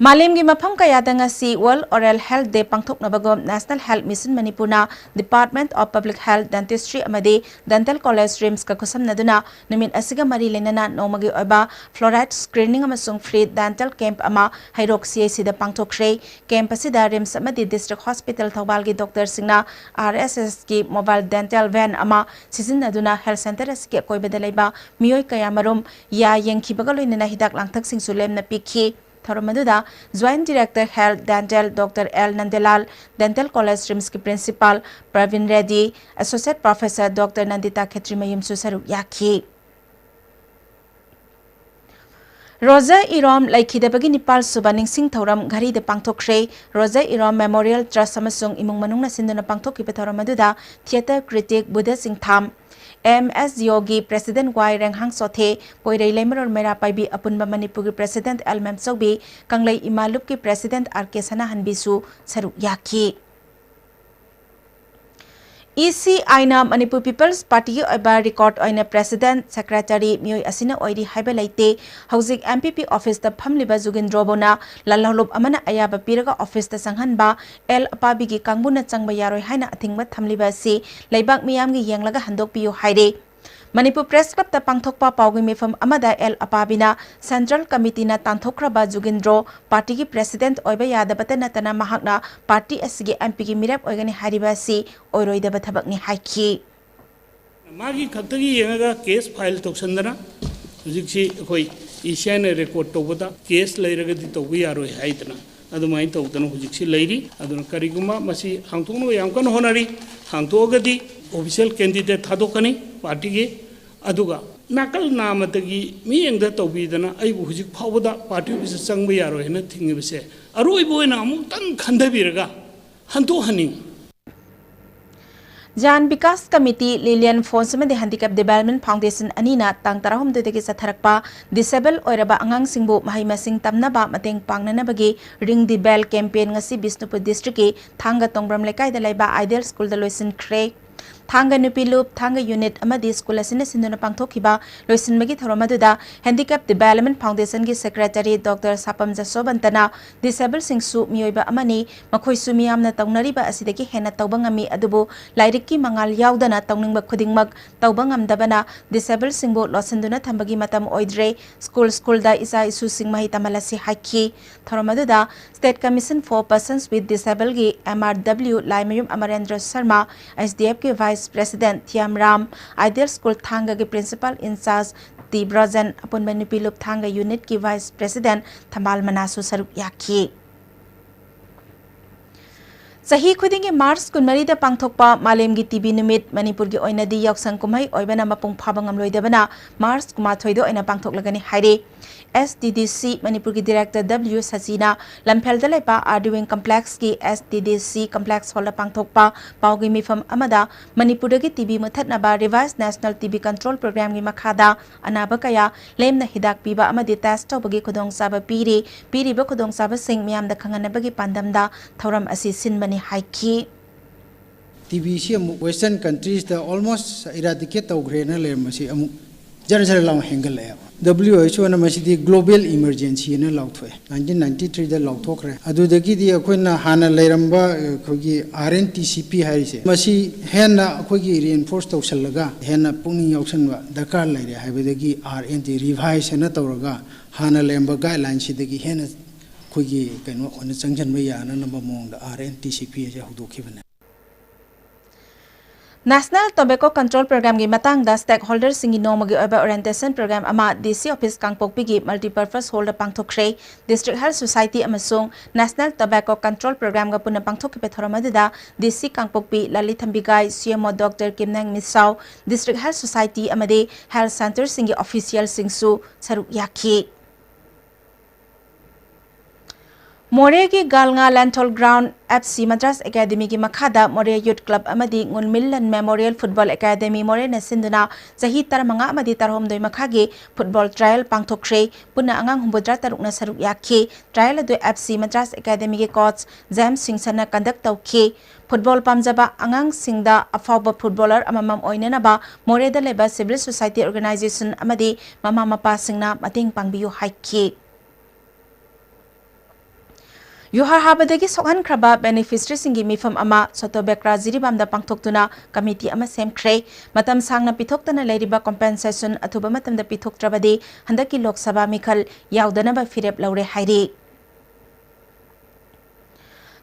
ꯃꯥꯂꯦꯝꯒꯤ ꯃꯐꯝ ꯀꯌꯥꯗ ꯉꯁꯤ World Oral Health Day ꯄꯥꯡꯊꯣꯛꯅꯕꯒꯨꯝ National Health Mission ꯃꯅꯤꯄꯨꯔꯅ Department of Public Health, Dentistry ꯑꯃꯗꯤ Dental College RIMSꯀ ꯈꯨꯠꯁꯝꯅꯗꯨꯅ ꯅꯨꯃꯤꯠ ꯑꯁꯤꯒ ꯃꯔꯤ ꯂꯩꯅꯅ ꯅꯣꯡꯃꯒꯤ ꯑꯣꯏꯕ fluoride screening ꯑꯃꯁꯨꯡ free dental camp ꯑꯃ ꯍꯩꯔꯣꯛ C H Cꯗ ꯄꯥꯡꯊꯣꯛꯈ꯭ꯔꯦ꯫ Camp ꯑꯁꯤꯗ RIMS ꯑꯃꯗꯤ District Hospital ꯊꯧꯕꯥꯜꯒꯤ doctorꯁꯤꯡꯅ R S Sꯀꯤ mobile dental van ꯑꯃ ꯁꯤꯖꯤꯟꯅꯗꯨꯅ health centre ꯑꯁꯤꯒꯤ ꯑꯀꯣꯏꯕꯗ ꯂꯩꯕ ꯃꯤꯑꯣꯏ ꯀꯌꯥꯃꯔꯨꯝ ꯌꯥ ꯌꯦꯡꯈꯤꯕꯒ ꯂꯣꯏꯅꯅ ꯍꯤꯗꯥꯛ ꯂꯥꯡꯊꯛꯁꯤꯡꯁꯨ ꯂꯦꯝꯅ ꯄꯤꯈꯤ꯫ ꯊꯧꯔꯝ ꯑꯗꯨꯗ Joint Director Health Dental Doctor L ꯅꯟꯗꯂꯥꯜ, Dental College RIMSꯀꯤ Principal Praveen ready, Associate Professor Doctor ꯅꯟꯗꯤꯇꯥ ꯈꯦꯇ꯭ꯔꯤꯃꯌꯨꯝꯁꯨ ꯁꯔꯨꯛ ꯌꯥꯈꯤ꯫ ꯔꯣꯖꯔ ꯏꯔꯣꯝ ꯂꯩꯈꯤꯗꯕꯒꯤ ꯅꯤꯄꯥꯜ ꯁꯨꯕ ꯅꯤꯡꯁꯤꯡ ꯊꯧꯔꯝ ꯘꯔꯤꯗ ꯄꯥꯡꯊꯣꯛꯈ꯭ꯔꯦ꯫ ꯔꯣꯖꯔ ꯏꯔꯣꯝ Memorial Trust ꯑꯃꯁꯨꯡ ꯏꯃꯨꯡ ꯃꯅꯨꯡꯅ ꯁꯤꯟꯗꯨꯅ ꯄꯥꯡꯊꯣꯛꯈꯤꯕ ꯊꯧꯔꯝ ꯑꯗꯨꯗ theatre critic ꯕꯨꯙ ꯁꯤꯡꯊꯥꯝ, MSDOꯒꯤ President ꯋꯥꯏ ꯔꯦꯡꯍꯥꯡ ꯆꯣꯊꯦ, ꯄꯣꯏꯔꯩ ꯂꯩꯃꯔꯣꯜ ꯃꯩꯔꯥ ꯄꯥꯏꯕꯤ ꯑꯄꯨꯟꯕ ꯃꯅꯤꯄꯨꯔꯒꯤ President L ꯃꯦꯝꯆꯧꯕꯤ, ꯀꯪꯂꯩ ꯏꯃꯥ ꯂꯨꯞꯀꯤ President R K ꯁꯅꯥꯍꯟꯕꯤꯁꯨ ꯁꯔꯨꯛ ꯌꯥꯈꯤ꯫ ECIꯅ ꯃꯅꯤꯄꯨꯔ People's Partyꯒꯤ ꯑꯣꯏꯕ record ꯑꯣꯏꯅ President, Secretary ꯃꯤꯑꯣꯏ ꯑꯁꯤꯅ ꯑꯣꯏꯔꯤ ꯍꯥꯏꯕ ꯂꯩꯇꯦ꯫ ꯍꯧꯖꯤꯛ MPP officeꯇ ꯐꯝꯂꯤꯕ ꯖꯨꯒꯤꯟꯗ꯭ꯔꯣꯕꯨꯅ ꯂꯥꯜꯍꯧꯂꯨꯞ ꯑꯃꯅ ꯑꯌꯥꯕ ꯄꯤꯔꯒ officeꯇ ꯆꯪꯍꯟꯕ, L ꯑꯄꯥꯕꯤꯒꯤ ꯀꯥꯡꯕꯨꯅ ꯆꯪꯕ ꯌꯥꯔꯣꯏ ꯍꯥꯏꯅ ꯑꯊꯤꯡꯕ ꯊꯝꯂꯤꯕ ꯑꯁꯤ ꯂꯩꯕꯥꯛ ꯃꯤꯌꯥꯝꯒꯤ ꯌꯦꯡꯂꯒ ꯍꯟꯗꯣꯛꯄꯤꯌꯨ ꯍꯥꯏꯔꯦ꯫ ꯃꯅꯤꯄꯨꯔ Press Clubꯇ ꯄꯥꯡꯊꯣꯛꯄ ꯄꯥꯎꯒꯤ ꯃꯤꯐꯝ ꯑꯃꯗ L ꯑꯄꯥꯕꯤꯅ Central Committeeꯅ ꯇꯥꯟꯊꯣꯛꯈ꯭ꯔꯕ ꯖꯨꯒꯤꯟꯗ꯭ꯔꯣ partyꯒꯤ President ꯑꯣꯏꯕ ꯌꯥꯗꯕꯇ ꯅꯠꯇꯅ ꯃꯍꯥꯛꯅ party ꯑꯁꯤꯒꯤ MPꯒꯤ ꯃꯤꯔꯦꯞ ꯑꯣꯏꯒꯅꯤ ꯍꯥꯏꯔꯤꯕ ꯑꯁꯤ ꯑꯣꯏꯔꯣꯏꯗꯕ ꯊꯕꯛꯅꯤ ꯍꯥꯏꯈꯤ꯫ ꯃꯥꯒꯤ ꯈꯛꯇꯒꯤ ꯌꯦꯡꯉꯒ case file ꯇꯧꯁꯟꯗꯅ ꯍꯧꯖꯤꯛꯁꯤ ꯑꯩꯈꯣꯏ ECIꯅ record ꯇꯧꯕꯗ case ꯂꯩꯔꯒꯗꯤ ꯇꯧꯕ ꯌꯥꯔꯣꯏ ꯍꯥꯏꯗꯅ ꯑꯗꯨꯃꯥꯏꯅ ꯇꯧꯗꯅ ꯍꯧꯖꯤꯛꯁꯤ ꯂꯩꯔꯤ꯫ ꯑꯗꯨꯅ ꯀꯔꯤꯒꯨꯝꯕ ꯃꯁꯤ ꯍꯥꯡꯗꯣꯛꯅꯕ ꯌꯥꯝ ꯀꯟꯅ ꯍꯣꯠꯅꯔꯤ꯫ ꯍꯥꯡꯗꯣꯛꯑꯒꯗꯤ official candidate ꯊꯥꯗꯣꯛꯀꯅꯤ partyꯒꯤ꯫ ꯑꯗꯨꯒ ꯅꯥꯀꯜ ꯅꯥꯝꯃꯗꯒꯤ ꯃꯤꯠꯌꯦꯡꯗ ꯇꯧꯕꯤꯗꯅ ꯑꯩꯕꯨ ꯍꯧꯖꯤꯛ ꯐꯥꯎꯕꯗ party officeꯇ ꯆꯪꯕ ꯌꯥꯔꯣꯏ ꯍꯥꯏꯅ ꯊꯤꯡꯉꯤꯕꯁꯦ ꯑꯔꯣꯏꯕ ꯑꯣꯏꯅ ꯑꯃꯨꯛꯇꯪ ꯈꯟꯊꯕꯤꯔꯒ ꯍꯟꯗꯣꯛꯍꯟꯅꯤꯡꯉꯤ꯫ ꯖꯥꯟ ꯕꯤꯀꯥꯁ ꯀꯃꯤꯇꯤ, ꯂꯤꯂꯤꯌꯟ ꯐꯣꯟꯁ ꯑꯃꯗꯤ Handicap Development Foundation ꯑꯅꯤꯅ ꯇꯥꯡ ꯇꯔꯥꯍꯨꯝꯗꯣꯏꯗꯒꯤ ꯆꯠꯊꯔꯛꯄ disable ꯑꯣꯏꯔꯕ ꯑꯉꯥꯡꯁꯤꯡꯕꯨ ꯃꯍꯩ ꯃꯁꯤꯡ ꯇꯝꯅꯕ ꯃꯇꯦꯡ ꯄꯥꯡꯅꯅꯕꯒꯤ Ring the Bell campaign ꯉꯁꯤ ꯕꯤꯁꯅꯨꯄꯨꯔ districtꯀꯤ ꯊꯥꯡꯒ ꯇꯣꯡꯕ꯭ꯔꯝ ꯂꯩꯀꯥꯏꯗ ꯂꯩꯕ Ideal Schoolꯗ ꯂꯣꯏꯁꯤꯟꯈ꯭ꯔꯦ꯫ ꯊꯥꯡꯒ ꯅꯨꯄꯤ ꯂꯨꯞ, ꯊꯥꯡꯒ unit ꯑꯃꯗꯤ school ꯑꯁꯤꯅ ꯁꯤꯟꯗꯨꯅ ꯄꯥꯡꯊꯣꯛꯈꯤꯕ ꯂꯣꯏꯁꯤꯟꯕꯒꯤ ꯊꯧꯔꯝ ꯑꯗꯨꯗ Handicap Development Foundationꯒꯤ Secretary Doctor ꯁꯥꯄꯝ ꯖꯁꯣꯕꯟꯇꯅ disableꯁꯤꯡꯁꯨ ꯃꯤꯑꯣꯏꯕ ꯑꯃꯅꯤ, ꯃꯈꯣꯏꯁꯨ ꯃꯤꯌꯥꯝꯅ ꯇꯧꯅꯔꯤꯕ ꯑꯁꯤꯗꯒꯤ ꯍꯦꯟꯅ ꯇꯧꯕ ꯉꯝꯃꯤ, ꯑꯗꯨꯕꯨ ꯂꯥꯏꯔꯤꯛꯀꯤ ꯃꯉꯥꯜ ꯌꯥꯎꯗꯅ ꯇꯧꯅꯤꯡꯕ ꯈꯨꯗꯤꯡꯃꯛ ꯇꯧꯕ ꯉꯝꯗꯕꯅ disableꯁꯤꯡꯕꯨ ꯂꯣꯠꯁꯤꯟꯗꯨꯅ ꯊꯝꯕꯒꯤ ꯃꯇꯝ ꯑꯣꯏꯗ꯭ꯔꯦ꯫ School schoolꯗ ꯏꯆꯥ ꯏꯁꯨꯁꯤꯡ ꯃꯍꯩ ꯇꯝꯍꯜꯂꯁꯤ ꯍꯥꯏꯈꯤ꯫ ꯊꯧꯔꯝ ꯑꯗꯨꯗ State Commission for Persons with Disableꯒꯤ MRW ꯂꯥꯏꯃꯌꯨꯝ ꯑꯃꯔꯦꯟꯗ꯭ꯔ ꯁꯔꯃ, HDFꯀꯤ Vice President Thiyam Ram, Ideal School ꯊꯥꯡꯒꯒꯤ Principal in Charge T Brajen, ꯑꯄꯨꯟꯕ ꯅꯨꯄꯤ ꯂꯨꯞ ꯊꯥꯡꯒ Unitꯀꯤ Vice President ꯊꯝꯕꯥꯜ ꯃꯅꯥꯁꯨ ꯁꯔꯨꯛ ꯌꯥꯈꯤ꯫ ꯆꯍꯤ ꯈꯨꯗꯤꯡꯒꯤ ꯃꯥꯔꯆ ꯀꯨꯟꯃꯔꯤꯗ ꯄꯥꯡꯊꯣꯛꯄ ꯃꯥꯂꯦꯝꯒꯤ ꯇꯤꯕꯤ ꯅꯨꯃꯤꯠ ꯃꯅꯤꯄꯨꯔꯒꯤ ꯑꯣꯏꯅꯗꯤ ꯌꯥꯎꯁꯪ ꯀꯨꯝꯍꯩ ꯑꯣꯏꯕꯅ ꯃꯄꯨꯡ ꯐꯥꯕ ꯉꯝꯂꯣꯏꯗꯕꯅ ꯃꯥꯔꯆ ꯀꯨꯟꯃꯥꯊꯣꯏꯗ ꯑꯣꯏꯅ ꯄꯥꯡꯊꯣꯛꯂꯒꯅꯤ ꯍꯥꯏꯔꯤ꯫ ꯑꯦꯁ ꯇꯤ ꯗꯤ ꯁꯤ ꯃꯅꯤꯄꯨꯔꯒꯤ Director ꯗꯕ꯭ꯂꯤꯎ ꯁꯆꯤꯅ ꯂꯝꯐꯦꯜꯗ ꯂꯩꯕ ꯑꯥꯔ ꯗꯤ ꯋꯤꯡ ꯀꯝꯄ꯭ꯂꯦꯛꯁꯀꯤ S T D C complex ꯍꯣꯜꯗ ꯄꯥꯡꯊꯣꯛꯄ ꯄꯥꯎꯒꯤ ꯃꯤꯐꯝ ꯑꯃꯗ ꯃꯅꯤꯄꯨꯔꯗꯒꯤ ꯇꯤꯕꯤ ꯃꯨꯊꯠꯅꯕ Revised National ꯇꯤꯕꯤ Control Programꯒꯤ ꯃꯈꯥꯗ ꯑꯅꯥꯕ ꯀꯌꯥ ꯂꯦꯝꯅ ꯍꯤꯗꯥꯛ ꯄꯤꯕ ꯑꯃꯗꯤ test ꯇꯧꯕꯒꯤ ꯈꯨꯗꯣꯡꯆꯥꯕ ꯄꯤꯔꯤ꯫ ꯄꯤꯔꯤꯕ ꯈꯨꯗꯣꯡꯆꯥꯕꯁꯤꯡ ꯃꯤꯌꯥꯝꯗ ꯈꯪꯍꯟꯅꯕꯒꯤ ꯄꯥꯟꯗꯝꯗ ꯊꯧꯔꯝ ꯑꯁꯤ ꯁꯤꯟꯕꯅꯤ ꯍꯥꯏꯈꯤ꯫ ꯇꯤꯕꯤꯁꯤ ꯑꯃꯨꯛ Western countriesꯇ almost eradicate ꯇꯧꯈ꯭ꯔꯦꯅ ꯂꯩꯔꯝꯕꯁꯤ ꯑꯃꯨꯛ ꯖꯔ ꯖꯔ ꯂꯥꯎꯅ ꯍꯦꯟꯒꯠꯂꯛꯑꯦꯕ꯫ ꯗꯕ꯭ꯂꯤꯎ ꯑꯩꯆ ꯑꯣꯅ ꯃꯁꯤꯗꯤ global emergencyꯅ ꯂꯥꯎꯊꯣꯛꯑꯦ꯫ ꯅꯥꯏꯟꯇꯤꯟ ꯅꯥꯏꯟꯇꯤ ꯊ꯭ꯔꯤꯗ ꯂꯥꯎꯊꯣꯛꯈ꯭ꯔꯦ꯫ ꯑꯗꯨꯗꯒꯤꯗꯤ ꯑꯩꯈꯣꯏꯅ ꯍꯥꯟꯅ ꯂꯩꯔꯝꯕ ꯑꯩꯈꯣꯏꯒꯤ ꯑꯥꯔ ꯑꯦꯟ ꯇꯤ ꯁꯤ ꯄꯤ ꯍꯥꯏꯔꯤꯁꯦ, ꯃꯁꯤ ꯍꯦꯟꯅ ꯑꯩꯈꯣꯏꯒꯤ reinforce ꯇꯧꯁꯜꯂꯒ ꯍꯦꯟꯅ ꯄꯨꯛꯅꯤꯡ ꯌꯥꯎꯁꯟꯕ ꯗꯔꯀꯥꯔ ꯂꯩꯔꯦ ꯍꯥꯏꯕꯗꯒꯤ ꯑꯥꯔ ꯑꯦꯟ ꯇꯤ revise ꯍꯥꯏꯅ ꯇꯧꯔꯒ ꯍꯥꯟꯅ ꯂꯩꯔꯝꯕ guideline ꯁꯤꯗꯒꯤ ꯍꯦꯟꯅ ꯑꯩꯈꯣꯏꯒꯤ ꯀꯩꯅꯣ ꯑꯣꯏꯅ ꯆꯪꯁꯤꯟꯕ ꯌꯥꯅꯅꯕ ꯃꯑꯣꯡꯗ ꯑꯥꯔ ꯑꯦꯟ ꯇꯤ ꯁꯤ ꯄꯤ ꯑꯁꯦ ꯍꯧꯗꯣꯛꯈꯤꯕꯅꯦ꯫ National Tobacco Control Programꯒꯤ ꯃꯇꯥꯡꯗ stakeholderꯁꯤꯡꯒꯤ ꯅꯣꯡꯃꯒꯤ ꯑꯣꯏꯕ orientation program ꯑꯃ ꯗꯤ ꯁꯤ office ꯀꯥꯡꯄꯣꯛꯄꯤꯒꯤ multipurpose hallꯗ ꯄꯥꯡꯊꯣꯛꯈ꯭ꯔꯦ꯫ District Health Society ꯑꯃꯁꯨꯡ National Tobacco Control Programꯒ ꯄꯨꯟꯅ ꯄꯥꯡꯊꯣꯛꯈꯤꯕ ꯊꯧꯔꯝ ꯑꯗꯨꯗ ꯗꯤ ꯁꯤ ꯀꯥꯡꯄꯣꯛꯄꯤ ꯂꯥꯂꯤ ꯊꯝꯕꯤꯒꯥꯏ, ꯁꯤ M O Doctor ꯀꯤꯝꯅꯦꯡ ꯃꯤꯁꯥꯎ, District Health Society ꯑꯃꯗꯤ health centreꯁꯤꯡꯒꯤ officialꯁꯤꯡꯁꯨ ꯁꯔꯨꯛ ꯌꯥꯈꯤ꯫ ꯃꯣꯔꯦꯒꯤ ꯒꯥꯜꯉꯥ ꯂꯦꯟꯊꯣꯜ ground F C Madras Academyꯒꯤ ꯃꯈꯥꯗ ꯃꯣꯔꯦ Youth Club ꯑꯃꯗꯤ ꯉꯨꯟꯃꯤꯜꯂꯟ Memorial Football Academy ꯃꯣꯔꯦꯅ ꯁꯤꯟꯗꯨꯅ ꯆꯍꯤ ꯇꯔꯥꯃꯉꯥ ꯑꯃꯗꯤ ꯇꯔꯥꯍꯨꯝꯗꯣꯏ ꯃꯈꯥꯒꯤ football trial ꯄꯥꯡꯊꯣꯛꯈ꯭ꯔꯦ꯫ ꯄꯨꯟꯅ ꯑꯉꯥꯡ ꯍꯨꯝꯐꯨꯇꯔꯥ ꯇꯔꯨꯛꯅ ꯁꯔꯨꯛ ꯌꯥꯈꯤ꯫ Trial ꯑꯗꯨ F C Madras Academyꯒꯤ coach ꯖꯦꯝꯁ ꯁꯤꯡꯁꯟꯅ conduct ꯇꯧꯈꯤ꯫ Football ꯄꯥꯝꯖꯕ ꯑꯉꯥꯡꯁꯤꯡꯗ ꯑꯐꯥꯎꯕ footballer ꯑꯃꯃꯝ ꯑꯣꯏꯅꯅꯕ ꯃꯣꯔꯦꯗ ꯂꯩꯕ civil society organization ꯑꯃꯗꯤ ꯃꯃꯥ ꯃꯄꯥꯁꯤꯡꯅ ꯃꯇꯦꯡ ꯄꯥꯡꯕꯤꯌꯨ ꯍꯥꯏꯈꯤ꯫ ꯌꯨꯍꯥꯔ ꯍꯥꯕꯗꯒꯤ ꯁꯣꯛꯍꯟꯈ꯭ꯔꯕ beneficiaryꯁꯤꯡꯒꯤ ꯃꯤꯐꯝ ꯑꯃ ꯁꯣꯇꯣꯕꯦꯀ꯭ꯔꯥ ꯖꯤꯔꯤꯕꯥꯝꯗ ꯄꯥꯡꯊꯣꯛꯇꯨꯅ committee ꯑꯃ ꯁꯦꯝꯈ꯭ꯔꯦ꯫ ꯃꯇꯝ ꯁꯥꯡꯅ ꯄꯤꯊꯣꯛꯇꯅ ꯂꯩꯔꯤꯕ compensation ꯑꯊꯨꯕ ꯃꯇꯝꯗ ꯄꯤꯊꯣꯛꯇ꯭ꯔꯕꯗꯤ ꯍꯟꯗꯛꯀꯤ ꯂꯣꯛ ꯁꯚꯥ ꯃꯤꯈꯜ ꯌꯥꯎꯗꯅꯕ ꯐꯤꯔꯦꯞ ꯂꯧꯔꯦ ꯍꯥꯏꯔꯤ꯫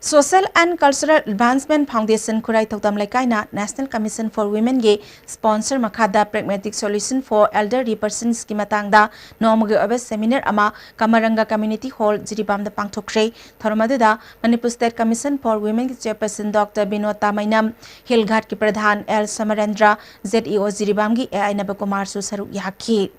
Social and Cultural Advancement Foundation ꯈꯨꯔꯥꯏ ꯊꯧꯗꯥꯝ ꯂꯩꯀꯥꯏꯅ National Commission for Womenꯒꯤ sponsor ꯃꯈꯥꯗ Pragmatic Solution for Elderly Personsꯀꯤ ꯃꯇꯥꯡꯗ ꯅꯣꯡꯃꯒꯤ ꯑꯣꯏꯕ seminar ꯑꯃ ꯀꯃꯔꯪꯒ Community Hall ꯖꯤꯔꯤꯕꯥꯝꯗ ꯄꯥꯡꯊꯣꯛꯈ꯭ꯔꯦ꯫ ꯊꯧꯔꯝ ꯑꯗꯨꯗ Manipur State Commission for Womenꯒꯤ chairperson Doctor Binod Tameinam, hill ꯘꯥꯠꯀꯤ ꯄ꯭ꯔꯙꯥꯟ ꯑꯦꯜ ꯁꯃꯔꯦꯟꯗ꯭ꯔ, ZEO ꯖꯤꯔꯤꯕꯥꯝꯒꯤ ꯑꯦ ꯑꯥꯏ ꯅꯕꯀꯨꯃꯥꯔꯁꯨ ꯁꯔꯨꯛ ꯌꯥꯈꯤ꯫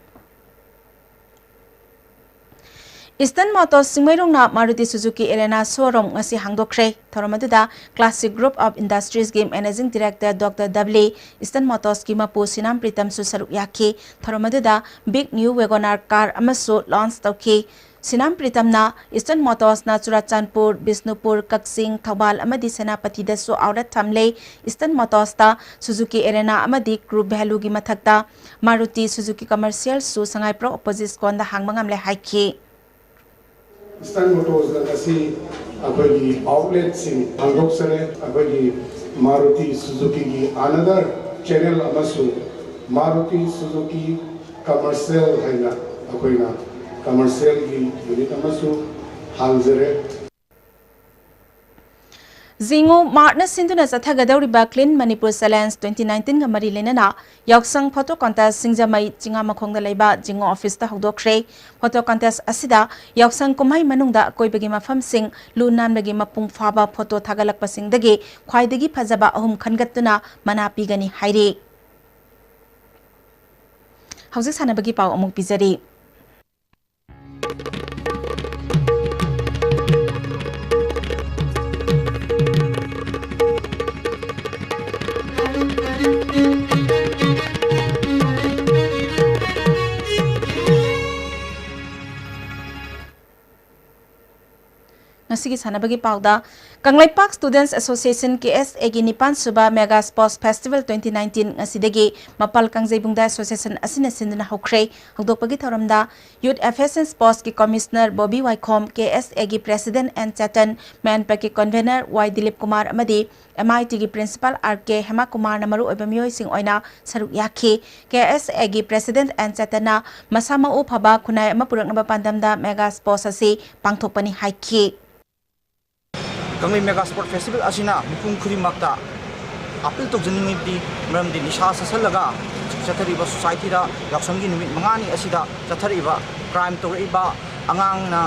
Eastern Motors ꯆꯤꯡꯃꯩꯔꯣꯡꯅ Maruti Suzuki Arena showroom ꯉꯁꯤ ꯍꯥꯡꯗꯣꯛꯈ꯭ꯔꯦ꯫ ꯊꯧꯔꯝ ꯑꯗꯨꯗ Classic Group of Industriesꯒꯤ Managing Director Doctor W, Eastern Motorsꯀꯤ ꯃꯄꯨ ꯁꯤꯅꯥꯝ ꯄ꯭ꯔꯤꯇꯝꯁꯨ ꯁꯔꯨꯛ ꯌꯥꯈꯤ꯫ ꯊꯧꯔꯝ ꯑꯗꯨꯗ big new WagonR car ꯑꯃꯁꯨ launch ꯇꯧꯈꯤ꯫ ꯁꯤꯅꯥꯝ ꯄ꯭ꯔꯤꯇꯝꯅ Eastern Motorsꯅ ꯆꯨꯔꯥꯆꯥꯟꯄꯨꯔ, ꯕꯤꯁꯅꯨꯄꯨꯔ, ꯀꯛꯆꯤꯡ, ꯊꯧꯕꯥꯜ ꯑꯃꯗꯤ ꯁꯦꯅꯥꯄꯇꯤꯗꯁꯨ outlet ꯊꯝꯂꯦ꯫ Eastern Motorsꯇ Suzuki Arena ꯑꯃꯗꯤ Group Valueꯒꯤ ꯃꯊꯛꯇ Maruti Suzuki Commercialꯁꯨ ꯁꯉꯥꯏꯄ꯭ꯔꯧ opposite squareꯗ ꯍꯥꯡꯕ ꯉꯝꯂꯦ ꯍꯥꯏꯈꯤ꯫ Eastern Motorsꯅ ꯉꯁꯤ ꯑꯩꯈꯣꯏꯒꯤ outletꯁꯤꯡ ꯍꯥꯡꯗꯣꯛꯆꯔꯦ꯫ ꯑꯩꯈꯣꯏꯒꯤ Maruti Suzukiꯒꯤ another channel ꯑꯃꯁꯨ Maruti Suzuki Commercial ꯍꯥꯏꯅ ꯑꯩꯈꯣꯏꯅ commercialꯒꯤ unit ꯑꯃꯁꯨ ꯍꯥꯡꯖꯔꯦ꯫ ꯖꯤꯡꯉꯨ ꯃꯥꯔꯠꯅ ꯁꯤꯟꯗꯨꯅ ꯆꯠꯊꯒꯗꯧꯔꯤꯕ Clean Manipur Challenge twenty nineteenꯒ ꯃꯔꯤ ꯂꯩꯅꯅ ꯌꯥꯎꯁꯪ photo contest ꯁꯤꯡꯖꯃꯩ ꯆꯤꯉꯥꯃꯈꯣꯡꯗ ꯂꯩꯕ ꯖꯤꯡꯉꯨ officeꯇ ꯍꯧꯗꯣꯛꯈ꯭ꯔꯦ꯫ Photo contest ꯑꯁꯤꯗ ꯌꯥꯎꯁꯪ ꯀꯨꯝꯍꯩ ꯃꯅꯨꯡꯗ ꯑꯀꯣꯏꯕꯒꯤ ꯃꯐꯝꯁꯤꯡ ꯂꯨ ꯅꯥꯟꯕꯒꯤ ꯃꯄꯨꯡ ꯐꯥꯕ photo ꯊꯥꯒꯠꯂꯛꯄꯁꯤꯡꯗꯒꯤ ꯈ꯭ꯋꯥꯏꯗꯒꯤ ꯐꯖꯕ ꯑꯍꯨꯝ ꯈꯟꯒꯠꯇꯨꯅ ꯃꯅꯥ ꯄꯤꯒꯅꯤ ꯍꯥꯏꯔꯤ꯫ ꯍꯧꯖꯤꯛ ꯁꯥꯟꯅꯕꯒꯤ ꯄꯥꯎ ꯑꯃꯨꯛ ꯄꯤꯖꯔꯤ꯫ ꯉꯁꯤꯒꯤ ꯁꯥꯟꯅꯕꯒꯤ ꯄꯥꯎꯗ, ꯀꯪꯂꯩꯄꯥꯛ Students Association, KSAꯒꯤ ꯅꯤꯄꯥꯟ ꯁꯨꯕ Mega Sports Festival twenty nineteen ꯉꯁꯤꯗꯒꯤ ꯃꯄꯥꯜ ꯀꯥꯡꯖꯩꯕꯨꯡꯗ association ꯑꯁꯤꯅ ꯁꯤꯟꯗꯨꯅ ꯍꯧꯈ꯭ꯔꯦ꯫ ꯍꯧꯗꯣꯛꯄꯒꯤ ꯊꯧꯔꯝꯗ Youth Affairs and Sportsꯀꯤ Commissioner Bobby ꯋꯥꯏꯈꯣꯝ, KSAꯒꯤ President N ꯆꯦꯇꯟ, ꯃꯦꯟꯄꯦꯛꯀꯤ Convener ꯋꯥꯏ ꯗꯤꯂꯤꯞ ꯀꯨꯃꯥꯔ ꯑꯃꯗꯤ MITꯒꯤ Principal R K ꯍꯦꯃꯥ ꯀꯨꯃꯥꯔꯅ ꯃꯔꯨꯑꯣꯏꯕ ꯃꯤꯑꯣꯏꯁꯤꯡ ꯑꯣꯏꯅ ꯁꯔꯨꯛ ꯌꯥꯈꯤ꯫ KSAꯒꯤ President N ꯆꯦꯇꯟꯅ ꯃꯁꯥ ꯃꯎ ꯐꯕ ꯈꯨꯟꯅꯥꯏ ꯑꯃ ꯄꯨꯔꯛꯅꯕ ꯄꯥꯟꯗꯝꯗ Mega Sports ꯑꯁꯤ ꯄꯥꯡꯊꯣꯛꯄꯅꯤ ꯍꯥꯏꯈꯤ꯫ ꯀꯪꯂꯩ ꯃꯦꯒꯥ ꯁ꯭ꯄꯣꯔꯠ ꯐꯦꯁꯇꯤꯚꯦꯜ ꯑꯁꯤꯅ ꯃꯤꯄꯨꯝ ꯈꯨꯗꯤꯡꯃꯛꯇ ꯑꯥꯄꯤꯜ ꯇꯧꯖꯅꯤꯡꯂꯤꯕꯗꯤ, ꯃꯔꯝꯗꯤ ꯅꯤꯁꯥ ꯆꯥꯁꯤꯜꯂꯒ ꯆꯠꯊꯔꯤꯕ ꯁꯣꯁꯥꯏꯇꯤꯗ ꯌꯥꯎꯁꯪꯒꯤ ꯅꯨꯃꯤꯠ ꯃꯉꯥꯅꯤ ꯑꯁꯤꯗ ꯆꯠꯊꯔꯛꯏꯕ, ꯀ꯭ꯔꯥꯏꯝ ꯇꯧꯔꯛꯏꯕ, ꯑꯉꯥꯡꯅ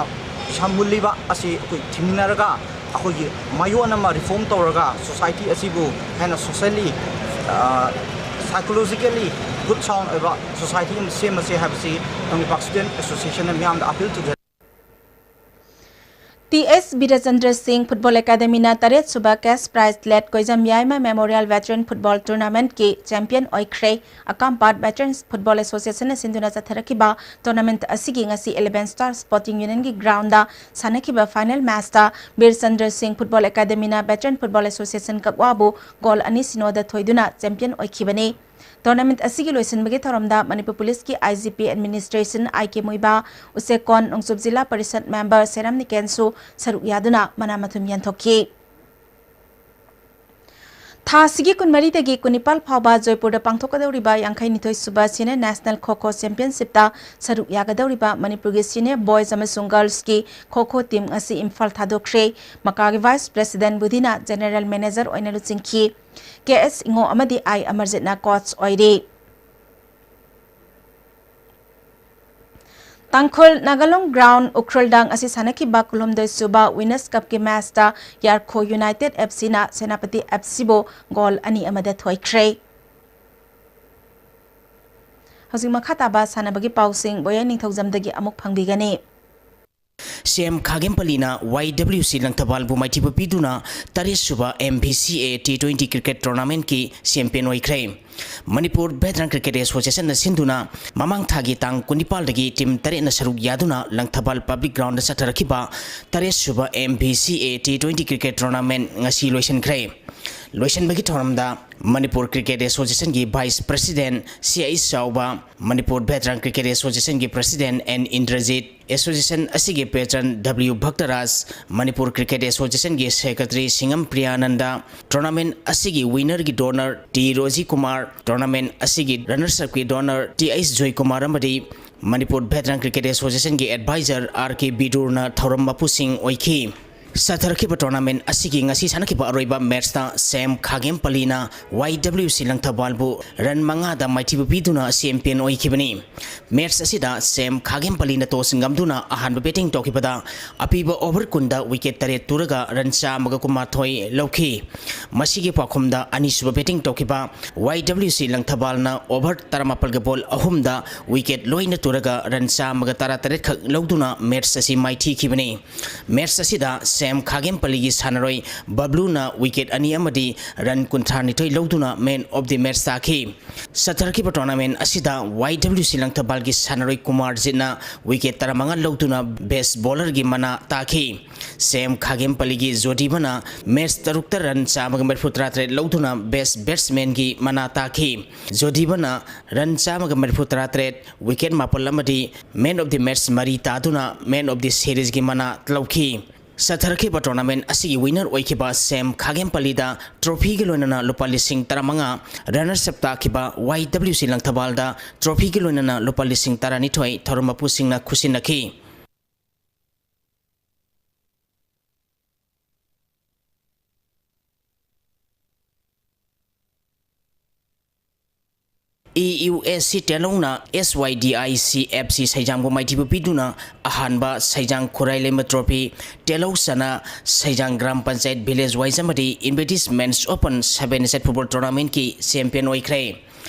ꯄꯩꯁꯥ ꯃꯨꯜꯂꯤꯕ ꯑꯁꯤ ꯑꯩꯈꯣꯏ ꯊꯤꯡꯅꯔꯒ, ꯑꯩꯈꯣꯏꯒꯤ ꯃꯥꯏꯑꯣꯟ ꯑꯃ ꯔꯤꯐꯣꯔꯝ ꯇꯧꯔꯒ ꯁꯣꯁꯥꯏꯇꯤ ꯑꯁꯤꯕꯨ ꯍꯦꯟꯅ ꯁꯣꯁꯦꯜꯂꯤ, ꯁꯥꯏꯀꯣꯂꯣꯖꯤꯀꯦꯜꯂꯤ ꯒꯨꯗ ꯁꯥꯎꯟ ꯑꯣꯏꯕ ꯁꯣꯁꯥꯏꯇꯤ ꯑꯃ ꯁꯦꯝꯃꯁꯦ ꯍꯥꯏꯕꯁꯤ ꯀꯪꯂꯩꯄꯥꯛ ꯁ꯭ꯇꯨꯗꯦꯟꯠ ꯑꯦꯁꯣꯁꯤꯌꯦꯁꯟꯅ ꯃꯤꯌꯥꯝꯗ ꯑꯄꯤꯜ ꯇꯧꯖꯔꯤ꯫ ꯇꯤ ꯑꯦꯁ ꯕꯤꯔꯦꯆꯟꯗ꯭ꯔ ꯁꯤꯡ ꯐꯨꯠꯕꯣꯜ ꯑꯦꯀꯥꯗꯃꯤꯅ ꯇꯔꯦꯠ ꯁꯨꯕ case prize late Koijam Yaima memorial veteran football ꯇꯨꯔꯅꯥꯃꯦꯟꯠꯀꯤ ꯆꯦꯝꯄꯤꯌꯟ ꯑꯣꯏꯈ꯭ꯔꯦ꯫ ꯑꯀꯥꯝꯄꯥꯠ ꯚꯦꯇꯔꯟꯁ ꯐꯨꯠꯕꯣꯜ ꯑꯦꯁꯣꯁꯤꯌꯦꯁꯟꯅ ꯁꯤꯟꯗꯨꯅ ꯆꯠꯊꯔꯛꯈꯤꯕ ꯇꯣꯔꯅꯥꯃꯦꯟꯠ ꯑꯁꯤꯒꯤ ꯉꯁꯤ ꯏꯂꯦꯚꯦꯟ ꯁ꯭ꯇꯥꯔ ꯁ꯭ꯄꯣꯔꯇꯤꯡ ꯌꯨꯅꯤꯌꯟꯒꯤ ꯒ꯭ꯔꯥꯎꯟꯗ ꯁꯥꯟꯅꯈꯤꯕ ꯐꯥꯏꯅꯦꯜ ꯃꯦꯆꯇ ꯕꯤꯔꯆꯟꯗ꯭ꯔ ꯁꯤꯡ ꯐꯨꯠꯕꯣꯜ ꯑꯦꯀꯥꯗꯃꯤꯅ ꯚꯦꯇꯔꯟ ꯐꯨꯠꯕꯣꯜ ꯑꯦꯁꯣꯁꯤꯌꯦꯁꯟ ꯀꯛꯋꯥꯕꯨ ꯒꯣꯜ ꯑꯅꯤ ꯁꯤꯅꯣꯗ ꯊꯣꯏꯗꯨꯅ ꯆꯦꯝꯄꯤꯌꯟ ꯑꯣꯏꯈꯤꯕꯅꯤ꯫ ꯇꯣꯔꯅꯥꯃꯦꯟꯠ ꯑꯁꯤꯒꯤ ꯂꯣꯏꯁꯤꯟꯕꯒꯤ ꯊꯧꯔꯝꯗ ꯃꯅꯤꯄꯨꯔ ꯄꯨꯂꯤꯁꯀꯤ ꯑꯥꯏ ꯖꯤ ꯄꯤ ꯑꯦꯗꯃꯤꯅꯤꯁꯇ꯭ꯔꯦꯁꯟ ꯑꯥꯏ ꯀꯦ ꯃꯨꯏꯕꯥ, ꯎꯆꯦꯛꯀꯣꯟ ꯅꯣꯡꯆꯨꯞ ꯖꯤꯂꯥ ꯄꯔꯤꯁꯗ ꯃꯦꯝꯕꯔ ꯁꯦꯔꯥꯝ ꯅꯤꯀꯦꯟꯁꯨ ꯁꯔꯨꯛ ꯌꯥꯗꯨꯅ ꯃꯅꯥ ꯃꯊꯨꯝ ꯌꯦꯟꯊꯣꯛꯈꯤ꯫ ꯊꯥ ꯑꯁꯤꯒꯤ ꯀꯨꯟꯃꯔꯤꯗꯒꯤ ꯀꯨꯟꯅꯤꯄꯥꯜ ꯐꯥꯎꯕ ꯖꯣꯏꯄꯨꯔꯗ ꯄꯥꯡꯊꯣꯛꯀꯗꯧꯔꯤꯕ ꯌꯥꯡꯈꯩꯅꯤꯊꯣꯏ ꯁꯨꯕ ꯁꯤꯅꯤꯌꯔ ꯅꯦꯁꯅꯦꯜ ꯈꯣ ꯈꯣ ꯆꯦꯝꯄꯤꯌꯟꯁꯤꯞꯇ ꯁꯔꯨꯛ ꯌꯥꯒꯗꯧꯔꯤꯕ ꯃꯅꯤꯄꯨꯔꯒꯤ ꯁꯤꯅꯤꯌꯔ ꯕꯣꯏꯁ ꯑꯃꯁꯨꯡ ꯒꯔꯜꯁꯀꯤ ꯈꯣ ꯈꯣ ꯇꯤꯝ ꯑꯁꯤ ꯏꯝꯐꯥꯜ ꯊꯥꯗꯣꯛꯈ꯭ꯔꯦ꯫ ꯃꯀꯥꯒꯤ ꯚꯥꯏꯁ ꯄ꯭ꯔꯦꯁꯤꯗꯦꯟꯠ ꯕꯨꯙꯤꯅ ꯖꯦꯅꯦꯔꯦꯜ ꯃꯦꯅꯦꯖꯔ ꯑꯣꯏꯅ ꯂꯨꯆꯤꯡꯈꯤ꯫ ꯀꯦ ꯑꯦꯁ ꯏꯉꯣ ꯑꯃꯗꯤ ꯑꯥꯏ ꯑꯃꯔꯖꯤꯠꯅ ꯀꯣꯆ ꯑꯣꯏꯔꯤ꯫ ꯇꯥꯡꯈꯨꯜ ꯅꯥꯒꯥꯂꯣꯡ ꯒ꯭ꯔꯥꯎꯟ ꯎꯈ꯭ꯔꯨꯜꯗ ꯉꯁꯤ ꯁꯥꯟꯅꯈꯤꯕ ꯀꯨꯟꯍꯨꯝꯗꯣꯏ ꯁꯨꯕ ꯋꯤꯅꯔꯁ ꯀꯞꯀꯤ ꯃꯦꯆꯇ ꯌꯥꯔꯈꯣ ꯌꯨꯅꯥꯏꯇꯦꯗ ꯑꯦꯐ ꯁꯤꯅ ꯁꯦꯅꯥꯄꯇꯤ ꯑꯦꯐ ꯁꯤꯕꯨ ꯒꯣꯜ ꯑꯅꯤ ꯑꯃꯗ ꯊꯣꯏꯈ꯭ꯔꯦ꯫ ꯍꯧꯖꯤꯛ ꯃꯈꯥ ꯇꯥꯕ ꯁꯥꯟꯅꯕꯒꯤ ꯄꯥꯎꯁꯤꯡ ꯕꯣꯌꯥꯏ ꯅꯤꯡꯊꯧꯖꯝꯗꯒꯤ ꯑꯃꯨꯛ ꯐꯪꯕꯤꯒꯅꯤ꯫ ꯁꯤ ꯑꯦꯝ ꯈꯥꯒꯦꯝꯄꯂꯤꯅ ꯋꯥꯏ ꯗꯕ꯭ꯂꯤꯎ ꯁꯤ ꯂꯪꯊꯕꯥꯜꯕꯨ ꯃꯥꯏꯊꯤꯕ ꯄꯤꯗꯨꯅ ꯇꯔꯦꯠ Suba M V C A T twenty cricket ꯇꯣꯔꯅꯥꯃꯦꯟꯠꯀꯤ ꯆꯦꯝꯄꯤꯌꯟ ꯑꯣꯏꯈ꯭ꯔꯦ꯫ ꯃꯅꯤꯄꯨꯔ ꯚꯦꯇꯔꯟ ꯀ꯭ꯔꯤꯀꯦꯠ ꯑꯦꯁꯣꯁꯤꯌꯦꯁꯟꯅ ꯁꯤꯟꯗꯨꯅ ꯃꯃꯥꯡ ꯊꯥꯒꯤ ꯇꯥꯡ ꯀꯨꯟꯅꯤꯄꯥꯜꯗꯒꯤ ꯇꯤꯝ ꯇꯔꯦꯠꯅ ꯁꯔꯨꯛ ꯌꯥꯗꯨꯅ ꯂꯪꯊꯕꯥꯜ ꯄꯕ꯭ꯂꯤꯛ ꯒ꯭ꯔꯥꯎꯟꯗ ꯆꯠꯊꯔꯛꯈꯤꯕ Taret Suba M V C A T twenty cricket tournament ꯉꯁꯤ ꯂꯣꯏꯁꯤꯟꯈ꯭ꯔꯦ꯫ ꯂꯣꯏꯁꯤꯟꯕꯒꯤ ꯊꯧꯔꯝꯗ ꯃꯅꯤꯄꯨꯔ ꯀ꯭ꯔꯤꯀꯦꯠ ꯑꯦꯁꯣꯁꯤꯌꯦꯁꯟꯒꯤ vice president C H Chaoba, Manipur veteran cricket ꯑꯦꯁꯣꯁꯤꯌꯦꯁꯟꯒꯤ ꯄ꯭ꯔꯦꯁꯤꯗꯦꯟꯠ ꯑꯦꯟ ꯏꯟꯗ꯭ꯔꯖꯤꯠ, ꯑꯦꯁꯣꯁꯤꯌꯦꯁꯟ ꯑꯁꯤꯒꯤ patron W Bhaktaraj, Manipur cricket ꯑꯦꯁꯣꯁꯤꯌꯦꯁꯟꯒꯤ ꯁꯦꯀ꯭ꯔꯦꯇꯔꯤ ꯁꯤꯡꯉꯝ ꯄ꯭ꯔꯤꯌꯥꯅꯟꯗ, ꯇꯣꯔꯅꯥꯃꯦꯟꯠ ꯑꯁꯤꯒꯤ ꯋꯤꯅꯔꯒꯤ donor T Roji Kumar, tournament ꯑꯁꯤꯒꯤ ꯔꯟꯅꯔꯁ ꯑꯞꯀꯤ ꯗꯣꯅꯔ ꯇꯤ ꯑꯩꯆ ꯖꯣꯏꯀꯨꯃꯥꯔ ꯑꯃꯗꯤ ꯃꯅꯤꯄꯨꯔ ꯚꯦꯇꯔꯟ ꯀ꯭ꯔꯤꯀꯦꯠ ꯑꯦꯁꯣꯁꯤꯌꯦꯁꯟꯒꯤ ꯑꯦꯗꯚꯥꯏꯖꯔ ꯑꯥꯔ ꯀꯦ ꯕꯤꯗꯨꯔꯅ ꯊꯧꯔꯝ ꯃꯄꯨꯁꯤꯡ ꯑꯣꯏꯈꯤ꯫ ꯆꯠꯊꯔꯛꯈꯤꯕ tournament ꯑꯁꯤꯒꯤ ꯉꯁꯤ ꯁꯥꯟꯅꯈꯤꯕ ꯑꯔꯣꯏꯕ matchꯇ ꯁꯦꯝ ꯈꯥꯒꯦꯝꯄꯜꯂꯤꯅ ꯋꯥꯏ ꯗꯕ꯭ꯂꯤꯎ ꯁꯤ ꯂꯪꯊꯕꯥꯜꯕꯨ run ꯃꯉꯥꯗ ꯃꯥꯏꯊꯤꯕ ꯄꯤꯗꯨꯅ champion ꯑꯣꯏꯈꯤꯕꯅꯤ꯫ Match ꯑꯁꯤꯗ ꯁꯦꯝ ꯈꯥꯒꯦꯝꯄꯜꯂꯤꯅ toss ꯉꯝꯗꯨꯅ ꯑꯍꯥꯟꯕ batting ꯇꯧꯈꯤꯕꯗ ꯑꯄꯤꯕ over ꯀꯨꯟꯗ wicket ꯇꯔꯦꯠ ꯇꯨꯔꯒ run ꯆꯥꯝꯃꯒ ꯀꯨꯟꯃꯥꯊꯣꯏ ꯂꯧꯈꯤ꯫ ꯃꯁꯤꯒꯤ ꯄꯥꯎꯈꯨꯝꯗ ꯑꯅꯤꯁꯨꯕ batting ꯇꯧꯈꯤꯕ ꯋꯥꯏ ꯗꯕ꯭ꯂꯤꯎ ꯁꯤ ꯂꯪꯊꯕꯥꯜꯅ over ꯇꯔꯥꯃꯥꯄꯜꯒ ball ꯑꯍꯨꯝꯗ wicket ꯂꯣꯏꯅ ꯇꯨꯔꯒ run ꯆꯥꯝꯃꯒ ꯇꯔꯥꯇꯔꯦꯠ ꯈꯛ ꯂꯧꯗꯨꯅ match ꯑꯁꯤ ꯃꯥꯏꯊꯤꯈꯤꯕꯅꯤ꯫ Match ꯑꯁꯤꯗ ꯁꯦꯝ ꯈꯥꯒꯦꯝꯄꯜꯂꯤꯒꯤ ꯁꯥꯟꯅꯔꯣꯏ ꯕꯕ꯭ꯂꯨꯅ wicket ꯑꯅꯤ ꯑꯃꯗꯤ run ꯀꯨꯟꯊ꯭ꯔꯥꯅꯤꯊꯣꯏ ꯂꯧꯗꯨꯅ man of the match ꯇꯥꯈꯤ꯫ ꯆꯠꯊꯔꯛꯈꯤꯕ tournament ꯑꯁꯤꯗ ꯋꯥꯏ ꯗꯕ꯭ꯂꯤꯎ ꯁꯤ ꯂꯪꯊꯕꯥꯜꯒꯤ ꯁꯥꯟꯅꯔꯣꯏ ꯀꯨꯃꯥꯔꯖꯤꯠꯅ wicket ꯇꯔꯥꯃꯉꯥ ꯂꯧꯗꯨꯅ best bowlerꯒꯤ ꯃꯅꯥ ꯇꯥꯈꯤ꯫ ꯁꯦꯝ ꯈꯥꯒꯦꯝꯄꯜꯂꯤꯒꯤ ꯖꯣꯗꯤꯕꯅ match ꯇꯔꯨꯛꯇ run ꯆꯥꯝꯃꯒ ꯃꯔꯤꯐꯨ ꯇꯔꯥꯇꯔꯦꯠ ꯂꯧꯗꯨꯅ best batsmanꯒꯤ ꯃꯅꯥ ꯇꯥꯈꯤ꯫ ꯖꯣꯗꯤꯕꯅ run ꯆꯥꯝꯃꯒ ꯃꯔꯤꯐꯨ ꯇꯔꯥꯇꯔꯦꯠ, wicket ꯃꯥꯄꯜ ꯑꯃꯗꯤ man of the match ꯃꯔꯤ ꯇꯥꯗꯨꯅ man of the seriesꯒꯤ ꯃꯅꯥ ꯂꯧꯈꯤ꯫ ꯆꯠꯊꯔꯛꯈꯤꯕ tournament ꯑꯁꯤꯒꯤ winner ꯑꯣꯏꯈꯤꯕ ꯁꯦꯝ ꯈꯥꯒꯦꯝꯄꯜꯂꯤꯗ trophyꯒꯤ ꯂꯣꯏꯅꯅ ꯂꯨꯄꯥ ꯂꯤꯁꯤꯡ ꯇꯔꯥꯃꯉꯥ, runners up ꯇꯥꯈꯤꯕ ꯋꯥꯏ ꯗꯕ꯭ꯂꯤꯎ ꯁꯤ ꯂꯪꯊꯕꯥꯜꯗ trophyꯒꯤ ꯂꯣꯏꯅꯅ ꯂꯨꯄꯥ ꯂꯤꯁꯤꯡ ꯇꯔꯥꯅꯤꯊꯣꯏ ꯊꯧꯔꯝ ꯃꯄꯨꯁꯤꯡꯅ ꯈꯨꯠꯁꯤꯟꯅꯈꯤ꯫ E U S C ꯇꯦꯂꯧꯅ S Y D I C F C ꯁꯩꯖꯥꯡꯕꯨ ꯃꯥꯏꯊꯤꯕ ꯄꯤꯗꯨꯅ ꯑꯍꯥꯟꯕ ꯁꯩꯖꯥꯡ ꯈꯨꯔꯥꯏ ꯂꯩꯃ trophy ꯇꯦꯂꯧ ꯁꯅꯥ ꯁꯩꯖꯥꯡ ꯒ꯭ꯔꯥꯝ ꯄꯟꯆꯥꯌꯠ village wise ꯑꯃꯗꯤ Invictus Men's Open seven set football tournamentꯀꯤ champion ꯑꯣꯏꯈ꯭ꯔꯦ꯫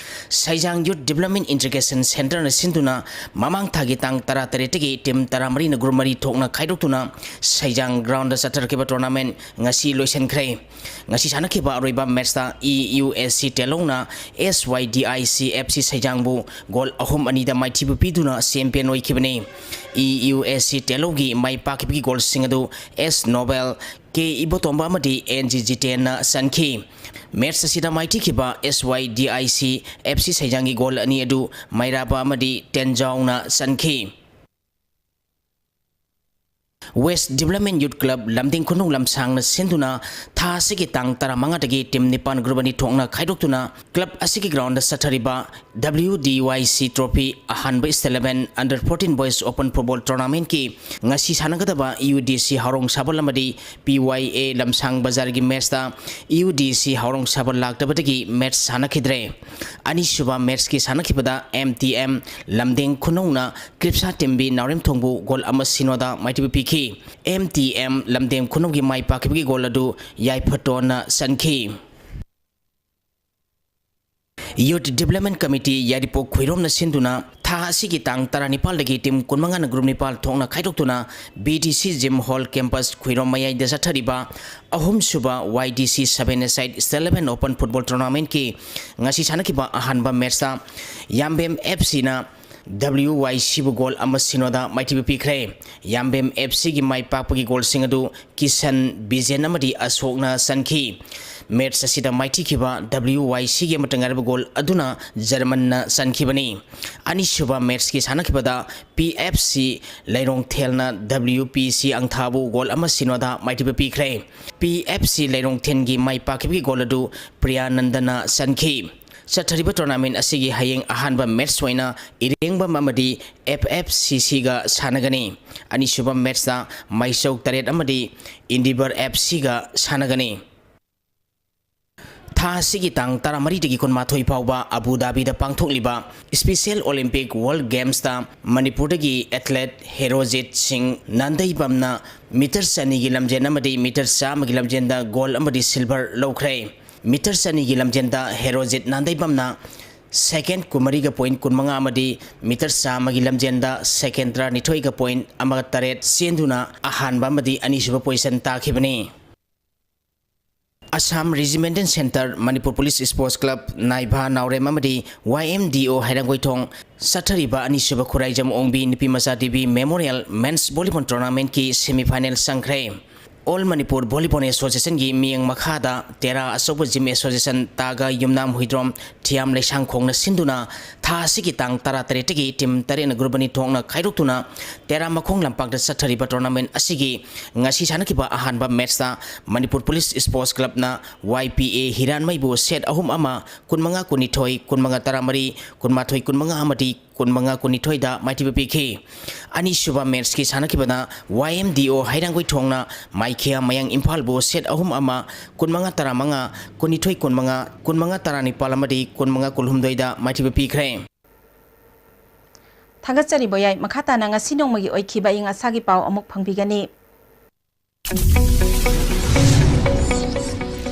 ꯁꯩꯖꯥꯡ Youth Development Integration Centreꯅ ꯁꯤꯟꯗꯨꯅ ꯃꯃꯥꯡ ꯊꯥꯒꯤ ꯇꯥꯡ ꯇꯔꯥꯇꯔꯦꯠꯇꯒꯤ team ꯇꯔꯥꯃꯔꯤꯅ group ꯃꯔꯤ ꯊꯣꯛꯅ ꯈꯥꯏꯗꯣꯛꯇꯨꯅ ꯁꯩꯖꯥꯡ groundꯗ ꯆꯠꯊꯔꯛꯈꯤꯕ tournament ꯉꯁꯤ ꯂꯣꯏꯁꯤꯟꯈ꯭ꯔꯦ꯫ ꯉꯁꯤ ꯁꯥꯟꯅꯈꯤꯕ ꯑꯔꯣꯏꯕ matchꯇ E U S C ꯇꯦꯂꯧꯅ S Y D I C F C ꯁꯩꯖꯥꯡꯕꯨ goal ꯑꯍꯨꯝ ꯑꯅꯤꯗ ꯃꯥꯏꯊꯤꯕ ꯄꯤꯗꯨꯅ champion ꯑꯣꯏꯈꯤꯕꯅꯤ꯫ E U S C ꯇꯦꯂꯧꯒꯤ ꯃꯥꯏ ꯄꯥꯛꯈꯤꯕꯒꯤ goalꯁꯤꯡ ꯑꯗꯨ ꯑꯦꯁ ꯅꯣꯕꯦꯜ, ꯀꯦ ꯏꯕꯣꯇꯣꯝꯕ ꯑꯃꯗꯤ ꯑꯦꯟ ꯖꯤ ꯖꯤꯇꯦꯟꯅ ꯆꯟꯈꯤ꯫ Match ꯑꯁꯤꯗ ꯃꯥꯏꯊꯤꯈꯤꯕ ꯑꯦꯁ ꯋꯥꯏ D I C F C ꯁꯩꯖꯥꯡꯒꯤ goal ꯑꯅꯤ ꯑꯗꯨ ꯃꯩꯔꯥꯕ ꯑꯃꯗꯤ ꯇꯦꯟꯖꯥꯎꯅ ꯆꯟꯈꯤ꯫ West Development Youth Club ꯂꯝꯗꯤꯡ ꯈꯨꯅꯧ ꯂꯝꯁꯥꯡꯅ ꯁꯤꯟꯗꯨꯅ ꯊꯥ ꯑꯁꯤꯒꯤ ꯇꯥꯡ ꯇꯔꯥꯃꯉꯥꯗꯒꯤ team ꯅꯤꯄꯥꯟ group ꯑꯅꯤ ꯊꯣꯛꯅ ꯈꯥꯏꯗꯣꯛꯇꯨꯅ club ꯑꯁꯤꯒꯤ groundꯗ ꯆꯠꯊꯔꯤꯕ W D Y C Trophy ꯑꯍꯥꯟꯕ State Level Under fourteen Boys Open Football Tournamentꯀꯤ ꯉꯁꯤ ꯁꯥꯟꯅꯒꯗꯕ U D C ꯍꯥꯎꯔꯣꯡ ꯁꯥꯕꯜ ꯑꯃꯗꯤ P Y A ꯂꯝꯁꯥꯡ ꯕꯖꯥꯔꯒꯤ matchꯇ U D C ꯍꯥꯎꯔꯣꯡ ꯁꯥꯕꯜ ꯂꯥꯛꯇꯕꯗꯒꯤ match ꯁꯥꯟꯅꯈꯤꯗ꯭ꯔꯦ꯫ ꯑꯅꯤꯁꯨꯕ matchꯀꯤ ꯁꯥꯟꯅꯈꯤꯕꯗ M T M ꯂꯝꯗꯤꯡ ꯈꯨꯅꯧꯅ ꯀ꯭ꯔꯤꯞꯁꯥ ꯇꯤꯝꯕꯤ ꯅꯥꯎꯔꯦꯝꯊꯣꯡꯕꯨ goal ꯑꯃ ꯁꯤꯅꯣꯗ ꯃꯥꯏꯊꯤꯕ ꯄꯤꯈꯤ꯫ M T M ꯂꯝꯗꯤꯡ ꯈꯨꯅꯧꯒꯤ ꯃꯥꯏ ꯄꯥꯛꯈꯤꯕꯒꯤ goal ꯑꯗꯨ ꯌꯥꯏꯐꯇꯣꯟꯅ ꯆꯟꯈꯤ꯫ Youth Development Committee ꯌꯥꯏꯔꯤꯄꯣꯛ ꯈꯨꯏꯔꯣꯝꯅ ꯁꯤꯟꯗꯨꯅ ꯊꯥ ꯑꯁꯤꯒꯤ ꯇꯥꯡ ꯇꯔꯥꯅꯤꯄꯥꯜꯗꯒꯤ team ꯀꯨꯟꯃꯉꯥꯅ group ꯅꯤꯄꯥꯜ ꯊꯣꯛꯅ ꯈꯥꯏꯗꯣꯛꯇꯨꯅ B D C Gym Hall campus ꯈꯨꯏꯔꯣꯝ ꯃꯌꯥꯏꯗ ꯆꯠꯊꯔꯤꯕ ꯑꯍꯨꯝꯁꯨꯕ Y D C Seven-a-side State Level Open Football Tournamentꯀꯤ ꯉꯁꯤ ꯁꯥꯟꯅꯈꯤꯕ ꯑꯍꯥꯟꯕ matchꯇ ꯌꯥꯝꯕꯦꯝ F Cꯅ W Y Cꯕꯨ goal ꯑꯃ ꯁꯤꯅꯣꯗ ꯃꯥꯏꯊꯤꯕ ꯄꯤꯈ꯭ꯔꯦ꯫ ꯌꯥꯝꯕꯦꯝ F Cꯒꯤ ꯃꯥꯏ ꯄꯥꯛꯄꯒꯤ goalꯁꯤꯡ ꯑꯗꯨ ꯀꯤꯁꯟ, ꯕꯤꯖꯦꯟ ꯑꯃꯗꯤ ꯑꯁꯣꯛꯅ ꯆꯟꯈꯤ꯫ Match ꯑꯁꯤꯗ ꯃꯥꯏꯊꯤꯈꯤꯕ W Y Cꯒꯤ ꯑꯃꯠꯇ ꯉꯥꯏꯔꯕ goal ꯑꯗꯨꯅ ꯖꯔꯃꯟꯅ ꯆꯟꯈꯤꯕꯅꯤ꯫ ꯑꯅꯤꯁꯨꯕ matchꯀꯤ ꯁꯥꯟꯅꯈꯤꯕꯗ P F C ꯂꯩꯔꯣꯡꯊꯦꯜꯅ W P C ꯑꯪꯊꯥꯕꯨ goal ꯑꯃ ꯁꯤꯅꯣꯗ ꯃꯥꯏꯊꯤꯕ ꯄꯤꯈ꯭ꯔꯦ꯫ P F C ꯂꯩꯔꯣꯡꯊꯦꯜꯒꯤ ꯃꯥꯏ ꯄꯥꯛꯈꯤꯕꯒꯤ goal ꯑꯗꯨ ꯄ꯭ꯔꯤꯌꯥꯅꯟꯗꯅ ꯆꯟꯈꯤ꯫ ꯆꯠꯊꯔꯤꯕ tournament ꯑꯁꯤꯒꯤ ꯍꯌꯦꯡ ꯑꯍꯥꯟꯕ match ꯑꯣꯏꯅ ꯏꯔꯦꯡꯕꯝ ꯑꯃꯗꯤ F F C Cꯒ ꯁꯥꯟꯅꯒꯅꯤ꯫ ꯑꯅꯤꯁꯨꯕ matchꯇ ꯃꯥꯏꯆꯧ ꯇꯔꯦꯠ ꯑꯃꯗꯤ Endeavour F Cꯒ ꯁꯥꯟꯅꯒꯅꯤ꯫ ꯊꯥ ꯑꯁꯤꯒꯤ ꯇꯥꯡ ꯇꯔꯥꯃꯔꯤꯗꯒꯤ ꯀꯨꯟꯃꯥꯊꯣꯏ ꯐꯥꯎꯕ ꯑꯕꯨ ꯙꯥꯕꯤꯗ ꯄꯥꯡꯊꯣꯛꯂꯤꯕ Special Olympic World Gamesꯇ ꯃꯅꯤꯄꯨꯔꯗꯒꯤ athlete ꯍꯦꯔꯣꯖꯤꯠ ꯁꯤꯡ ꯅꯥꯟꯗꯩꯕꯝꯅ meter ꯆꯅꯤꯒꯤ ꯂꯝꯖꯦꯟ ꯑꯃꯗꯤ meter ꯆꯥꯝꯃꯒꯤ ꯂꯝꯖꯦꯟꯗ gold ꯑꯃꯗꯤ silver ꯂꯧꯈ꯭ꯔꯦ꯫ Meter ꯆꯅꯤꯒꯤ ꯂꯝꯖꯦꯟꯗ ꯍꯦꯔꯣꯖꯤꯠ ꯅꯥꯟꯗꯩꯕꯝꯅ second ꯀꯨꯟꯃꯔꯤꯒ point ꯀꯨꯟꯃꯉꯥ ꯑꯃꯗꯤ meter ꯆꯥꯝꯃꯒꯤ ꯂꯝꯖꯦꯟꯗ second ꯇꯔꯥꯅꯤꯊꯣꯏꯒ point ꯑꯃ ꯇꯔꯦꯠ ꯆꯦꯟꯗꯨꯅ ꯑꯍꯥꯟꯕ ꯑꯃꯗꯤ ꯑꯅꯤꯁꯨꯕ position ꯇꯥꯈꯤꯕꯅꯤ꯫ Assam Regimental Centre, Manipur Police Sports Club, ꯅꯥꯏꯚꯥ ꯅꯥꯎꯔꯦꯝ ꯑꯃꯗꯤ Y M D O ꯍꯩꯔꯥꯡꯒꯣꯏꯊꯣꯡ ꯆꯠꯊꯔꯤꯕ ꯑꯅꯤꯁꯨꯕ ꯈꯨꯔꯥꯏꯖꯝ ꯑꯣꯡꯕꯤ ꯅꯨꯄꯤꯃꯆꯥ Devi Memorial Men's Volleyball Tournamentꯀꯤ semifinal ꯆꯪꯈ꯭ꯔꯦ꯫ All Manipur Volleyball Associationꯒꯤ ꯃꯤꯠꯌꯦꯡ ꯃꯈꯥꯗ ꯇꯦꯔꯥ ꯑꯆꯧꯕ Gym Association ꯇꯥꯒ ꯌꯨꯝꯅꯥꯝ ꯍꯨꯏꯗ꯭ꯔꯣꯝ ꯊꯤꯌꯥꯝ ꯂꯩꯁꯥꯡꯈꯣꯡꯅ ꯁꯤꯟꯗꯨꯅ ꯊꯥ ꯑꯁꯤꯒꯤ ꯇꯥꯡ ꯇꯔꯥꯇꯔꯦꯠꯇꯒꯤ team ꯇꯔꯦꯠꯅ group ꯑꯅꯤ ꯊꯣꯛꯅ ꯈꯥꯏꯗꯣꯛꯇꯨꯅ ꯇꯦꯔꯥ ꯃꯈꯣꯡ ꯂꯝꯄꯥꯛꯇ ꯆꯠꯊꯔꯤꯕ tournament ꯑꯁꯤꯒꯤ ꯉꯁꯤ ꯁꯥꯟꯅꯈꯤꯕ ꯑꯍꯥꯟꯕ matchꯇ Manipur Police Sports Clubꯅ Y P A ꯍꯤꯔꯥꯟꯃꯩꯕꯨ set ꯑꯍꯨꯝ ꯑꯃ, ꯀꯨꯟꯃꯉꯥ ꯀꯨꯟꯅꯤꯊꯣꯏ, ꯀꯨꯟꯃꯉꯥ ꯇꯔꯥꯃꯔꯤ, ꯀꯨꯟꯃꯥꯊꯣꯏ ꯀꯨꯟꯃꯉꯥ ꯑꯃꯗꯤ ꯀꯨꯟꯃꯉꯥ ꯀꯨꯟꯅꯤꯊꯣꯏꯗ ꯃꯥꯏꯊꯤꯕ ꯄꯤꯈꯤ꯫ ꯑꯅꯤꯁꯨꯕ matchꯀꯤ ꯁꯥꯟꯅꯈꯤꯕꯗ Y M D O ꯍꯩꯔꯥꯡꯒꯣꯏꯊꯣꯡꯅ ꯃꯥꯏꯈꯤꯌꯥ ꯃꯌꯥꯡ ꯏꯝꯐꯥꯜꯕꯨ set ꯑꯍꯨꯝ ꯑꯃ, ꯀꯨꯟꯃꯉꯥ ꯇꯔꯥꯃꯉꯥ, ꯀꯨꯟꯅꯤꯊꯣꯏ ꯀꯨꯟꯃꯉꯥ, ꯀꯨꯟꯃꯉꯥ ꯇꯔꯥꯅꯤꯄꯥꯜ ꯑꯃꯗꯤ ꯀꯨꯟꯃꯉꯥ ꯀꯨꯟꯍꯨꯝꯗꯣꯏꯗ ꯃꯥꯏꯊꯤꯕ ꯄꯤꯈ꯭ꯔꯦ꯫ ꯊꯥꯒꯠꯆꯔꯤ ꯕꯣꯌꯥꯏ꯫ ꯃꯈꯥ ꯇꯥꯅ ꯉꯁꯤ ꯅꯣꯡꯃꯒꯤ ꯑꯣꯏꯈꯤꯕ ꯑꯏꯪ ꯑꯁꯥꯒꯤ ꯄꯥꯎ ꯑꯃꯨꯛ ꯐꯪꯕꯤꯒꯅꯤ꯫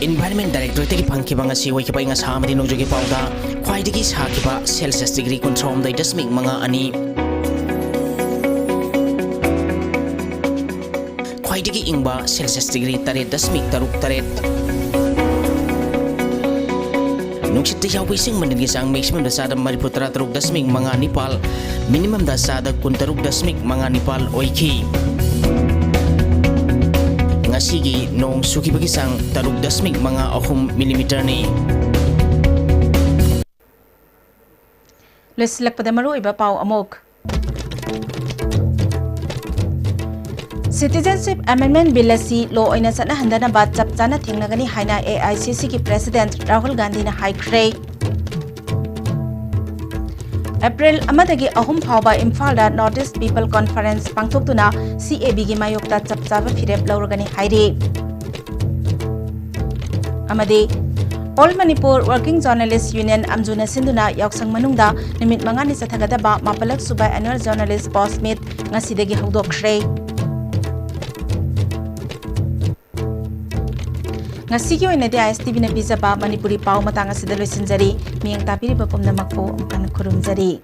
Environment Directorateꯇꯒꯤ ꯐꯪꯈꯤꯕ ꯉꯁꯤ ꯑꯣꯏꯈꯤꯕ ꯑꯏꯪ ꯑꯁꯥ ꯑꯃꯗꯤ ꯅꯣꯡꯖꯨꯒꯤ ꯄꯥꯎꯗ ꯈ꯭ꯋꯥꯏꯗꯒꯤ ꯁꯥꯈꯤꯕ Celsius degree ꯀꯨꯟꯊ꯭ꯔꯥꯍꯨꯝꯗꯣꯏ ꯗꯁꯃꯤꯛ ꯃꯉꯥ ꯑꯅꯤ, ꯈ꯭ꯋꯥꯏꯗꯒꯤ ꯏꯪꯕ Celsius degree ꯇꯔꯦꯠ ꯗꯁꯃꯤꯛ ꯇꯔꯨꯛ ꯇꯔꯦꯠ, ꯅꯨꯡꯁꯤꯠꯇ ꯌꯥꯎꯕ ꯏꯁꯤꯡ ꯃꯅꯤꯜꯒꯤ ꯆꯥꯡ maximumꯗ ꯆꯥꯗ ꯃꯔꯤꯐꯨ ꯇꯔꯥ ꯇꯔꯨꯛ ꯗꯁꯃꯤꯛ ꯃꯉꯥ ꯅꯤꯄꯥꯜ, minimumꯗ ꯆꯥꯗ ꯀꯨꯟꯇꯔꯨꯛ ꯗꯁꯃꯤꯛ ꯃꯉꯥ ꯅꯤꯄꯥꯜ ꯑꯣꯏꯈꯤ꯫ ꯉꯁꯤꯒꯤ ꯅꯣꯡ ꯆꯨꯈꯤꯕꯒꯤ ꯆꯥꯡ ꯇꯔꯨꯛ ꯗꯁꯃꯤꯛ ꯃꯉꯥ ꯑꯍꯨꯝ millimeterꯅꯤ꯫ ꯂꯣꯏꯁꯤꯜꯂꯛꯄꯗ ꯃꯔꯨꯑꯣꯏꯕ ꯄꯥꯎ ꯑꯃꯨꯛ꯫ Citizenship Amendment Bill ꯑꯁꯤ law ꯑꯣꯏꯅ ꯆꯠꯅꯍꯟꯗꯅꯕ ꯆꯞ ꯆꯥꯅ ꯊꯦꯡꯅꯒꯅꯤ ꯍꯥꯏꯅ A I C Cꯒꯤ President Rahul ꯒꯥꯟꯙꯤꯅ ꯍꯥꯏꯈ꯭ꯔꯦ꯫ April ꯑꯃꯗꯒꯤ ꯑꯍꯨꯝ ꯐꯥꯎꯕ ꯏꯝꯐꯥꯜꯗ North East People Conference ꯄꯥꯡꯊꯣꯛꯇꯨꯅ C A Bꯒꯤ ꯃꯥꯌꯣꯛꯇ ꯆꯞ ꯆꯥꯕ ꯐꯤꯔꯦꯞ ꯂꯧꯔꯒꯅꯤ ꯍꯥꯏꯔꯤ꯫ ꯑꯃꯗꯤ All Manipur Working Journalist Union, ꯑꯝꯖꯨꯅ ꯁꯤꯟꯗꯨꯅ ꯌꯥꯎꯁꯪ ꯃꯅꯨꯡꯗ ꯅꯨꯃꯤꯠ ꯃꯉꯥꯅꯤ ꯆꯠꯊꯒꯗꯕ ꯃꯥꯄꯜꯂꯛ ꯁꯨꯕ Annual Journalist Post Meet ꯉꯁꯤꯗꯒꯤ ꯍꯧꯗꯣꯛꯈ꯭ꯔꯦ꯫ ꯉꯁꯤꯒꯤ ꯑꯣꯏꯅꯗꯤ I S T Vꯅ ꯄꯤꯖꯕ ꯃꯅꯤꯄꯨꯔꯤ ꯄꯥꯎ ꯃꯇꯥꯡ ꯑꯁꯤꯗ ꯂꯣꯏꯁꯤꯟꯖꯔꯤ꯫ ꯃꯤꯠꯌꯦꯡ ꯇꯥꯕꯤꯔꯤꯕ ꯄꯨꯝꯅꯃꯛꯄꯨ ꯑꯃꯨꯛ ꯍꯟꯅ ꯈꯨꯔꯨꯝꯖꯔꯤ꯫